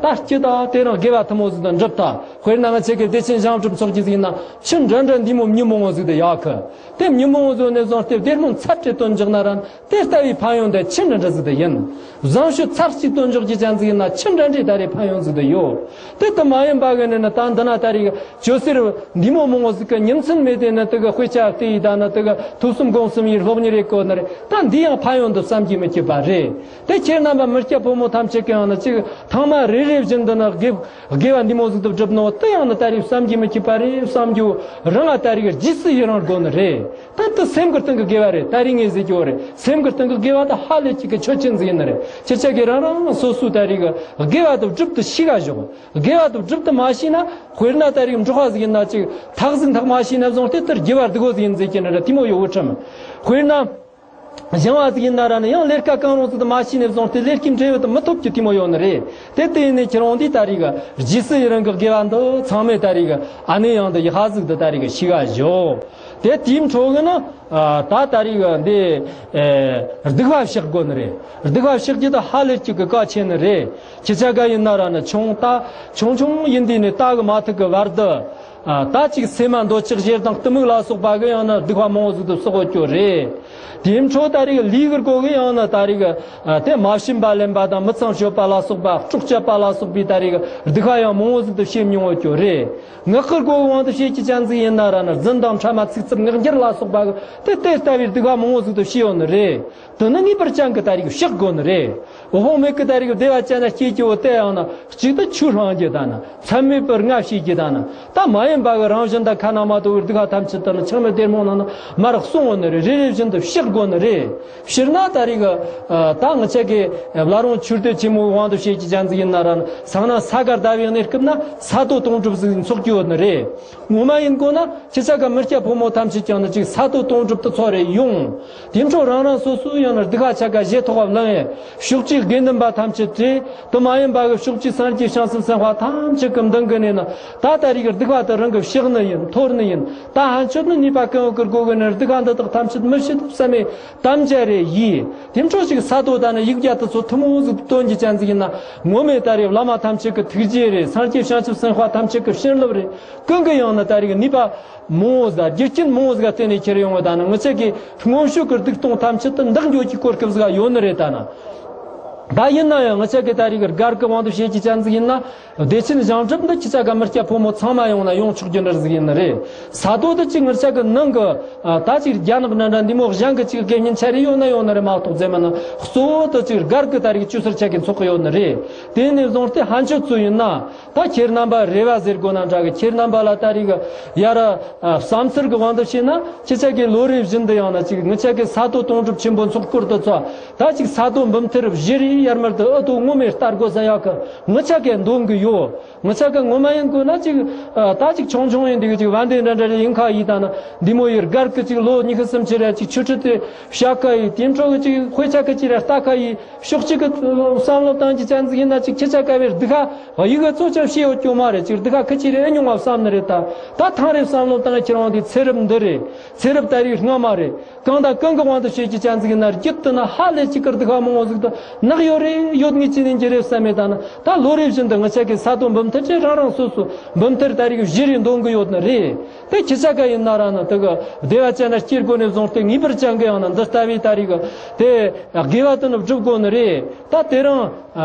ད་སྐྱིད་ད་དེ་རང་དགེ་བ་ཐུན་མོང་ཟིག་ཏུ་འགྲུབ་ད། དཔེར་ན་ང་ཆེ་གི་བདེ་ཆེན་ཞིང་སྒྲུབ་ཚོགས་ཀྱི་ཟིག་ན་ཆུ་འདྲ་འདྲ་འདི་མོ་མྱི་མང་བོ་ཟིག་ཏུ་ཡག་གི། དེ་མྱི་མང་བོ་ཟོ་ནས་བཟུང་སྟེ་བདེ་སྨོན་ཚར་གཅིག་བཏོན་འཇོག་ན་ར། དེ་ལྟ་བུའི་ཕན་ཡོན་དེ་ཆི་འདྲ་འདྲ་ཟིག་དེ་ཡིན། བཟང་སྤྱོད་ཚར་གཅིག་བཏོན་འཇོག་རྒྱུ་ཅན་ཟིག་ཡིན་ན་ཆི་འདྲ་འདྲའི་ད་རེས་ཕན་ཡོན་ཟིག་དེ་ཡོད། དེ་ལྟ་མ་ཡིན་པ་གི་ནི་ནི་ད་འདི་ན་ད་རེས་ཇོ་སེར་འདི་མོ་མང་བོ་ཟིག་གི་ཉིན་མཚན་མེད་དེ་ནི་དེ་གི་དཔེ་ཆ་བལྟས་ཡི་ད་ནི་དེ་གི་ཐོས་བསམ་སྒོམ་གསུམ་ཡི་སློབ་གཉེར་རེ་བཀོལ་ནི་རེད། ད་འདི་ཡང་ཕན་ཡོན་དུ་བསམ་གྱིས་མི་ཁྱབ་པ་རེད། དེ་ཁྱེད་རྣམ་པ་མི་ སྐྱ་ཕོ་མོ་ཐམས་ཅད་ཀྱང་ནི་ཅིག་ཐང་མ་རེ་རེ་བཞིན་དུ་ནི་དགེ་དགེ་བ་འདི་མོ་ཟིག་ཏུ་བསྒྲུབ་ནོ་དེ་ཡང་ནི་ད་རེས་བསམ་གྱིས་མི་ཁྱབ་པ་རེད་བསམ་རྒྱུ་རང་ལ་ད་རེས་རྗེས་སུ་ཡི་རང་དགོས་ནི་རེད། ད་དེ་སེམས་ཀྱི་སྟེང་གི་དགེ་བ་རེད། ད་རེས་ངས་ཟེར་རྒྱུ་རེད། སེམས་ཀྱི་སྟེང་གི་དགེ་བ་དེ་ཧ་ལས་ཅིག་གི་ཆོད་ཆེན་ཟིག་ཡིན་ནི་རེད། ཁྱེད་ཅག་གིས་རང་རང་སོ་སོའི་ད་རེས་གི་དགེ་བ་དེ་བསྒྲུབ་ཏུ་ཤེས་ག་ཞོག་དགེ་བ་དེ་བསྒྲུབ་ཏུ་མ་ཤེས་ན། དཔེར་ན་ད་རེས་འབྲོག་པ་ཟིག་ཡིན་ན་ཅིག་ཐག་ཟིག་འཐག་མ་ཤེས་ན་བཟུང་སྟེ་དེར་རྒྱུ་བ་སྡུག་གོ་ཟིག་ཡིན་ཟེར་གྱི་ནི་རེད། དེ་མོ་ཡོད་འུ་ཁྲམ། དཔེར་ན། ཞང་བ་ཟིག་ཡིན་ན་ར་ནི་ཡང་ལས་ཀ་གང་རུང་ཟིག་ཏུ་མ་ཤེས་ནས་བཟུང་སྟེ་ལས་ཀའི་འབྲས་བུ་དེ་མི་ཐོབ་རྒྱུ་དེ་མོ་ཡོད་ནི་རེད། དེ་དེ་ཡིན་ནས་ཁྱེད་རང་འདིའི་ད་རེས་གི་རྗེས་སུ་ཡི་རང་གི་དགེ་བ་འདི་ཚང་མས་ད་རེས་གི་ཨ་ནེ་ཡང་འདི་ཡི་ཧ་ཟིག་ཏུ་ད་རེས་གི་ཤེས་ག་ཞོག་དེ་དེའི་འཕྲོ་གི་ནི་ད་ད་རེས་གི་འདི་སྡིག་པ་བཤགས་དགོས་ནི་རེད། སྡིག་པ་བཤགས་རྒྱུ་དེ་ཧ་ལས་ཅིག་གི་གལ་ཆེ་ནི་རེད། ཁྱེད་ཅག་ག་ཡིན་ན་ར་ནི་ཆུང་ད་ཆུང་ཆུང་ཡིན་དུས་ནས་ད་གི་མ་ཐུག་གི་བར་དུ། ད་ཅིག་སེམས་མ་འདོད་ཆགས་ཞེ་སྡང་གཏི་མུག་ལ་སོགས་པ་གི་ཡང་ན་སྡིག་པ་མང་བོ་ཟིག་ཏུ་བསགས་ཡོད་རྒྱུ་རེད། དེའི་འཕྲོ་ད་རེས་ལུས་ཀྱི་སྒོ་གི་ཡང་ན་ད་རེས་དེ་མ་བྱིན་པ་ལེན་པ་དང་མི་ཚངས་སྤྱོད་པ་ལ་སོགས་པ་སྲོག་གཅོད་པ་ལ་སོགས་པའི་ད་རེས་སྡིག་པ་ཡང་མང་བོ་ཟིག་ཏུ་བྱེད་མྱོང་ཡོད་རྒྱུ་རེད། ངག་གི་སྒོ་གི་དབང་དུ་བྱེད་ཀྱི་ཅན་ཟིག་ཡིན་ན་ར་ན་རྫུན་དང་ཕྲ་མ་ཚིག་རྩུབ་ངག་འཁྱལ་ལ་སོགས་པ་གི་དེ་ལྟ་བུའི་སྡིག་པ་མང་བོ་ཟིག་ཏུ་བྱེད་ཡོད་ནི་རེད། དེ་ནི་ངེས་པར་ཅན་གི་ད་རེས་བཤགས་དགོས་ནི་རེད། དབང་མེད་གི་ད་རེས་བདེ་བ་ཅན་ན་སྐྱེ་རྒྱུ་བོ་དེ་ཡང་ན་གཅིག་ཏུ་ཆོས་སློང་རྒྱུ་དང་ན་མཚམས་མེད་པར་ལྔ་བྱེད་རྒྱུ་དང་ན་ད་མ་ཡིན་པ་གི་རང་བཞིན་དང་ཁ་ན་མ་ཐོ་བའི་སྡིག་པ་ཐམས་ཅད་དེ་ནི་ཆགས་མེད་བདེ་སྨོན་ནང་ན་མར་གསུང་ངོ་ནི་རེད། རེ་རེ་བཞིན་དུ་བཤགས་དགོས་ནི་རེད། སྤྱིར་ན་ད་རེས་གི་ད་ང་ཅག་གི་བླ་རུང་ཆོས་སྡེ་ཆེན་མོའི་དབང་དུ་བྱེད་ཀྱི་ཅན་ཟིག་ཡིན་ན་ར་ན་སང་ན་ས་ག་ཟླ་བའི་གནས་སྐབས་ན་ས་རྡོ་དོང་གྲུབ་ཟིག་འཚོགས་ཀྱི་ཡོད་ནི་རེད། ངོ་མ་ཡིན་དགོས་ན་ཁྱེད་ཅག་གི་མི་སྐྱ་ཕོ་མོ་ཐམས་ཅད་ཀྱང་ནི་ཅིག་ས་རྡོ་དོང་གྲུབ་ཏུ་ཚོགས་རེ་ཡོང་། དེ་འཕྲོ་རང་རང་སོ་སོའི་ཡང་ན་སྡིག་པ་ཆ་ག་བཞེས་ཐོག་བ་ལང་ཡེ་ཕྱོགས་བཅུའི་དགེ་འདུན་པ་ཐམས་ཅད་བྲེ་དུ་མ་ཡིན་པ་གི་ཕྱོགས་བཅུའི་སངས་རྒྱས་བྱང་སེམས་སེམས་དཔའ་ཐམས་ཅད་ཀྱི་མདུན་གི་ནས་ན་ད་ད་རེས་ཀྱི་སྡིག་པ་དེ་རང་གི་བཤགས་ནི་ཡིན། འཐོར་ནི་ཡིན། ད་ཕན་ཆོད་ནི་ནུས་པ་གང་ཡོད་ཀྱི་སྒོ་གི་ནས་སྡིག་པ་འདི་དག་ཐམས་ཅད་མི་བྱེད་དུ་བསམ་མེད་དམ་བཅའ་རེ་ཡིས། དེ་འཕྲོ་ཞིག་ས་རྡོ་ད་ནི་ཡིག་བརྒྱ་དུ་ཚོ་ཐུན་མོང་ཟིག་སྟོན་གྱི་ཅན་ཟིག་ཡིན་ན་ངོ་མས་ད་རེས་བླ་མ་ཐམས་ཅད་ཀྱི་ཐུགས་རྗེ་རེད། སངས་རྒྱས་བྱང་ཆུབ་སེམས་དཔའ་ཐམས་ཅད་ཀྱི་བྱིན་རླབས་རེད། ཀུན་གྱི་ཡང་ན་ད་རེས་ནུས་པ་མང་བོ་ཟིག་རྒྱུ་རྐྱེན་མང་བོ་ཟིག་བརྟེན་ནས་ཁྱེར་ཡོང་བ་ད་ནི་ང་ཅག་གི་སྔོན་བྱོན་གྱི་སྡིག་ལྟུང་ཐམས་ཅད་དུ་འདག་འགྱོ་གི་གོ་སྐབས་ཟིག་ཡོད་ནི་རེད་ད་ན། ད་ཡིན་ན་ཡང་ང་ཅག་གི་ད་རེས་ཀྱི་སྒར་གྱི་དབང་དུ་བྱེད་ཀྱི་ཅན་ཟིག་ཡིན་ན། བདེ་ཆེན་བྱང་སྒྲུབ་འདི་ཁྱེད་ཅག་གི་མི་སྐྱ་ཕོ་མོ་ཚང་མ་ཡོང་ན་ཡོང་ཆོག་རྒྱུ་འདྲ་ཟིག་ཡིན་ནི་རེད། ས་རྡོ་དེ་ཅིག་ང་ཅག་གི་ནང་གི་ད་ཅིག་རྒྱ་ནག་འདྲ་འདྲ་འདི་མོ་གཞན་གི་ཅིག་དགེ་བསྙེན་ཆ་རེ་ཡོད་ན་ཡོད་ནི་རེད་མ་གཏོགས་རྫས་མ་ན་གཙོ་བོ་དེ་ཅིག་སྒར་གི་ད་རེས་ཀྱི་ཆོས་སར་ཆ་གི་འཚོགས་གི་ཡོད་ནི་རེད། དེ་ནས་བཟུང་སྟེ་ཕན་ཆོད་ཚོ་ཡིན་ན། ད་ཁྱེད་རྣམ་པ་རེ་བ་ཟེར་དགོས་ན་འདྲ་གི། ཁྱེད་རྣམ་པ་ལ་ད་རེས་གི་ཡ་ར་བསམ་ཚུལ་གི་དབང་དུ་བྱས་ན་ཁྱེད་ཅག་གི་ལོ་རེ་བཞིན་དུ་ཡང་ན་ཅིག་ང་ཅག་གི་ས་རྡོ་དོང་གྲུབ་ཆེན་པོ་འཚོགས་སྐོར་དུ་ཚོ་ད་ཅིག་ས་རྡོ་འབུམ་ཐེར་བཞི་རེ་ཡར་མར་དུ་ཨུ་ཏོ་ངོ་མས་ལྟ་དགོས་ས་ཡག་གི་ང་ཅག་གི་འདོན་གི་ཡོད། ང་ཅག་གི་ངོ་མ་ཡིན་དགོས་ན་ཅིག་ད་ཅིག་ཆུང་ཆུང་ཡིན་དུས་ཅིག་བན་དེ་འདྲ་འདྲ་རེ་ཡིན་ཁ་ཡིས་ད་ན་འདི་མོ་ཡི་སྒར་གི་ཅིག་ལོ་ཉི་ཤུ་སུམ་ཅུ་རེ་ཅིག་ཆོས་ཁྲིད་དེ་བྱ་ཁ་ཡིས་དེ་འཕྲོ་གི་ཅིག་དཔེ་ཆ་གི་ཅིག་རེ་ལྟ་ཁ་ཡིས། ཕྱོགས་གཅིག་གི་བསམ་བློ་བཏང་གི་ཅན་ཟིག་ཡིན་ན་ཅིག་ཁྱེད་ཅག་ག་བའི་སྡིག་པ་ཡི་གེ་གཙོ་ཆེར་བྱས་ཡོད་རྒྱུ་མ་རེད། ཅིག་སྡིག་པ་ཁི་ཅི་རེ་ཨེ་མྱོང་བ་བསམ་ནི་རེད་ད། ད་ཐང་རེ་བསམ་བློ་བཏང་ཁྱེད་རང་དེ་ཚེ་རབས་འདི་རེད། ཚེ་རབས་ད་རེས་སྔ་མ་རེད། གང་དང་གང་གི་དབང་དུ་བྱེད་ཀྱི་ཅན་ཟིག་ཡིན་ན་རྒྱུད་དུ་ན་ཧ་ལས་ཅིག་གི་སྡིག་པ་མང་བོ་ཟིག་ཏུ་ནག་ཡོད་རེད། ཡོད་ངེས་ཅི་ནས་འགྱུར་རེད་བསམ་མེད་ད་ན་ད་ལོ་རེ་བཞིན་དུ་ང་ཅག་གི་ས་རྡོ་འབུམ་ཐེར་ཅེ་རང་རང་སོ་སོ་འབུམ་ཐེར་ད་རེས་བཞི་རེ་འདོན་གི་ཡོད་ནི་རེད། དེ་ཁྱེད་ཅག་ག་ཡིན་ན་ར་ནི་དེ་གི་བདེ་བ་ཅན་ན་སྐྱེ་དགོས་ནས་བཟུང་སྟེ་ངེས་པར་ཅན་གི་ཡང་ན་འདི་ལྟ་བུའི་ད་རེས་གི་དེ་དགེ་བ་དེ་ནི་བསྒྲུབ་དགོས་ནི་རེད། ད་དེ་རིང་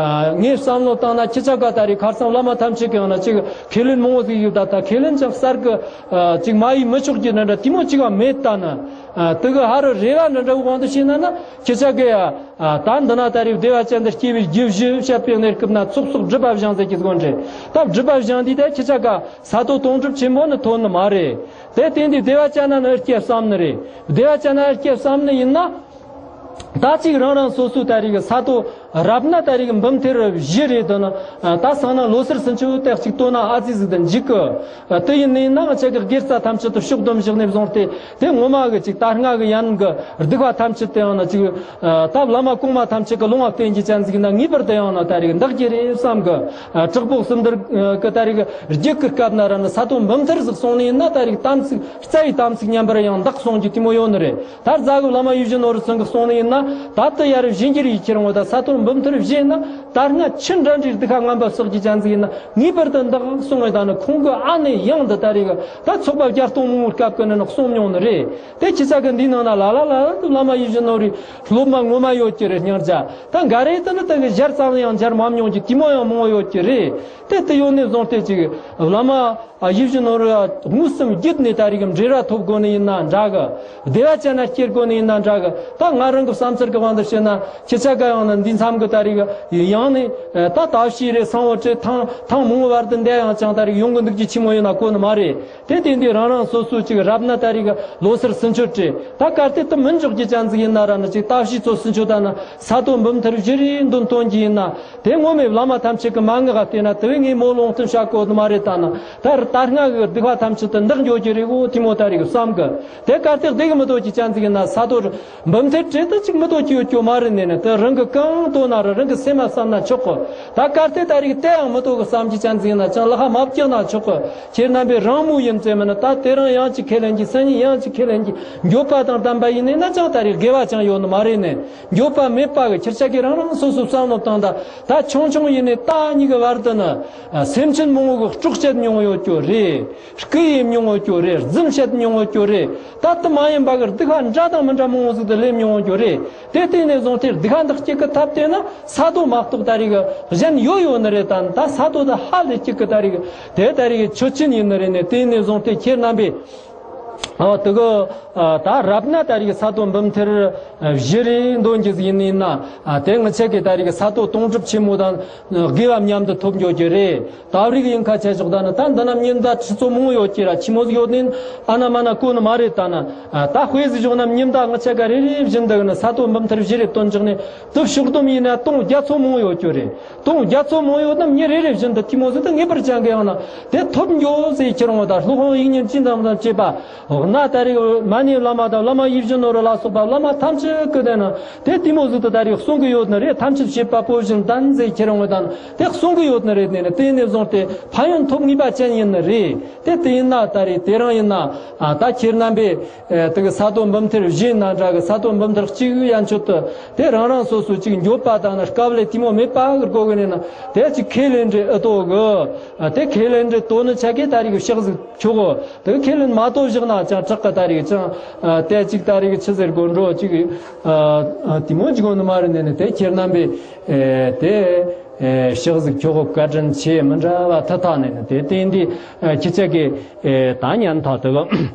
ངས་བསམ་བློ་བཏང་ན་ཁྱེད་ཅག་ག་ད་རེས་ཁ་སང་བླ་མ་ཐམས་ཅད་གི་ཡང་ན་ཅིག་ཁས་ལེན་མང་བོ་ཟིག་ཡོད་ད། ད་ཁས་ལེན་ཅང་གསར་གི་ཅིག་མ་ཡིས་མི་ཆོག་རྒྱུ་འདྲ་འདྲ་དེ་མོ་ཅིག་བ་མེད་ད་ན། དེ་གི་ཧ་རུ་རེ་བ་འདྲ་འདྲ་བོ་གང་དུ་བྱས་ན་ན་ཁྱེད་ཅག་གི་ད་འདི་ན་ད་རེས་བདེ་བ་ཅན་དུ་སྐྱེ་བའི་རྒྱུ་བཞི་བཤད་པའི་གནས་སྐབས་ན་ཚོགས་གསོག་སྒྲུབ་པ་བཞེངས་ཟེར་གྱི་དགོན་རེད། ད་སྒྲུབ་པ་བཞེངས་དུས་ད་ཁྱེད་ཅག་ག་ས་རྡོ་དོང་གྲུབ་ཆེན་པོ་ནི་ཐོན་ནི་མ་རེད། དེ་སྟེང་དུ་བདེ་བ་ཅན་ན་ནི་ཨེ་སྐྱེ་བསམ་ནི་རེད། བདེ་བ་ཅན་ན་ཨེ་སྐྱེ་བསམ་ནི་ཡིན་ན། ད་ཅིག་རང་རང་སོ་སོའི་ད་རེས་གི་ས་རྡོ་རབ་ན་ད་རེས་གི་འབུམ་ཐེར་བཞི་རེད་དོ་ན། ད་སང་ན་ལོ་སར་སུན་ཆུ་ཏེག་ཅིག་བཏོན་ན་ཨ་ཙི་ཟིག་ཏུ་འཇིག་གི། དེ་ཡིན་ནི་ཡིན་ན་ང་ཅག་གི་དགེ་རྩ་ཐམས་ཅད་དུ་ཕྱོགས་བསྡོམས་བཞག་ནས་བཟུང་སྟེ་དེ་ངོ་མ་གི་ཅིག་ད་སྔ་གི་ཡན་གི་སྡིག་པ་ཐམས་ཅད་དུ་ཡང་ན་ཅིག་ད་བླ་མ་གོང་མ་ཐམས་ཅད་གི་ལུང་བ་བསྟན་གྱི་ཅན་ཟིག་ན་ངེས་པར་དུ་ཡང་ན་ད་རེས་གི་འདག་གི་རེད་བསམ་གི། དྲག་པོ་གསུམ་འདིར་གི་ད་རེས་གི་རྒྱུད་གི་སྐབས་ན་ར་ནི་ས་རྡོ་འབུམ་ཐེར་ཟིག་སོང་ནི་ཡིན་ན་ད་རེས་གི་དམ་ཚིག་རྩ་བའི་དམ་ཚིག་ཉམས་པར་ཡང་འདག་སོང་རྒྱུ་དེ་མོ་ཡོད་ནི་རེད། ད་རྫ་གི་བླ་མ་ཡིད་བཞིན་ནོར་བུ་ཚང་གི་གསུང་ནི་ཡིན་ན་ད་ལྟ་ཡར་བཞིན་གྱི་རིགས་ཁྱེར་འོང་ད་ས་རྡོ་འབུམ་ཐེར་བཞེས་ན་ད་སྔ་ཆུ་འདྲ་འདྲའི་སྡིག་པ་ངན་པ་བསགས་ཀྱི་ཅན་ཟིག་ཡིན་ན་ངེས་པར་དུ་འདག་གསུང་བའི་ད་ནི་ཁོང་གི་ཨ་ནེ་ཡང་འདི་ད་རེས་གི་ད་ཚོགས་པ་བརྒྱ་སྟོང་མང་བོའི་སྐབས་ཀྱི་ནི་ནི་གསུང་མྱོང་ནི་རེད། དེ་ཁྱེད་ཅག་གི་འདིའི་ནང་ན་ལ་ལ་ལ་ལ་བླ་མ་ཡིད་བཞིན་ནོར་བུའི་སློབ་མ་ངོ་མ་ཡོད་ཀྱི་རེད། སྙིང་རྗེ་ད་འགའ་རེ་དེ་ནི་དེ་གི་ཞར་ཙམ་ཡང་མཇལ་མ་མྱོང་གི་དེ་མོ་ཡང་མང་བོ་ཡོད་ཀྱི་རེད། དེ་དེ་ཡོད་ནས་བཟུང་སྟེ་ཅིག་བླ་མ། ཨ་ཡིད་བཞིན་ནོར་བུ་དངོས་སུ་བརྒྱུད་ནས་ད་རེས་ཀྱི་འབྲེལ་བ་ཐོབ་དགོས་ནི་ཡིན་ན་འདྲ་གི། བདེ་བ་ཅན་ན་སྐྱེ་དགོས་ནི་ཡིན་ན་འདྲ་གི། ད་ང་རང་གི་བསམ་ཚུལ་གྱི་དབང་དུ་བྱས་ན་ཁྱེད་ཅག་ག་ཡང་ན་འདི་ ནམ་གི་ད་རིག་ཡང་ནས་ད་ད་ཕྱིས་རེད། སང་བོ་ཁྲི་ཐང་ཐང་མང་བར་དུ་འདས་ཡང་ཅང་ད་རིག་ཡོང་གི་འདུག་རྒྱུ་ཆི་མོ་ཡོད་ན་གོ་ནི་མ་རེད། དེ་དེ་འདི་རང་རང་སོ་སོ་ཅིག་རབ་ན་ད་རིག་ལོ་སར་སུན་ཆོད་རེད། ད་གལ་ཏེ་དུ་མི་འཇོག་རྒྱུ་ཅན་ཟིག་ཡིན་ན་ར་ནི་ཅིག་ད་ཕྱིས་ཚོ་སུན་ཆོད་ད་ན་ས་དོ་འབུམ་ཐེར་བཞི་རེ་འདོན་སྟོན་གྱི་ཡིན་ན། དེ་ངོ་མས་བླ་མ་ཐམས་ཅད་ཀྱི་མ་ངག་ག་བལྟས་ན་དེ་བས་ངས་མོ་ལོང་ཐུན་བྱ་གོ་ནི་མ་རེད། ད་ན་ད་ད་སྔ་གི་སྡིག་པ་ཐམས་ཅད་དུ་འདག་འགྱོ་རྒྱུ་རེད་གོ་དེ་མོ་ད་རིག་བསམ་གི། དེ་གལ་ཏེ་སྡིག་གི་མི་དོ་རྒྱུ་ཅན་ཟིག་ཡིན་ན་ས་དོ་འབུམ་ཐེར་བྲིས་དུ་ཅིག་མི་དོ་ཀྱི་ཡོད་ཀྱོ་མ་རེད། ནས་ནས་དེ་རང་གི་གང་དོ་ན་ར་རང་གི་སེམས་མ་བསམ་ན་ཆོག་གི། ད་གལ་ཏེ་ད་རིག་དེ་ཡང་མི་དོ་གི་བསམ་གྱི་ཅན་ཟིག་ཡིན་ན་ཅང་ལ་ཧ་མ་བཀྱག་ན་ཆོག་གི། ཁྱེད་རྣམ་པས་རང་མོས་ཡིན་ཙེ་མིན་ན་ད་དེ་རང་ཡང་ཅིག་ཁས་ལེན་གྱི་སང་ཉིན་ཡང་ཅིག་ཁས་ལེན་གྱི་འགྱོད་པ་དང་ལྡན་པ་ཡིན་ནས་ན་ཅང་ད་རིག་དགེ་བ་ཅང་ཡོད་ནི་མ་རེད། ནས་འགྱོད་པ་མེད་པ་གི་ཁྱེད་ཅག་གིས་རང་རང་སོ་སོ་བསམ་བློ་བཏང་ད། ད་ཆུང་ཆུང་ཡིན་ནས་ད་གཉིས་གི་བར་དུ་ནི་སེམས་ཅན་མང་བོ་གི་སྲོག་བཅད་མྱོང་ཡོད་ཀྱོ་རེད། རྐུ་ཡིན་མྱོང་ཡོད་ཀྱོ་རེད། རྫུན་བཤད་མྱོང་ཡོད་ཀྱོ་རེད། ད་དུ་མ་ཡིན་པ་གི་སྡིག་པ་འདྲ་དང་མི་འདྲ་མང་བོ་ཟིག་ཏུ་ལས་མྱོང་ཡོད་ཀྱོ་རེད། དེ་དེ་ནས་བཟུང་སྟེ་སྡིག་པ་འདི་སྐྱེ་གི་ཐབས་དེ་ན་ས་དོ་མ་གཏོགས་ད་རིག་གཞན་ཡོད་ཡོད་ནི་རེད། ད་ད་ས་དོ་ད་ཧ་ལས་སྐྱེ་གི་ད་རིག་དེ་ད་རིག་ཆོས་ཅན་ཡིན་ནི་རེད། ནས་དེ་ནས་བཟུང་སྟེ་ཁྱེད་རྣམ་པས་ཨ་དེ་གི་ད་རབ་ན་ད་རིག་ས་དོ་འབུམ་ཐེར་བཞི་རེ་འདོན་གྱི་ཡིན་ན། དེ་ངི་ཆེ་གི་ད་རིག་ས་དོ་དོང་གྲུབ་ཆེན་མོ་དང་དགེ་བ་མཉམ་དུ་ཐོབ་འགྱོ་རྒྱུ་རེད། ད་རིག་ཡིན་ཁ་ཆེ་ཞོག་ད་ན་ད་འདི་ན་མཉམ་ད་ཁྲི་ཚོ་མང་ཡོད་ཀྱི་ར་ཆི་མོ་ཟིག་ཡོད་ནི་ཨ་ན་མ་ན་གོ་ནི་མ་རེད། ད་ན་ད་དཔེ་ཟིག་ཞོག་ན་མཉམ་ད་ངི་ཆེ་ག་རེ་རེ་བཞིན་འདུག་ན་ས་དོ་འབུམ་ཐེར་བཞི་རེ་བཏོན་འཇོག་ནས་དུ་ཕྱོགས་བསྡོམས་ཡིན་ན་དོང་བརྒྱ་ཚོ་མང་ཡོད་ཀྱི་རེད། དོང་བརྒྱ་ཚོ་མང་ཡོད་ན་མྱི་རེ་རེ་བཞིན་དུ་དེ་མོ་ཟིག་ཏུ་ངེས་པར་ཅན་གི་ཡང་ན་དེ་ཐོབ་འགྱོ་ཟེར་ཁྱེར་འོང་ད་སློབ་དཔོན་དབྱིག་གཉེན་ཅི་འདྲ་མོ་དང་བཅས་པ་འོག་ན་ད་རེ་མ་ཎི་བླ་མ་དང་བླ་མ་ཡིད་བཞིན་ནོར་བུ་ལ་སོགས་པ་བླ་མ་ཐམས་ཅད་ཀྱི་དེ་ན་དེ་དེ་མོ་ཟིག་ཏུ་ད་རེ་གསུང་གི་ཡོད་ནི་རེད། ཐམས་ཅད་བྱེད་པ་པོ་བཞིན་ལྡན་ཟེར་ཁྱེར་འོང་ད་ན་དེ་གསུང་གི་ཡོད་ནི་རེད། ནས་ནས་དེ་ནས་བཟུང་སྟེ་ཕན་ཡོན་ཐོབ་ངེས་པ་ཅན་ཡིན་ནི་རེད། དེ་དེ་ཡིན་ན་ད་རེ་དེ་རང་ཡིན་ན་ད་ཁྱེད་རྣམ་པས། ཨ་དེ་གི་ས་དོ་འབུམ་ཐེར་བཞི་ན་འདྲ་གི་ས་དོ་འབུམ་ཐེར་གཅིག་ཡན་ཆོད་དུ་དེ་རང་རང་སོ་སོ་ཅིག་འགྱོད་པ་དང་ན་དཀའ་ལས་དེ་མོ་མེད་པ་གི་སྒོ་གི་ནས་ན་དེ་ཅིག་ཁས་ལེན་འདྲེ་ཨི་ཏོ་གི། ཨ་དེ་ཁས་ལེན་འདྲེ་ཏོ་ནི་ཆ་གི་ད་རིག་ཕྱག་ཟིག་ཆོག་གོ། དེ་ཁས་ལེན་མ་ཏོ་བཞག་ན་ཅང་དྲག་གི་ད་རིག་ཅང་ཨ་དེ་ཅིག་ད་རིག་ཆི་ཟེར་གོ་འགྲོ་ཅིག་ཨ་དེ་མོ་ཅིག་གོ་ནི་མ་རེད། ནས་ནས་དེ་ཁྱེད་རྣམ་པས་ཨེ་དེ་ཨེ་ཕྱག་ཟིག་ཆོག་གོ། བཀའ་དྲིན་ཆེ། མི་འདྲ་བ་ཐ་ཐ་ནས་ནས་དེ་དེ་འདི་ཨ་ཁྱི་ཆ་གི་ཨེ་ད་ཉན་ཐ་དེ་གི།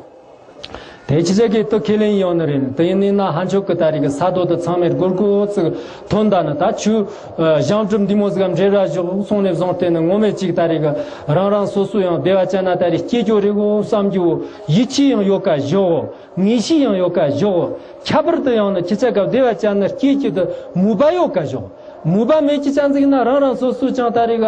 དེ་ཅི་ཟེར་གི་དུ་ཁས་ལེན་ཡོང་ནི་རེད། དེ་ཡིན་ན་ཧན་ཆོག་གི་ད་རིག་ས་དོ་དུ་ཚང་མའི་སྒོར་སྒོར་ཙིག་ཐོན་ད་ནི་ད་ཆུ་ཞང་གྲུབ་འདི་མོ་ཟིག་གམ་འབྲེལ་ར་ཞོག་སོང་ནས་བཟུང་སྟེ་ནི་ངོ་མས་ཅིག་ད་རིག་རང་རང་སོ་སོ་ཡང་བདེ་བ་ཅན་ན་ད་རིག་སྐྱེ་རྒྱུ་རེད་གོ་བསམ་རྒྱུ་ཡིད་ཆེས་ཡང་ཡོད་ཀ་ཞོག་ངེས་ཤེས་ཡང་ཡོད་ཀ་ཞོག་ཁྱད་པར་དུ་ཡང་ནི་ཁྱི་ཆ་ག་བདེ་བ་ཅན་ན་སྐྱེ་རྒྱུ་དུ་མོས་པ་ཡོད་ཀ་ཞོག་མོས་པ་མེད་ཀྱི་ཅང་ཟིག་ན་རང་རང་སོ་སོའི་ཅང་ད་རེ་ག་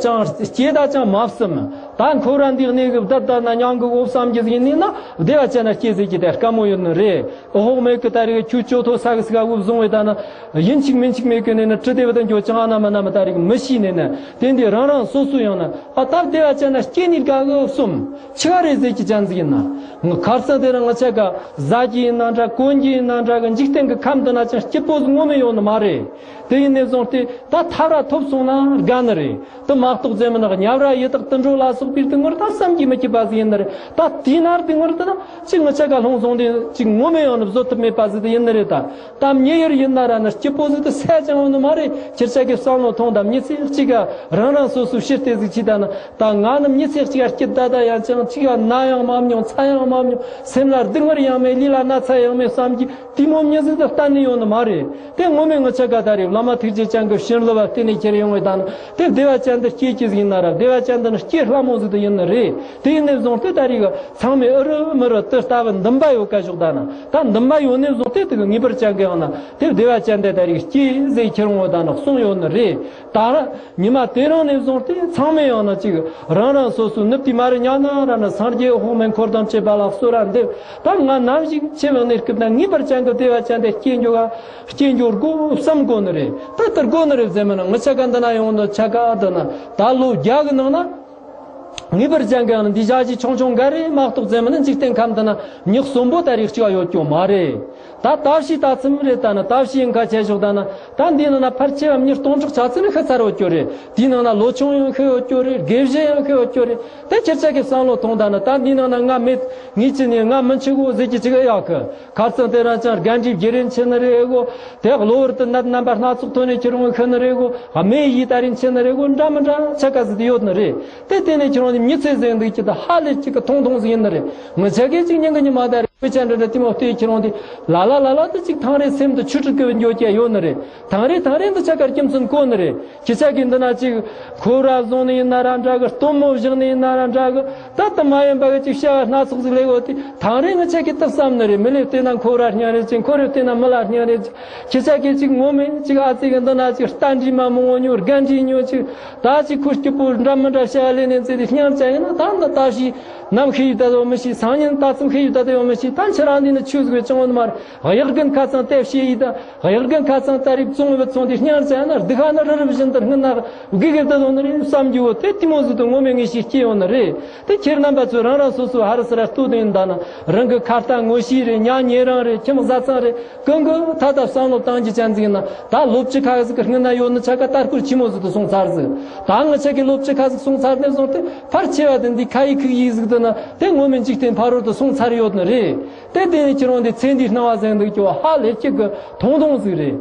ཅང་སྐྱེ་ད་ཅང་མ་བསམ། ད་འཁོར་བ་འདི་གནས་གི་བདག་ད་ན་མྱང་གི་འོ་བསམ་གྱི་ཟིག་ནི་ན་བདེ་བ་ཅན་ན་སྐྱེ་ཟིག་གི་དེ་དཀའ་མོ་ཡོད་ནི་རེད། འོ་ཧོག་མེད་གི་ད་རེ་ག་ཁྱོད་ཅོ་ཐོ་ས་གི་སི་ག་འུབ་བཟུང་བའི་ད་ན་ཡིན་གཅིག་མིན་གཅིག་མེད་གི་ནི་ན་ཀྲི་དེ་བ་ད་འགྱོ་ཅང་ཨ་ན་མ་ན་མ་ད་རེ་ག་མི་ཤི་ནི་ན་དེ་འདི་རང་རང་སོ་སོ་ཡང་ན་ཨ་ད་བདེ་བ་ཅན་ན་སྐྱེ་ནི་ག་གི་བསམ་ཆི་ག་རེ་ཟིག་གི་ཅང་ཟིག་ན་ང་ཁར་ས་དེ་རང་ང་ཆ་ག་ཟ་གི་ཡིན་ན་འདྲ་གོན་གི་ཡིན་ན་འདྲ་གི་འཇིག་རྟེན་གི་ཁམས་འདི་ན་ཅང་སྐྱིད་པོ་ཟིག་ངོ་མ་ཡོད་ནི་མ་རེད། དེ་ཡིན་ནས་བཟུང་སྟེ་ད་ཐབས་ར་ཐོབ་སོང་ན་དགའ་ནི་རེད། དེ་མ་གཏོགས་ཟེར་མི་ནག་ཉབ་ར་ཡི་དྭགས་དུད་འགྲོ་ལ་སོགས་པའི་དེ་ངོར་ད་བསམ་གྱིས་མི་ཁྱབ་པ་ཟིག་ཡིན་ནི་རེད། ད་དེའི་ནར་དེ་ངོར་དེ་ན་ཅིག་ངི་ཆ་ག་ལྷུང་སོང་དེ་ཅིག་ངོ་མ་ཡང་ནི་བཟོད་ཐབས་མེད་པ་ཟིག་དེ་ཡིན་ནི་རེད། ད་ད་མྱི་ཡུལ་ཡིན་ན་ར་ནི་སྐྱིད་པོ་ཟིག་དེ་སད་ཅང་ཡོད་ནི་མ་རེད། ཁྱེད་ཆ་གི་བསམ་བློ་ཐོངས་དང་མི་ཚེ་གཅིག་ག་རང་རང་སོ་སོའི་ཕྱིར་དེ་ཟིག་ཅིག་ད་ན་ད་ང་ནི་མི་ཚེ་གཅིག་ག་སྐྱིད་ད་ད་ཡང་ཅང་ཅིག་ག་ན་ཡང་མ་མྱོང་ཚ་ཡང་མ་མྱོང་སེམས་ལ་སྡུག་བསྔལ་ཡང་མེད་ལུས་ལ་ན་ཚ་ཡང་མེད་བསམ་གྱིས། དེ་མོ་མྱི་ཟིག་ཏུ་གཏན་ནས་ཡོང་ནི་མ་རེད། དེ་ངོ་མའི་ངི་ཆ་ག་ད་རེད་བླ་མ་ཐུགས་རྗེ་ཅན་གྱི་བྱིན་རླབས་བརྟེན་ནས་ཁྱེར་ཡོང་བའི་ད་ནི་དེ་བདེ་བ་ཅན་དུ་སྐྱེ་ཀྱི་ཟིག་ཡིན་ན་ར་བདེ་བ་ཅན་དུ་ནི་སྐྱེ་སླ་མོ་ཟིག་དུ་ཡིན་ནི་རེད། དེ་ཡིན་ནས་བཟུང་སྟེ་ད་རེད་གི་ཚང་མས་ཨུ་རུ་མི་རུ་དེ་ལྟ་བུ་འདུན་པ་ཡོད་ཀ་ཞོག་ད་ན་ད་འདུན་པ་ཡོད་ནས་བཟུང་སྟེ་དེ་གི་ངེས་པར་ཅན་གི་ཡང་ན་དེ་བདེ་བ་ཅན་དུ་ད་རེད་སྐྱེ་ཟེར་ཁྱེར་འོང་བ་ད་ནི་གསུངས་ཡོད་ནི་རེད། ད་ར། ཉི་མ་དེ་རིང་ནས་བཟུང་སྟེ་ཚང་མས་ཡང་ན་ཅིག་རང་རང་སོ་སོའི་ནུབ་དུས་མ་རེད་ཉག་ན་ར་ན་སངས་རྒྱས་འོག་མིན་འཁོར་དང་བཅས་པ་ལ་གསོལ་ར་འདེབས། ད་ང་ནམ་ཞིག་འཆི་བའི་གནས་སྐབས་ན་ངེས་པར་ཅན་གྱི་བདེ་བ་ཅན་དེ་སྐྱེ་འགྱུར་ག་སྐྱེ་འགྱུར་དགོས་བསམ་དགོས་ནི་རེད། ད་ལྟར་དགོས་ནི་རེད་ཟེར་མིན་ན་ངི་ཆ་ག་འདི་ན་ཡོང་ནི་ཆ་ག་འདི་ན་ད་ལོ་བརྒྱ་གི་ནང་ན་ངེས་པར་ཅན་གྱི་ཡང་ན་འདི་བཞག་གི་ཆུང་ཆུང་འགའ་རེ་མ་གཏོགས་ཟེར་མིན་ན་འཇིག་རྟེན་ཁམས་འདི་ན་མྱི་གསོན་པོ་ད་རིགས་གཅིག་ཡོད་ཀྱང་མ་རེད། ད་ད་ཕྱིས་ད་ཚིམ་རེད། ད་ནི་ད་ཕྱིས་ཡིན་ཁ་ཆེ་ཞོག་ད་ན་ད་འདི་ནང་ན་ཕལ་ཆེ་བ་མྱི་སྟོང་ཕྲག་ཆ་ཚང་ནི་ཤི་ཚར་ཡོད་རྒྱུ་རེད། དེའི་ནང་ན་ལོ་ཆུང་ཡང་ཤི་ཡོད་རྒྱུ་རེད། དགེ་བཤེས་ཡང་ཤི་ཡོད་རྒྱུ་རེད། དེ་ཁྱེད་ཅག་གིས་བསམ་བློ་ཐོངས་ད་ནི་ད་འདི་ནང་ན་ང་མེད་ངས་ཅི་ནས་ང་མི་འཆི་གོ་ཟེར་གྱི་ཅིག་ཡོད་གི། ཁ་སང་དེ་རང་ཅང་དགའ་འདྲིས་བརྒྱུད་རིན་ཆེ་ནི་རེད་གོ། དེ་གློ་བུར་དུ་ནད་རྣམ་པ་སྣ་ཚོགས་ཐོན་ནས་ཁྱེད་རང་ཤི་ནི་རེད་གོ། མེ་ཡིས་ད་རིན་ཆེ་ནི་རེད་གོ། འདྲ་མི་འདྲ་ཆ་ག་ཟིག་ཡོད་ནི་རེད། དེ་དེ་ནས་ཁྱེད་རང་ནི་མྱི་ཚེ་ཟེར་འདུག་ཅི་ད་ཧ་ལས་ཅིག་གི་ཐུང་ཐུང་ཟིག་ཡིན་ནི་རེད། ངི་ཆ་གིས་ཅིག་ཉིན་གི་ཉི་མ་ད་རེད། དཔེ་ཆ་འདྲ་འདྲ་དེ་མོ་བལྟས་ཁྱེར་འོང་དུས་ལ་ལ་ལ་ལ་དུ་ཅིག་ཐང་རེ་སེམས་དུ་ཆུ་དྲི་གི་འགྱོ་གི་ཡོད་ནི་རེད། ཐང་རེ་ཐང་རེ་འདི་ཆ་གར་རྒྱུ་མཚན་གོ་ནི་རེད། ཁྱེད་ཅག་གིས་འདི་ན་ཅིག་ཁོ་ར་བཟུང་ནི་ཡིན་ན་ར་འདྲ་གི། སྟོན་མོ་བཞག་ནི་ཡིན་ན་ར་འདྲ་གི། ད་ད་མ་ཡིན་པ་གི་ཅིག་བྱ་བ་སྣ་ཚོགས་ཟིག་ལས་གོ་དུས་ཐང་རེ་ངི་ཆ་གིས་ད་བསམ་ནི་རེད། མི་ལས་བལྟས་ན་ཁོ་ར་སྙིང་རེ་ཅིག། ཁོ་རེ་བལྟས་ན་མི་ལ་སྙིང་རེ་ཅིག། ཁྱེད་ཅག་གིས་ཅིག་ངོ་མས་ཅིག་ཨ་ཙི་གི་འདི་ན་ཅིག་རྟ་འདྲི་མ་མང་བོ་ཉོ། རྒན་འདྲི་ཉོ་ཅིག། ད་ཅིག་ཁོ་སྐྱིད་པོ་འདྲ་མི་འདྲ་བྱ་བ་ལས་ནས་ཙི་དེ་སྙིང་ཅག་ཡིན་ན། ད་འདི་ད་ཞིག་ནམ་ཤི་ཡི་ད་དོ་མི་ཤི། སང་ཉིན་ད་ཙམ་ཤི་ཡི་ད་དོ་ཡོང་མི་ཤི། ད་ཁྱེད་རང་འདི་ནི་ཆོས་ཟིག་བྱུང་བ་མ་རེད། གཡག་རྒན་ཁ་ཚང་དེ་བྱས་ཡི་ད། གཡག་རྒན་ཁ་ཚང་ད་རིག་བཙོང་བའི་བཙོང་དེ་སྙིང་ཅག་ན། སྡུག་ཁ་ན་རི་རི་བཞིན་དུ་སྔུན་ན་དགེ་དགེ་ད་དོ་ནི་རེད་བསམ་རྒྱུ་བོ་དེ་དེ་མོ་ཟིག་ཏུ་ངོ་མས་ངེས་ཤེས་སྐྱེ་ཡོང་ནི་རེད། དེ་ཁྱེད་རྣམ་པ་ཚོས་རང་རང་སོ་སོའི་ཧ་རི་སི་ར་ལྟོས་དང་ཡིན་ད་ན། རང་གི་ཁ་ལྟ་ངོ་ཤེས་རེད། ཉ་ཉེ་རང་རེད། ཁྱིམ་བཟའ་ཚང་རེད། གང་གི་ཐ་ད་བསམ་བློ་བཏང་རྒྱུ་ཅན་ཟིག་ཡིན་ན། ད་སློབ་སྤྱི་ཁ་ཟིག་གི་སྔུན་ན་ཡོད་ནི་ཆ་ག་ལྟ་སྐོར་ཆེན་མོ་ཟིག་ཏུ་སོང་ཚར་ཟིག། ད་ང་ཆ་གི་སློབ་སྤྱི་ཁ་ཟིག་སོང་ཚར་ནས་བཟུང་སྟེ་ཕལ་ཆེ་བ་དེ་འདི་ཁ་ཡིག་ཁུག་ཡིག་ཟིག་དུ་ན་དེ་ངོ་མས་འཇིག་རྟེན་ཕ་རོལ་དུ་སོང་ཚར་ཡོད་ནི་རེད། དེ་དེ་ནས་ཁྱེད་རང་འདི་ཚེ་འདིའི་སྣང་བ་ཟེར་འདུག་ཀྱོ། ཧ་ལས་ཅིག་གི་ཐུང་ཐུང་ཟིག་རེད།